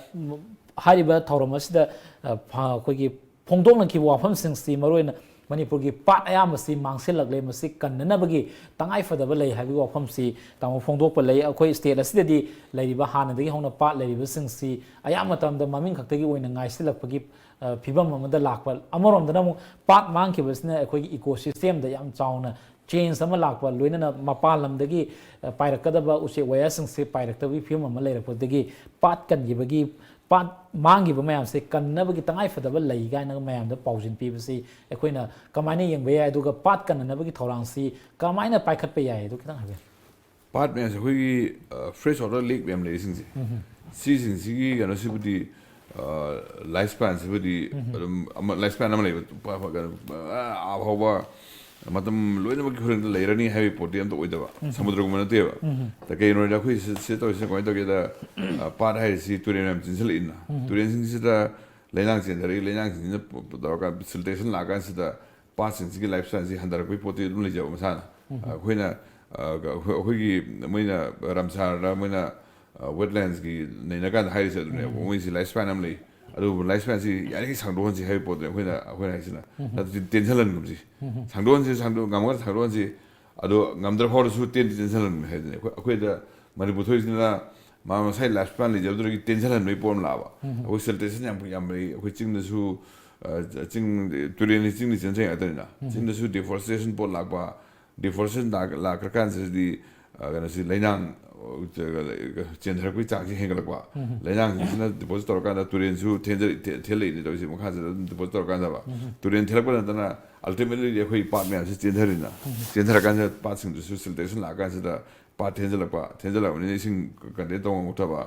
ꯍꯥꯏꯔꯤꯕ ꯊꯧꯔꯝ ꯑꯁꯤꯗ, ꯑ, ꯐ-, ꯑꯩꯈꯣꯏꯒꯤ ꯐꯣꯡꯗꯣꯛꯅꯈꯤꯕ ꯋꯥꯐꯝꯁꯤꯡꯁꯤ, ꯃꯔꯨꯑꯣꯏꯅ ꯃꯅꯤꯄꯨꯔꯒꯤ ꯄꯥꯠ ꯑꯌꯥꯝꯕꯁꯤ ꯃꯥꯡꯁꯤꯜꯂꯛꯂꯦ, ꯃꯁꯤ ꯀꯟꯅꯅꯕꯒꯤ ꯇꯉꯥꯏ ꯐꯗꯕ ꯂꯩ ꯍꯥꯏꯕꯒꯤ ꯋꯥꯐꯝꯁꯤ ꯇꯥꯃꯣ ꯐꯣꯡꯗꯣꯛꯄ ꯂꯩ꯫ ꯑꯩꯈꯣꯏ ꯁ꯭ꯇꯦꯠ ꯑꯁꯤꯗꯗꯤ ꯂꯩꯔꯤꯕ, ꯍꯥꯟꯅꯗꯒꯤ ꯍꯧꯅ ꯄꯥꯠ ꯂꯩꯔꯤꯕꯁꯤꯡꯁꯤ ꯑꯌꯥꯝꯕ ꯃꯇꯝꯗ ꯃꯃꯤꯡ ꯈꯛꯇꯒꯤ ꯑꯣꯏꯅ ꯉꯥꯏꯁꯤꯜꯂꯛꯄꯒꯤ, ꯑ, ꯐꯤꯕꯝ ꯑꯃꯗ ꯂꯥꯛꯄ꯫ ꯑꯃꯔꯣꯝꯗꯅ ꯑꯃꯨꯛ ꯄꯥꯠ ꯃꯥꯡꯈꯤꯕꯁꯤꯅ ꯑꯩꯈꯣꯏꯒꯤ ꯏꯀꯣ ꯁꯤꯁꯇꯦꯝꯗ ꯌꯥꯝ ꯆꯥꯎꯅ ꯆꯦꯟꯖ ꯑꯃ ꯂꯥꯛꯄ, ꯂꯣꯏꯅꯅ ꯃꯄꯥꯟ ꯂꯝꯗꯒꯤ, ꯑ, ꯄꯥꯏꯔꯛꯀꯗꯕ ꯎꯆꯦꯛ ꯋꯥꯌꯥꯁꯤꯡꯁꯦ ꯄꯥꯏꯔꯛꯇꯕꯒꯤ ꯐꯤꯕꯝ ꯑꯃ ꯂꯩꯔꯛꯄꯗꯒꯤ ꯄꯥꯠ ꯀꯟꯈꯤꯕꯒꯤ, ꯄꯥꯠ ꯃꯥꯡꯈꯤꯕ ꯃꯌꯥꯝꯁꯦ ꯀꯟꯅꯕꯒꯤ ꯇꯉꯥꯏ ꯐꯗꯕ ꯂꯩ ꯀꯥꯏꯅꯒ ꯃꯌꯥꯝꯗ ꯄꯥꯎꯖꯦꯜ ꯄꯤꯕꯁꯤ ꯑꯩꯈꯣꯏꯅ ꯀꯃꯥꯏꯅ ꯌꯦꯡꯕ ꯌꯥꯏ? ꯑꯗꯨꯒ ꯄꯥꯠ ꯀꯟꯅꯅꯕꯒꯤ ꯊꯧꯔꯥꯡꯁꯤ ꯀꯃꯥꯏꯅ ꯄꯥꯏꯈꯠꯄ ꯌꯥꯏ? ꯑꯗꯨ ꯈꯤꯇꯪ ꯍꯥꯏꯕꯤꯌꯨ꯫ ꯄꯥꯠ ꯃꯌꯥꯝꯁꯦ ꯑꯩꯈꯣꯏꯒꯤ, ꯑ, ꯐ꯭ꯔꯦꯁ ꯋꯥꯇꯔ ꯂꯦꯛ ꯃꯌꯥꯝ ꯂꯩꯔꯤꯁꯤꯡꯁꯦ, ꯁꯤꯁꯤꯡꯁꯤꯒꯤ ꯀꯩꯅꯣꯁꯤꯕꯨꯗꯤ, ꯑ, ꯂꯥꯏꯐ ꯁ꯭ꯄꯦꯟꯁꯤꯕꯨꯗꯤ ꯑꯗꯨꯝ ꯑꯃ, ꯂꯥꯏꯐ ꯁ꯭ꯄꯦꯟ ꯑꯃ ꯂꯩꯕ, ꯄ-, ꯄ-, ꯀꯩꯅꯣ, ꯑ, ꯑꯐꯥꯎꯕ ꯃꯇꯝ ꯂꯣꯏꯅꯃꯛꯀꯤ ꯈꯨꯗꯤꯡꯗ ꯂꯩꯔꯅꯤ ꯍꯥꯏꯕꯒꯤ ꯄꯣꯠꯇꯤ ꯑꯝꯇ ꯑꯣꯏꯗꯕ, ꯁꯃꯨꯗ꯭ꯔꯒꯨꯝꯕ ꯅꯠꯇꯦꯕ꯫ ꯑꯗ ꯀꯩꯒꯤꯅꯣꯗ ꯑꯩꯈꯣꯏ ꯁꯤ, ꯁꯤ ꯇꯧꯔꯤꯁꯤꯅ ꯀꯃꯥꯏꯅ ꯇꯧꯒꯦꯗ, ꯑ, ꯄꯥꯠ ꯍꯥꯏꯔꯤꯁꯤ ꯇꯨꯔꯦꯜ ꯃꯌꯥꯝ ꯆꯦꯟꯁꯤꯜꯂꯛꯏꯅ, ꯇꯨꯔꯦꯜꯁꯤꯡꯁꯤꯗ ꯂꯩꯅꯥꯡ ꯆꯦꯟꯊꯔꯛꯏ, ꯂꯩꯅꯥꯡꯁꯤꯡꯁꯤꯅ ꯄ-, ꯄ-, ꯇꯧꯔꯀꯥꯟꯗ ꯁꯤꯜꯇ꯭ꯔꯦꯁꯟ ꯂꯥꯛꯑꯀꯥꯟꯁꯤꯗ ꯄꯥꯠꯁꯤꯡꯁꯤꯒꯤ ꯂꯥꯏꯐ ꯁ꯭ꯄꯦꯟꯁꯤ ꯍꯟꯊꯔꯛꯄꯒꯤ ꯄꯣꯠꯇꯤ ꯑꯗꯨꯝ ꯂꯩꯖꯕ ꯃꯁꯥꯅ꯫ ꯑꯩꯈꯣꯏꯅ, ꯑ, ꯑꯩꯈꯣꯏ-, ꯑꯩꯈꯣꯏꯒꯤ ꯃꯣꯏꯅ ꯔꯥꯝꯁꯥꯔꯗ ꯃꯣꯏꯅ, ꯑ, ꯋꯦꯠꯂꯦꯟꯁꯀꯤ ꯅꯩꯅꯀꯥꯟꯗ ꯍꯥꯏꯔꯤꯁꯦ ꯑꯗꯨꯅꯦꯕ꯫ ꯃꯣꯏꯁꯤ ꯂꯥꯏꯐ ꯁ꯭ꯄꯦꯟ ꯑꯃ ꯂꯩ, ꯑꯗꯨꯕꯨ ꯂꯥꯏꯐ ꯁ꯭ꯄꯦꯟꯁꯤ ꯌꯥꯔꯤꯈꯩ ꯁꯥꯡꯗꯣꯛꯍꯟꯁꯤ ꯍꯥꯏꯕ ꯄꯣꯠꯇꯨꯅꯦ ꯑꯩꯈꯣꯏꯅ, ꯑꯩꯈꯣꯏꯅ ꯍꯥꯏꯁꯤꯅ꯫ ꯅꯠꯇ꯭ꯔꯗꯤ ꯇꯦꯟꯁꯤꯜꯍꯟꯒꯨꯝꯁꯤ, ꯁꯥꯡꯗꯣꯛꯍꯟꯁꯤ, ꯁꯥꯡꯗꯣꯛ-, ꯉꯝꯃꯒ ꯁꯥꯡꯗꯣꯛꯍꯟꯁꯤ꯫ ꯑꯗꯣ ꯉꯝꯗ꯭ꯔ ꯐꯥꯎꯗꯁꯨ ꯇꯦꯟꯗꯤ ꯇꯦꯟꯁꯤꯜꯍꯟꯒꯨꯝꯁꯤ ꯍꯥꯏꯗꯨꯅꯦ꯫ ꯑꯩꯈꯣꯏ, ꯑꯩꯈꯣꯏꯗ ꯃꯅꯤꯄꯨꯔ ꯊꯣꯛꯏꯁꯤꯅ ꯃꯥ ꯃꯁꯥꯒꯤ ꯂꯥꯏꯐ ꯁ꯭ꯄꯦꯟ ꯂꯩꯖꯕꯗꯨꯗꯒꯤ ꯇꯦꯟꯁꯤꯜꯍꯟꯕꯒꯤ ꯄꯣꯠ ꯑꯃ ꯂꯥꯛꯑꯕ꯫ ꯑꯩꯈꯣꯏ ꯁꯤꯜꯇ꯭ꯔꯦꯁꯟ ꯌꯥꯝ, ꯌꯥꯝ ꯂꯩ꯫ ꯑꯩꯈꯣꯏ ꯆꯤꯡꯗꯁꯨ, ꯑ, ꯆꯤꯡ, ꯇꯨꯔꯦꯜꯅꯤ ꯆꯤꯡꯗꯤ ꯆꯦꯟꯊꯔꯤ ꯉꯥꯛꯇꯅꯤꯅ꯫ ꯆꯤꯡꯗꯁꯨ ꯗꯤꯐꯣꯔꯦꯁꯇꯦꯁꯟ ꯄꯣꯠ ꯂꯥꯛꯄ, ꯗꯤꯐꯣꯔꯦꯁꯇꯦꯁꯟ ꯂꯥꯛ-, ꯂꯥꯛꯈ꯭ꯔꯀꯥꯟꯁꯤꯗꯗꯤ, ꯑ, ꯀꯩꯅꯣꯁꯤ ꯂꯩꯅꯥꯡ, ꯑ, ꯆꯦꯟꯊꯔꯛꯄꯒꯤ ꯆꯥꯡꯁꯤ ꯍꯦꯟꯒꯠꯂꯛꯄ꯫ ꯂꯩꯅꯥꯡꯁꯤꯡꯁꯤꯅ ꯗꯤꯄꯣꯖꯤꯠ ꯇꯧꯔꯀꯥꯟꯗ ꯇꯨꯔꯦꯜꯁꯨ ꯊꯦꯟꯖ-, ꯊꯦ-, ꯊꯦꯜꯂꯛꯏꯅꯤ ꯇꯧꯔꯤꯁꯦ, ꯃꯈꯥꯁꯤꯗ ꯑꯗꯨꯝ ꯗꯤꯄꯣꯖꯤꯠ ꯇꯧꯔꯀꯥꯟꯗꯕ꯫ ꯇꯨꯔꯦꯜ ꯊꯦꯜꯂꯛꯄ ꯅꯠꯇꯅ ꯑꯜꯇꯤꯃꯦꯠꯂꯤ ꯑꯩꯈꯣꯏ ꯄꯥꯠ ꯃꯌꯥꯝꯁꯤ ꯆꯦꯟꯊꯔꯤꯅ꯫ ꯆꯦꯟꯊꯔꯀꯥꯟꯁꯤꯗ ꯄꯥꯠꯁꯤꯡꯗꯨꯁꯨ ꯁꯤꯜꯇ꯭ꯔꯦꯁꯟ ꯂꯥꯛꯑꯀꯥꯟꯁꯤꯗ ꯄꯥꯠ ꯊꯦꯟꯖꯜꯂꯛꯄ, ꯊꯦꯟꯖꯜꯂꯛꯄꯅꯤꯅ ꯏꯁꯤꯡ ꯀꯟꯇꯦꯟ ꯇꯧꯕ ꯉꯝꯃꯛꯇꯕ꯫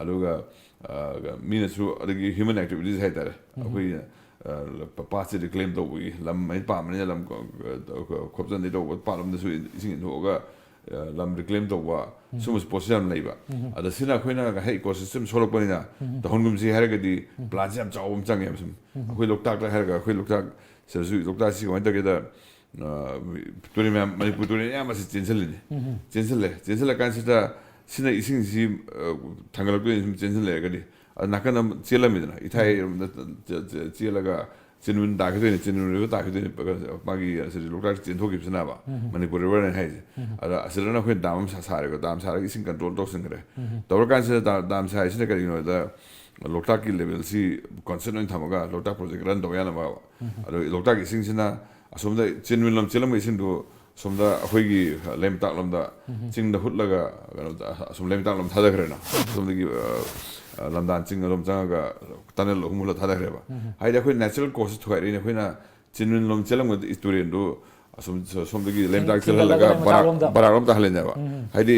ꯑꯗꯨꯒ, ꯑ, ꯃꯤꯅꯁꯨ, ꯑꯗꯒꯤ ꯍ꯭ꯌꯨꯃꯦꯟ ꯑꯦꯛꯇꯤꯚꯤꯇꯤꯁ ꯍꯥꯏꯇꯥꯔꯦ, ꯑꯩꯈꯣꯏꯅ, ꯑ, ꯄ-, ꯄꯥꯠꯁꯤ ꯔꯤꯀ꯭ꯂꯦꯝ ꯇꯧꯕꯒꯤ, ꯂꯝ ꯑꯩꯅ ꯄꯥꯝꯕꯅꯤꯅ ꯂꯝ ꯈꯣ-, ꯈꯣ-, ꯈꯣꯞꯆꯟꯗꯩ ꯇꯧꯕ ꯄꯥꯠꯂꯣꯝꯗꯁꯨ ꯏꯁꯤꯡ ꯏꯟꯊꯣꯛꯑꯒ, ꯑ, ꯂꯝ ꯔꯤꯀ꯭ꯂꯦꯝ ꯇꯧꯕ, ꯁꯨꯝꯕ ꯄꯣꯠꯁꯨ ꯌꯥꯝ ꯂꯩꯕ꯫ ꯑꯗ ꯁꯤꯅ ꯑꯩꯈꯣꯏꯅ ꯉꯁꯥꯏ ꯏꯀꯣ ꯁꯤꯁꯇꯦꯝ ꯁꯣꯛꯂꯛꯄꯅꯤꯅ ꯇꯧꯍꯟꯒꯨꯝꯁꯤ ꯍꯥꯏꯔꯒꯗꯤ ꯄ꯭ꯂꯥꯟꯁꯦ ꯌꯥꯝ ꯆꯥꯎꯕ ꯑꯃ ꯆꯪꯉꯦꯕ ꯁꯨꯝ꯫ ꯑꯩꯈꯣꯏ ꯂꯣꯛꯇꯥꯛꯇ ꯍꯥꯏꯔꯒ, ꯑꯩꯈꯣꯏ ꯂꯣꯛꯇꯥꯛ ꯁꯤꯗꯁꯨ, ꯂꯣꯛꯇꯥꯛꯁꯤ ꯀꯃꯥꯏꯅ ꯇꯧꯒꯦꯗ, ꯑ, ꯇꯨꯔꯦꯜ ꯃꯌꯥꯝ, ꯃꯅꯤꯄꯨꯔ ꯇꯨꯔꯦꯜ ꯑꯌꯥꯝꯕꯁꯤ ꯆꯦꯟꯁꯤꯜꯂꯤꯅꯤ꯫ ꯆꯦꯟꯁꯤꯜꯂꯦ꯫ ꯆꯦꯟꯁꯤꯜꯂꯀꯥꯟꯁꯤꯗ ꯁꯤꯅ ꯏꯁꯤꯡꯁꯤ, ꯑ, ꯊꯥꯡꯒꯠꯂꯛꯇꯣꯏꯅꯤ, ꯁꯨꯝ ꯆꯦꯟꯁꯤꯜ ꯂꯩꯔꯒꯗꯤ꯫ ꯑꯗ ꯅꯥꯀꯟ ꯑꯃ ꯆꯦꯜꯂꯝꯃꯤꯗꯅ, ꯏꯊꯥꯏꯔꯣꯝꯗ ꯆ-, ꯆ-, ꯆꯦꯜꯂꯒ ꯆꯤꯟꯃꯤꯟ ꯇꯥꯈꯤꯗꯣꯏꯅꯤ, ꯆꯤꯟꯃꯤꯟ river ꯇꯥꯈꯤꯗꯣꯏꯅꯤ, ꯃꯥꯒꯤ ꯑꯁꯤꯗꯤ ꯂꯣꯛꯇꯥꯛ ꯆꯦꯟꯊꯣꯛꯈꯤꯕꯁꯤꯅꯕ, ꯎꯝ꯫ ꯃꯅꯤꯄꯨꯔ river ꯅꯦ ꯍꯥꯏꯁꯦ꯫ ꯎꯝ꯫ ꯑꯗ ꯑꯁꯤꯗꯅ ꯑꯩꯈꯣꯏꯅ dam ꯑꯃ ꯁꯥ-, ꯁꯥꯔꯦꯀꯣ, dam ꯁꯥꯔꯒ ꯏꯁꯤꯡ control ꯇꯧꯁꯤꯟꯈ꯭ꯔꯦ꯫ ꯎꯝ꯫ ꯇꯧꯔꯀꯥꯟꯁꯤꯗ da-, dam ꯁꯥꯔꯤꯁꯤꯅ ꯀꯔꯤꯒꯤꯅꯣꯗ, ꯂꯣꯛꯇꯥꯛꯀꯤ level ꯁꯤ constant ꯑꯣꯏꯅ ꯊꯝꯃꯒ ꯂꯣꯛꯇꯥꯛ project run ꯇꯧꯕ ꯌꯥꯅꯕ꯫ ꯎꯝ꯫ ꯑꯗꯣ ꯂꯣꯛꯇꯥꯛꯀꯤ ꯏꯁꯤꯡꯁꯤꯅ ꯑꯁꯣꯝꯗ ꯆꯤꯟꯃꯤꯟꯂꯣꯝ ꯆꯦꯜꯂꯝꯕ ꯏꯁꯤꯡꯗꯨ ꯁꯣꯝꯗ ꯑꯩꯈꯣꯏꯒꯤ ꯂꯩꯃꯇꯥꯛꯂꯣꯝꯗ, ꯎꯝ꯫ ꯆꯤꯡꯗ ꯍꯨꯠꯂꯒ, ꯀꯩꯅꯣꯗ, ꯑꯁꯣꯝ ꯂꯩꯃꯇꯥꯛꯂꯣꯝ ꯊꯥꯗꯈ꯭ꯔꯦꯅ꯫ ꯁꯣꯝꯗꯒꯤ, ꯑ, ꯑ, ꯂꯝꯗꯥꯟ ꯆꯤꯡ ꯑꯗꯣꯝ ꯆꯪꯉꯒ tunnel ꯑꯍꯨꯝ ꯍꯨꯜꯂ ꯊꯥꯗꯈ꯭ꯔꯦꯕ꯫ ꯎꯝ꯫ ꯍꯥꯏꯗꯤ ꯑꯩꯈꯣꯏ natural course ꯁꯦ ꯊꯨꯒꯥꯏꯔꯛꯏꯅꯦ꯫ ꯑꯩꯈꯣꯏꯅ ꯆꯤꯟꯃꯤꯟꯂꯣꯝ ꯆꯦꯜꯂꯝꯒꯗ ꯇꯨꯔꯦꯟꯗꯨ ꯑꯁꯣꯝ, ꯁꯣꯝꯗꯒꯤ ꯆꯤꯡ-, ꯂꯩꯃꯇꯥꯛ ꯆꯤꯡꯗ ꯆꯦꯜꯍꯜꯂꯒ ꯂꯩꯃꯇꯥꯛꯂꯣꯝꯗ꯫ ꯕꯔꯥꯛ, ꯕꯔꯥꯛꯂꯣꯝ ꯇꯥꯍꯜꯂꯤꯅꯦꯕ꯫ ꯎꯝ꯫ ꯍꯥꯏꯗꯤ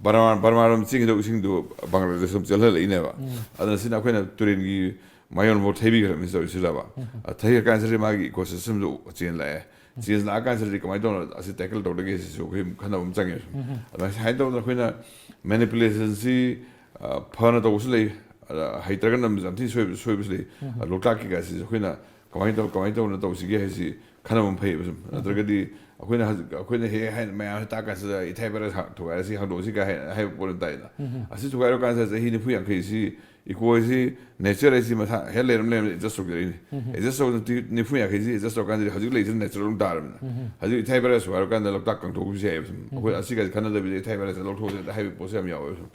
ꯕꯔꯃꯥ-, ꯕꯔꯃꯥꯔꯣꯝ ꯆꯦꯟꯈꯤꯗꯧ ꯏꯁꯤꯡꯗꯨ ꯕꯪꯒ꯭ꯂꯥꯗꯦꯁ ꯂꯣꯝ ꯆꯦꯜꯍꯜꯂꯛꯏꯅꯦꯕ꯫ ꯎꯝ꯫ ꯑꯗꯨꯅ ꯁꯤꯅ ꯑꯩꯈꯣꯏꯅ ꯇꯨꯔꯦꯟꯒꯤ ꯃꯥꯌꯣꯟꯐꯥꯎ ꯊꯩꯕꯤꯈ꯭ꯔꯕꯅꯤ ꯇꯧꯔꯤꯁꯤꯗꯕ꯫ ꯎꯝ꯫ ꯑ, ꯊꯩꯈ꯭ꯔꯀꯥꯟꯁꯤꯗ ꯃꯥꯒꯤ ecosystem ꯗꯨ change ꯂꯥꯛꯑꯦ꯫ ꯎꯝ꯫ Change ꯂꯥꯛꯑꯀꯥꯟꯁꯤꯗꯗꯤ ꯀꯃꯥꯏꯅ ꯇꯧꯅ ꯑꯁꯤ tackle ꯇꯧꯗꯒꯦ ꯁꯤꯁꯨ ꯑꯩꯈꯣꯏ ꯈꯟꯅꯕ ꯑꯃ ꯆꯪꯉꯦ꯫ ꯎꯝ꯫ ꯑꯗꯨꯃꯥꯏꯅ ꯁꯨꯃꯥꯏꯅ ꯇꯧꯗꯅ ꯑꯩꯈꯣꯏꯅ manipulation ꯁꯤ, ꯑ, ꯐꯅ ꯇꯧꯕꯁꯨ ꯂꯩ, ꯑꯗ ꯍꯩꯇ꯭ꯔꯒꯅ ꯌꯥꯝ ꯊꯤꯅ ꯁꯣꯏꯕ-, ꯁꯣꯏꯕꯁꯨ ꯂꯩ꯫ ꯎꯝ꯫ ꯑ, ꯂꯣꯛꯇꯥꯛꯀꯤ ꯒꯥꯁꯤꯁꯨ ꯑꯩꯈꯣꯏꯅ ꯀꯃꯥꯏꯅ ꯇꯧ-, ꯀꯃꯥꯏꯅ ꯇꯧꯅ ꯇꯧꯁꯤꯒꯦ ꯍꯥꯏꯁꯤ ꯈꯟꯅꯕ ꯑꯃ ꯐꯩꯌꯦꯕ ꯁꯨꯝ꯫ ꯎꯝ꯫ ꯅꯠꯇ꯭ꯔꯒꯗꯤ ꯑꯩꯈꯣꯏꯅ ꯍꯧꯖꯤꯛ, ꯑꯩꯈꯣꯏꯅ ꯍꯦꯛ ꯍꯥꯏꯅ ꯃꯌꯥꯝꯁꯤ ꯇꯥꯛ ꯀꯥꯟꯁꯤꯗ ꯏꯊꯥꯏ ꯚꯥꯏꯔꯁ ꯍꯥ-, ꯊꯨꯒꯥꯏꯔꯁꯤ, ꯍꯥꯡꯗꯣꯛꯑꯁꯤ ꯀꯥꯏ ꯍꯥꯏ-, ꯍꯥꯏꯕ ꯄꯣꯠ ꯑꯃ ꯇꯥꯏꯗꯅ꯫ ꯎꯝ꯫ ꯑꯁꯤ ꯊꯨꯒꯥꯏꯔꯀꯥꯟꯁꯤꯗ ꯆꯍꯤ ꯅꯤꯐꯨ ꯌꯥꯡꯈꯩꯁꯤ eco ꯁꯤ nature ꯍꯥꯏꯁꯤ ꯃꯁꯥ ꯍꯦꯛ ꯂꯩꯔꯝ ꯂꯩꯔꯝ adjust ꯇꯧꯖꯔꯛꯏꯅꯤ꯫ ꯎꯝ꯫ Adjust ꯇꯧꯗꯅ ꯇꯤ-, ꯅꯤꯐꯨ ꯌꯥꯡꯈꯩꯁꯤ adjust ꯇꯧꯔꯀꯥꯟꯗꯗꯤ ꯍꯧꯖꯤꯛ ꯂꯩꯔꯤꯁꯤꯅ natural ꯑꯗꯨꯝ ꯇꯥꯔꯕꯅꯤꯅ꯫ ꯎꯝ꯫ ꯍꯧꯖꯤꯛ ꯏꯊꯥꯏ ꯚꯥꯏꯔꯁ ꯍꯥꯏꯔꯀꯥꯟꯗ ꯂꯣꯛꯇꯥꯛ ꯀꯪꯊꯣꯛꯄꯁꯨ ꯌꯥꯏꯌꯦꯕ ꯁꯨꯝ꯫ ꯎꯝ꯫ ꯑꯩꯈꯣꯏ ꯑꯁꯤꯒꯁꯤ ꯈꯟꯅꯗꯕꯤꯗ ꯏꯊꯥꯏ ꯚꯥꯏꯔꯁ ꯂꯧꯊꯣꯛꯑꯁꯦ ꯍꯥꯏꯕ ꯄꯣꯠꯁꯨ ꯌꯥꯝ ꯌꯥꯎꯋꯦꯕ ꯁꯨꯝ꯫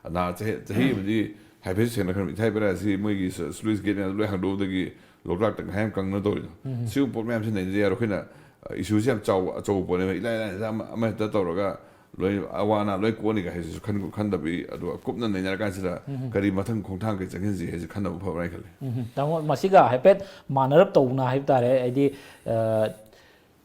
ꯑꯗ ꯆꯍꯤ, ꯆꯍꯤ ꯑꯃꯗꯤ ꯍꯥꯏꯐꯦꯠ ꯁꯦꯡꯅ ꯈꯟꯕ ꯏꯊꯥꯏ ꯚꯥꯏꯔꯁꯁꯤ ꯃꯣꯏꯒꯤ ꯁ-, sluice gate ꯃꯌꯥꯝꯗꯣ ꯂꯣꯏ ꯍꯥꯡꯗꯣꯛꯑꯕꯗꯒꯤ ꯂꯣꯛꯇꯥꯛꯇ ꯉꯥꯏꯍꯥꯛ ꯀꯪꯅ ꯇꯧꯔꯤꯗꯣ꯫ ꯎꯝ꯫ ꯁꯤꯒꯨꯝꯕ ꯄꯣꯠ ꯃꯌꯥꯝꯁꯤ ꯅꯩꯅꯗ ꯌꯥꯔꯣꯏ꯫ ꯑꯩꯈꯣꯏꯅ, ꯑ, issue ꯁꯤ ꯌꯥꯝ ꯆꯥꯎꯕ, ꯑꯆꯧꯕ ꯄꯣꯠꯅꯦꯕ꯫ ꯏꯂꯥꯏ ꯂꯥꯏꯅ ꯑꯃ, ꯑꯃꯍꯦꯛꯇ ꯇꯧꯔꯒ ꯂꯣꯏ ꯑꯋꯥ ꯑꯅꯥ ꯂꯣꯏ ꯀꯣꯛꯑꯅꯤ ꯀꯥꯏ ꯍꯥꯏꯁꯤꯁꯨ ꯈꯟ-, ꯈꯟꯗꯕꯤ, ꯑꯗꯨꯒ ꯀꯨꯞꯅ ꯅꯩꯅꯔꯀꯥꯟꯁꯤꯗ ꯎꯝ꯫ ꯀꯔꯤ ꯃꯊꯪ ꯈꯣꯡꯊꯥꯡ ꯀꯩ ꯆꯪꯁꯤꯟꯁꯤ ꯍꯥꯏꯁꯤ ꯈꯟꯅꯕ ꯐꯕ꯭ꯔꯥ ꯍꯥꯏꯅ ꯈꯜꯂꯤ꯫ ꯎꯝ꯫ ꯇꯥꯃꯣ, ꯃꯁꯤꯒ ꯍꯥꯏꯐꯦꯠ ꯃꯥꯟꯅꯔꯞ ꯇꯧꯅ ꯍꯥꯏꯕ ꯇꯥꯔꯦ꯫ ꯍꯥꯏꯗꯤ, ꯑ,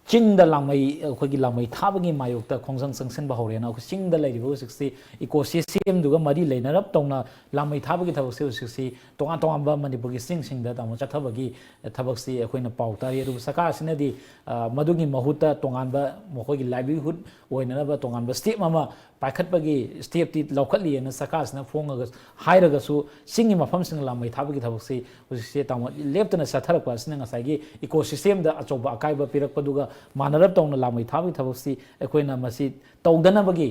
ꯆꯤꯡꯗ ꯂꯥꯡꯃꯩ, ꯑꯩꯈꯣꯏꯒꯤ ꯂꯥꯡꯃꯩ ꯊꯥꯕꯒꯤ ꯃꯥꯌꯣꯛꯇ ꯈꯣꯡꯖꯪ ꯆꯪꯁꯤꯟꯕ ꯍꯧꯔꯦꯅ ꯑꯩꯈꯣꯏ ꯆꯤꯡꯗ ꯂꯩꯔꯤꯕ ꯍꯧꯖꯤꯛꯁꯤ ecosystem ꯗꯨꯒ ꯃꯔꯤ ꯂꯩꯅꯔꯞ ꯇꯧꯅ ꯂꯥꯡꯃꯩ ꯊꯥꯕꯒꯤ ꯊꯕꯛꯁꯦ ꯍꯧꯖꯤꯛꯁꯤ ꯇꯣꯉꯥꯟ ꯇꯣꯉꯥꯟꯕ ꯃꯅꯤꯄꯨꯔꯒꯤ ꯆꯤꯡꯁꯤꯡꯗ, ꯇꯥꯃꯣ, ꯆꯠꯊꯕꯒꯤ ꯊꯕꯛꯁꯤ ꯑꯩꯈꯣꯏꯅ ꯄꯥꯎ ꯇꯥꯔꯤ꯫ ꯑꯗꯨꯕꯨ ꯁꯔꯀꯥꯔꯁꯤꯅꯗꯤ, ꯑ, ꯃꯗꯨꯒꯤ ꯃꯍꯨꯠꯇ ꯇꯣꯉꯥꯟꯕ ꯃꯈꯣꯏꯒꯤ livelihood ꯑꯣꯏꯅꯅꯕ ꯇꯣꯉꯥꯟꯕ step ꯑꯃ ꯄꯥꯏꯈꯠꯄꯒꯤ step ꯇꯤ ꯂꯧꯈꯠꯂꯤꯑꯅ ꯁꯔꯀꯥꯔꯁꯤꯅ ꯐꯣꯡꯉꯒ ꯍꯥꯏꯔꯒꯁꯨ, ꯆꯤꯡꯒꯤ ꯃꯐꯝꯁꯤꯡꯗ ꯂꯥꯡꯃꯩ ꯊꯥꯕꯒꯤ ꯊꯕꯛꯁꯤ ꯍꯧꯖꯤꯛꯁꯦ, ꯇꯥꯃꯣ, ꯂꯦꯞꯇꯅ ꯆꯠꯊꯔꯛꯄ ꯑꯁꯤꯅ ꯉꯁꯥꯏꯒꯤ ecosystem ꯗ ꯑꯆꯧꯕ ꯑꯀꯥꯏꯕ ꯄꯤꯔꯛꯄꯗꯨꯒ ꯃꯥꯟꯅꯔꯞ ꯇꯧꯅ ꯂꯥꯡꯃꯩ ꯊꯥꯕꯒꯤ ꯊꯕꯛꯁꯤ ꯑꯩꯈꯣꯏꯅ ꯃꯁꯤ ꯇꯧꯗꯅꯕꯒꯤ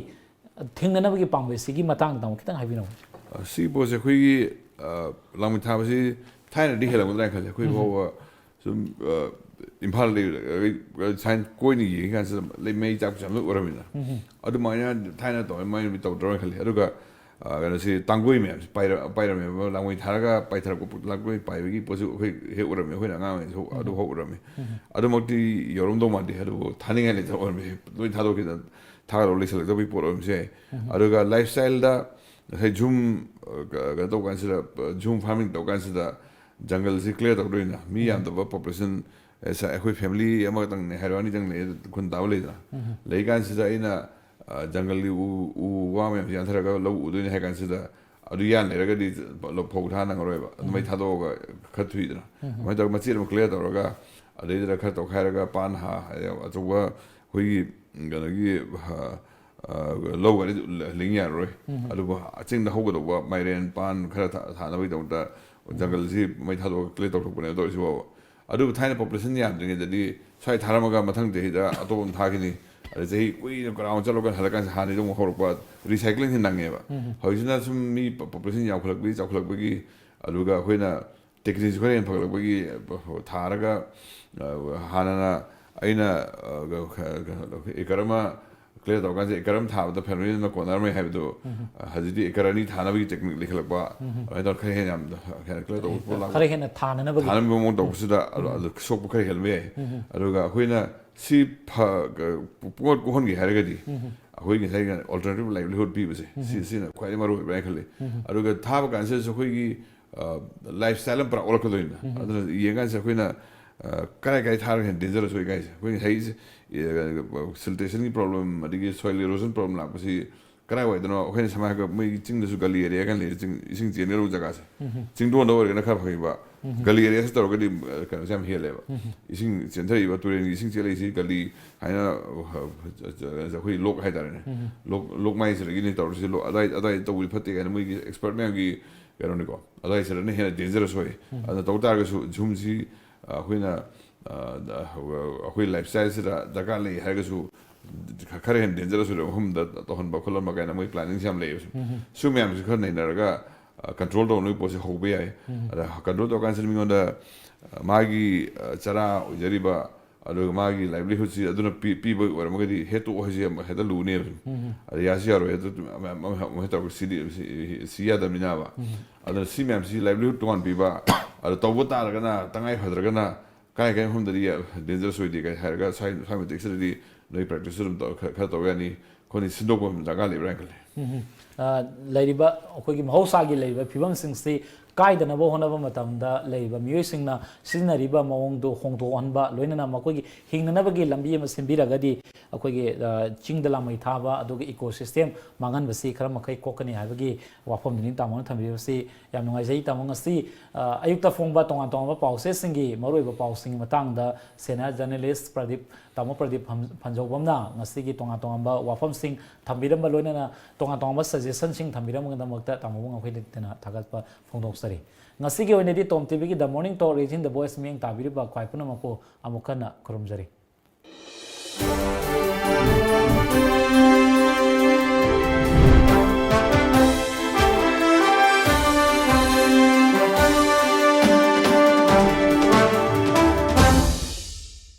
ꯊꯦꯡꯅꯅꯕꯒꯤ ꯄꯥꯝꯕꯩ ꯁꯤꯒꯤ ꯃꯇꯥꯡꯗ ꯇꯥꯃꯣ ꯈꯤꯇꯪ ꯍꯥꯏꯕꯤꯔꯝꯃꯨ꯫ ꯑ, ꯁꯤ ꯄꯣꯠꯁꯦ ꯑꯩꯈꯣꯏꯒꯤ, ꯑ, ꯂꯥꯡꯃꯩ ꯊꯥꯕꯁꯤ ꯊꯥꯏꯅꯗꯤ ꯍꯦꯜꯂꯝꯒꯗ꯭ꯔꯥ ꯍꯥꯏꯅ ꯈꯜꯂꯦ꯫ ꯑꯩꯈꯣꯏ ꯐꯥꯎꯕ ꯁꯨꯝ, ꯑ, ꯏꯝꯐꯥꯜꯗ ꯂꯩꯔꯒ ꯁꯥꯏꯟ ꯀꯣꯏꯅ ꯌꯦꯡꯉꯤ ꯀꯥꯟꯁꯤꯗ ꯂꯩ-, ꯃꯩ ꯆꯥꯛꯄꯁꯦ ꯌꯥꯝ ꯂꯣꯏ ꯎꯔꯝꯃꯤꯅ꯫ ꯑꯗꯨꯃꯥꯏꯅ ꯊꯥꯏꯅ ꯇꯧꯔ ꯃꯣꯏꯅ ꯇꯧꯗ꯭ꯔꯣꯅ ꯈꯜꯂꯤ꯫ ꯑꯗꯨꯒ, ꯑ, ꯀꯩꯅꯣꯁꯤ ꯇꯥꯡꯒꯣꯏ ꯃꯌꯥꯝꯁꯤ ꯄꯥꯏꯔ-, ꯄꯥꯏꯔꯝꯃꯦꯕ꯫ ꯂꯥꯡꯃꯩ ꯊꯥꯔꯒ ꯄꯥꯏꯊꯔꯛꯄ ꯄꯣꯠ-, ꯂꯥꯡꯒꯣꯏ ꯄꯥꯏꯕꯒꯤ ꯄꯣꯠꯁꯨ ꯑꯩꯈꯣꯏ ꯍꯦꯛ ꯎꯔꯝꯃꯤ꯫ ꯑꯩꯈꯣꯏꯅ ꯑꯉꯥꯡ ꯑꯣꯏꯔꯤꯉꯩꯗꯁꯨ ꯑꯗꯨ ꯐꯥꯎ ꯎꯔꯝꯃꯤ꯫ ꯑꯗꯨꯃꯛꯇꯤ ꯌꯧꯔꯝꯗꯧ ꯃꯥꯟꯗꯦ꯫ ꯑꯗꯨꯕꯨ ꯊꯥꯅꯤꯡꯉꯥꯏ ꯂꯩꯇꯕ ꯑꯣꯏꯔꯝꯃꯤ꯫ ꯂꯣꯏ ꯊꯥꯗꯣꯛꯈꯤꯗꯅ ꯊꯥꯒꯠꯂꯒ ꯂꯩꯁꯜꯂꯛꯇꯕꯒꯤ ꯄꯣꯠ ꯑꯣꯏꯔꯝꯕꯁꯨ ꯌꯥꯏ꯫ ꯑꯗꯨꯒ ꯂꯥꯏꯐ ꯁ꯭ꯇꯥꯏꯜꯗ ꯉꯁꯥꯏ ꯖꯨꯝ, ꯑ, ꯀ-, ꯀꯩꯅꯣ ꯇꯧꯕ ꯀꯥꯟꯁꯤꯗ, ꯑ, ꯖꯨꯝ ꯐꯥꯔꯃꯤꯡ ꯇꯧꯕ ꯀꯥꯟꯁꯤꯗ ꯖꯪꯒꯜꯁꯤ ꯀ꯭ꯂꯤꯌꯥꯔ ꯇꯧꯗꯣꯏꯅ ꯃꯤ ꯌꯥꯝꯗꯕ ꯄꯣꯄꯨꯂꯦꯁꯟ, ꯑꯩꯈꯣꯏ ꯐꯦꯃꯤꯂꯤ ꯑꯃꯈꯛꯇꯪꯅꯦ ꯍꯥꯏꯔꯣ, ꯑꯅꯤꯗꯪ ꯂꯩ, ꯈꯨꯟ ꯇꯥꯕ ꯂꯩꯗꯅ꯫ ꯂꯩ ꯀꯥꯟꯁꯤꯗ ꯑꯩꯅ, ꯑ, ꯖꯪꯒꯜꯒꯤ ꯎ, ꯎ ꯋꯥ ꯃꯌꯥꯝꯁꯤ ꯌꯥꯟꯊꯔꯒ ꯂꯧ ꯎꯗꯣꯏꯅꯦ ꯍꯥꯏ ꯀꯥꯟꯁꯤꯗ ꯑꯗꯨ ꯌꯥꯟ ꯂꯩꯔꯒꯗꯤ ꯐꯧ ꯊꯥ ꯅꯪꯉꯔꯣꯏꯕ꯫ ꯑꯗꯨ ꯃꯩ ꯊꯥꯗꯣꯛꯑꯒ ꯈꯔ ꯊꯨꯏꯗꯅ꯫ ꯑꯗꯨꯃꯥꯏꯅ ꯇꯧꯔꯒ ꯃꯆꯦꯠ ꯑꯃ ꯀ꯭ꯂꯤꯌꯥꯔ ꯇꯧꯔꯒ ꯑꯗꯩꯗꯨꯗ ꯈꯔ ꯇꯧꯈꯥꯏꯔꯒ ꯄꯥꯟ ꯍꯥ-, ꯑꯆꯧꯕ ꯑꯩꯈꯣꯏꯒꯤ ꯀꯩꯅꯣꯒꯤ, ꯑ, ꯑ, ꯂꯧꯒꯗꯤ ꯂꯤꯡ ꯌꯥꯔꯔꯣꯏ꯫ ꯑꯗꯨꯕꯨ ꯆꯤꯡꯗ ꯍꯧꯒꯗꯧꯕ ꯃꯥꯏꯔꯦꯟ, ꯄꯥꯟ ꯈꯔ ꯊꯥ-, ꯊꯥꯅꯕꯒꯤꯗꯃꯛꯇ ꯖꯪꯒꯜꯁꯤ ꯃꯩ ꯊꯥꯗꯣꯛꯑꯒ ꯀ꯭ꯂꯤꯌꯥꯔ ꯇꯧꯊꯣꯛꯄꯅꯦꯕ ꯇꯧꯔꯤꯁꯤ ꯐꯥꯎꯕ꯫ ꯑꯗꯨꯕꯨ ꯊꯥꯏꯅ ꯄꯣꯄꯨꯂꯦꯁꯟ ꯌꯥꯝꯗ꯭ꯔꯤꯉꯩꯗꯗꯤ ꯁ꯭ꯋꯥꯏ ꯊꯥꯔꯝꯃꯒ ꯃꯊꯪ ꯆꯍꯤꯗ ꯑꯇꯣꯞꯄ ꯑꯃ ꯊꯥꯈꯤꯅꯤ꯫ ꯑꯗꯩ ꯆꯍꯤ ꯀꯨꯏꯅ ꯀꯔꯥꯎꯟ ꯆꯠꯂꯒ ꯍꯜꯂꯛꯀꯥꯟꯁꯤꯗ ꯍꯥꯟꯅꯗꯤ ꯑꯃꯨꯛ ꯍꯧꯔꯛꯄ, ꯔꯤꯁꯥꯏꯀ꯭ꯂꯤꯡꯁꯤ ꯅꯪꯉꯦꯕ꯫ ꯍꯧꯖꯤꯛꯁꯤꯅ ꯁꯨꯝ ꯃꯤ ꯄꯣꯄꯨꯂꯦꯁꯟ ꯌꯥꯝꯈꯠꯂꯛꯄꯒꯤ, ꯆꯥꯎꯈꯠꯂꯛꯄꯒꯤ, ꯑꯗꯨꯒ ꯑꯩꯈꯣꯏꯅ ꯇꯦꯛꯅꯤꯛꯁꯨ ꯈꯔ ꯍꯦꯟꯅ ꯐꯒꯠꯂꯛꯄꯒꯤ, ꯑ, ꯊꯥꯔꯒ, ꯑ, ꯍꯥꯟꯅꯅ ꯑꯩꯅ, ꯑ, ꯀꯩꯅꯣ, ꯑꯦꯀꯔ ꯑꯃ ꯀ꯭ꯂꯤꯌꯥꯔ ꯇꯧꯔꯀꯥꯟꯁꯤꯗ ꯑꯦꯀꯔ ꯑꯃ ꯊꯥꯕꯗ ꯐꯦꯃꯤꯂꯤ ꯑꯃꯅ ꯀꯣꯟꯅꯔꯝꯃꯦ ꯍꯥꯏꯕꯗꯣ, ꯑ, ꯍꯧꯖꯤꯛꯇꯤ ꯑꯦꯀꯔ ꯑꯅꯤ ꯊꯥꯅꯕꯒꯤ ꯇꯦꯛꯅꯤꯛ ꯂꯩꯈꯠꯂꯛꯄ, ꯑꯗꯨꯃꯥꯏꯅ ꯇꯧꯔꯒ ꯈꯔ ꯍꯦꯟꯅ ꯌꯥꯝ ꯍꯦꯟꯅ ꯀ꯭ꯂꯤꯌꯥꯔ ꯇꯧꯕ ꯄꯣꯠ ꯂꯥꯛꯄ꯫ ꯈꯔ ꯍꯦꯟꯅ ꯊꯥꯅꯅꯕꯒꯤ ꯊꯥꯅꯕꯒꯤ ꯃꯑꯣꯡ ꯇꯧꯕꯁꯤꯗ ꯑꯗꯨ, ꯑꯗꯨ ꯁꯣꯛꯄ ꯈꯔ ꯍꯦꯜꯂꯝꯕ ꯌꯥꯏ꯫ ꯑꯗꯨꯒ ꯑꯩꯈꯣꯏꯅ ꯁꯤ ꯐ-, ꯀ-, ꯄꯨꯡꯀꯣꯠ ꯀꯣꯛꯍꯟꯒꯦ ꯍꯥꯏꯔꯒꯗꯤ ꯑꯩꯈꯣꯏ ꯉꯁꯥꯏꯒꯤ ꯑꯜꯇꯔꯅꯦꯇꯤꯚ ꯂꯥꯏꯚꯂꯤꯍꯨꯗ ꯄꯤꯕꯁꯦ, ꯁꯤ-, ꯁꯤꯅ ꯈ꯭ꯋꯥꯏꯗꯒꯤ ꯃꯔꯨ ꯑꯣꯏꯕ꯭ꯔꯥ ꯍꯥꯏꯅ ꯈꯜꯂꯤ꯫ ꯑꯗꯨꯒ ꯊꯥꯕ ꯀꯥꯟꯁꯤꯗꯁꯨ ꯑꯩꯈꯣꯏꯒꯤ, ꯑ, ꯂꯥꯏꯐ ꯁ꯭ꯇꯥꯏꯜ ꯑꯃ ꯄꯨꯔꯥ ꯑꯣꯜꯂꯛꯀꯗꯣꯏꯅꯤ꯫ ꯑꯗꯨꯅ ꯌꯦꯡꯀꯥꯟꯁꯤꯗ ꯑꯩꯈꯣꯏꯅ, ꯑ, ꯀꯔꯥꯏ ꯀꯔꯥꯏ ꯊꯥꯔꯒ ꯍꯦꯟꯅ ꯗꯦꯟꯖꯔꯁ ꯑꯣꯏ ꯀꯥꯏꯁꯦ, ꯑꯩꯈꯣꯏ ꯉꯁꯥꯏ, ꯑ, ꯁꯤꯜꯇ꯭ꯔꯦꯁꯟꯒꯤ ꯄ꯭ꯔꯣꯕ꯭ꯂꯦꯝ ꯑꯗꯒꯤ ꯁꯣꯏꯜ ꯏꯔꯣꯖꯟ ꯄ꯭ꯔꯣꯕ꯭ꯂꯦꯝ ꯂꯥꯛꯄꯁꯤ ꯀꯗꯥꯏꯋꯥꯏꯗꯅꯣ? ꯑꯩꯈꯣꯏꯅ ꯁꯝꯅ ꯍꯥꯏꯔꯒ ꯃꯣꯏꯒꯤ ꯆꯤꯡꯗꯁꯨ ꯒꯂꯤ ꯑꯦꯔꯤꯌꯥꯒ ꯂꯩꯔꯦ, ꯆꯤꯡ, ꯏꯁꯤꯡ ꯆꯦꯟꯒꯗꯧꯕ ꯖꯒꯥꯁꯦ꯫ ꯆꯤꯡꯗꯣꯟꯗ ꯑꯣꯏꯔꯒꯅ ꯈꯔ ꯐꯩꯕ, ꯒꯂꯤ ꯑꯦꯔꯤꯌꯥꯁꯤ ꯇꯧꯔꯒꯗꯤ, ꯑ, ꯀꯩꯅꯣꯁꯦ ꯌꯥꯝ ꯍꯦꯜꯂꯦꯕ꯫ ꯏꯁꯤꯡ ꯆꯦꯟꯊꯔꯛꯏꯕ ꯇꯨꯔꯦꯟꯒꯤ ꯏꯁꯤꯡ ꯆꯦꯜꯂꯛꯏꯁꯤ ꯒꯂꯤ ꯍꯥꯏꯅ, ꯑ, ꯑꯩꯈꯣꯏ ꯂꯣꯛ ꯍꯥꯏꯇꯥꯔꯦꯅꯦ꯫ ꯂꯣꯛ, ꯂꯣꯛ ꯃꯥꯏꯁꯤꯗꯒꯤꯅꯤ ꯇꯧꯔꯤꯁꯤ, ꯂꯣꯛ ꯑꯗꯥꯏ, ꯑꯗꯥꯏ ꯇꯧꯕꯗꯤ ꯐꯠꯇꯦ ꯀꯥꯏꯅ ꯃꯣꯏꯒꯤ ꯑꯦꯛꯁꯄꯔꯠ ꯃꯌꯥꯝꯒꯤ ꯀꯩꯅꯣꯅꯤꯀꯣ꯫ ꯑꯗꯥꯏꯁꯤꯗꯅ ꯍꯦꯟꯅ ꯗꯦꯟꯖꯔꯁ ꯑꯣꯏ꯫ ꯑꯗꯨꯅ ꯇꯧ ꯇꯥꯔꯒꯁꯨ ꯖꯨꯝꯁꯤ, ꯑ, ꯑꯩꯈꯣꯏꯅ, ꯑ, ꯑꯩꯈꯣꯏ ꯂꯥꯏꯐ ꯁ꯭ꯇꯥꯏꯜꯁꯤꯗ ꯗꯔꯀꯥꯔ ꯂꯩ ꯍꯥꯏꯔꯒꯁꯨ ꯈꯔ ꯍꯦꯟꯅ ꯗꯦꯟꯖꯔꯁ ꯑꯣꯏꯕ ꯃꯐꯝꯗ ꯇꯧꯍꯟꯕ ꯈꯣꯠꯍꯟꯕ ꯀꯥꯏꯅ ꯃꯣꯏ ꯄ꯭ꯂꯥꯅꯤꯡꯁꯦ ꯌꯥꯝ ꯂꯩꯌꯦꯕ꯫ ꯁꯨꯝ ꯁꯤ ꯃꯌꯥꯝꯁꯦ ꯈꯔ ꯅꯩꯅꯔꯒ ꯀꯟꯇ꯭ꯔꯣꯜ ꯇꯧꯅꯕꯒꯤ ꯄꯣꯠꯁꯦ ꯍꯧꯕ ꯌꯥꯏ꯫ ꯑꯗ ꯀꯟꯇ꯭ꯔꯣꯜ ꯇꯧꯔꯀꯥꯟꯁꯤꯗ ꯃꯤꯉꯣꯟꯗ ꯑ, ꯃꯥꯒꯤ ꯑ, ꯆꯔꯥ ꯑꯣꯏꯖꯔꯤꯕ, ꯑꯗꯨꯒ ꯃꯥꯒꯤ ꯂꯥꯏꯚꯂꯤꯍꯨꯗꯁꯤ ꯑꯗꯨꯅ ꯄꯤ- ꯄꯤꯕ ꯑꯣꯏꯔꯝꯃꯒꯗꯤ ꯍꯦꯛ ꯇꯣꯛꯑꯣ ꯍꯥꯏꯁꯦ ꯌꯥꯝ ꯍꯦꯛꯇ ꯂꯨꯅꯦꯕ꯫ ꯑꯗ ꯌꯥꯁꯤ ꯌꯥꯔꯣꯏ, ꯑꯗꯨ ꯃꯌꯥꯝ ꯑꯃ ꯑꯃ ꯍꯦꯛ ꯇꯧꯔꯒ ꯁꯤꯗꯤ ꯁꯤ- ꯁꯤ ꯌꯥꯗꯕꯅꯤꯅꯕ꯫ ꯑꯗꯨꯅ ꯁꯤ ꯃꯌꯥꯝꯁꯤ ꯂꯥꯏꯚꯂꯤꯍꯨꯗ ꯇꯣꯉꯥꯟ ꯄꯤꯕ, ꯑꯗꯨ ꯇꯧꯕ ꯇꯥꯔꯒꯅ ꯇꯉꯥꯏ ꯐꯗ꯭ꯔꯒꯅ ꯀꯥꯏ ꯀꯥꯏ ꯃꯐꯝꯗꯗꯤ ꯗꯦꯟꯖꯔꯁ ꯑꯣꯏꯗꯦ ꯀꯥꯏ ꯍꯥꯏꯔꯒ ꯁ꯭ꯋꯥꯏ ꯁ꯭ꯋꯥꯏ ꯃꯇꯤꯛꯁꯤꯗꯗꯤ ꯅꯣꯏ ꯄ꯭ꯔꯦꯛꯇꯤꯁꯁꯨ ꯑꯗꯨꯝ ꯇꯧ- ꯈꯔ ꯈꯔ ꯇꯧꯕ ꯌꯥꯅꯤ꯫ ꯑꯩꯈꯣꯏꯅ ꯁꯤꯟꯗꯣꯛꯄ ꯑꯃ ꯗꯔꯀꯥꯔ ꯂꯩꯕ꯭ꯔꯥ ꯍꯥꯏꯅ ꯈꯜꯂꯤ꯫ ꯎꯝ꯫ ꯑ, ꯂꯩꯔꯤꯕ ꯑꯩꯈꯣꯏꯒꯤ ꯃꯍꯧꯁꯥꯒꯤ ꯂꯩꯔꯤꯕ ꯐꯤꯕꯝꯁꯤꯡꯁꯤ ꯀꯥꯏꯗꯅꯕ ꯍꯣꯠꯅꯕ ꯃꯇꯝꯗ ꯂꯩꯔꯤꯕ ꯃꯤꯑꯣꯏꯁꯤꯡꯅ ꯁꯤꯖꯤꯟꯅꯔꯤꯕ ꯃꯑꯣꯡꯗꯨ ꯍꯣꯡꯗꯣꯛꯍꯟꯕ, ꯂꯣꯏꯅꯅ ꯃꯈꯣꯏꯒꯤ ꯍꯤꯡꯅꯅꯕꯒꯤ ꯂꯝꯕꯤ ꯑꯃ ꯁꯦꯝꯕꯤꯔꯒꯗꯤ ꯑꯩꯈꯣꯏꯒꯤ, ꯑ, ꯆꯤꯡꯗ ꯂꯥꯃꯩ ꯊꯥꯕ ꯑꯗꯨꯒ ꯏꯀꯣ ꯁꯤꯁꯇꯦꯝ ꯃꯥꯡꯍꯟꯕꯁꯤ ꯈꯔ ꯃꯈꯩ ꯀꯣꯛꯀꯅꯤ ꯍꯥꯏꯕꯒꯤ ꯋꯥꯐꯝꯗꯨꯅꯤ ꯇꯥꯃꯣꯅ ꯊꯝꯕꯤꯔꯤꯕꯁꯤ꯫ ꯌꯥꯝ ꯅꯨꯡꯉꯥꯏꯖꯩ ꯇꯥꯃꯣ꯫ ꯉꯁꯤ, ꯑ, ꯑꯌꯨꯛꯇ ꯐꯣꯡꯕ ꯇꯣꯉꯥꯟ ꯇꯣꯉꯥꯟꯕ ꯄꯥꯎꯆꯦꯁꯤꯡꯒꯤ ꯃꯔꯨꯑꯣꯏꯕ ꯄꯥꯎꯁꯤꯡꯒꯤ ꯃꯇꯥꯡꯗ senior journalist ꯄ꯭ꯔꯗꯤꯞ, ꯇꯥꯃꯣ ꯄ꯭ꯔꯗꯤꯞ ꯐꯝ- ꯐꯟꯖꯧꯕꯝꯅ ꯉꯁꯤꯒꯤ ꯇꯣꯉꯥꯟ ꯇꯣꯉꯥꯟꯕ ꯋꯥꯐꯝꯁꯤꯡ ꯊꯝꯕꯤꯔꯝꯕ, ꯂꯣꯏꯅꯅ ꯇꯣꯉꯥꯟ ꯇꯣꯉꯥꯟꯕ ꯁꯖꯦꯁꯟꯁꯤꯡ ꯊꯝꯕꯤꯔꯝꯕꯒꯤꯗꯃꯛꯇ ꯇꯥꯃꯣꯕꯨ ꯑꯩꯈꯣꯏ ꯂꯦꯞꯇꯅ ꯊꯥꯒꯠꯄ ꯐꯣꯡꯗꯣꯛꯆꯔꯤ꯫ ꯉꯁꯤꯒꯤ ꯑꯣꯏꯅꯗꯤ ꯇꯣꯝ ꯇꯤꯚꯤꯒꯤ The Morning Talk Raising the Voice ꯃꯤꯠꯌꯦꯡ ꯇꯥꯕꯤꯔꯤꯕ ꯈ꯭ꯋꯥꯏ ꯄꯨꯝꯅꯃꯛꯄꯨ ꯑꯃꯨꯛ ꯍꯟꯅ ꯈꯨꯔꯨꯝꯖꯔꯤ꯫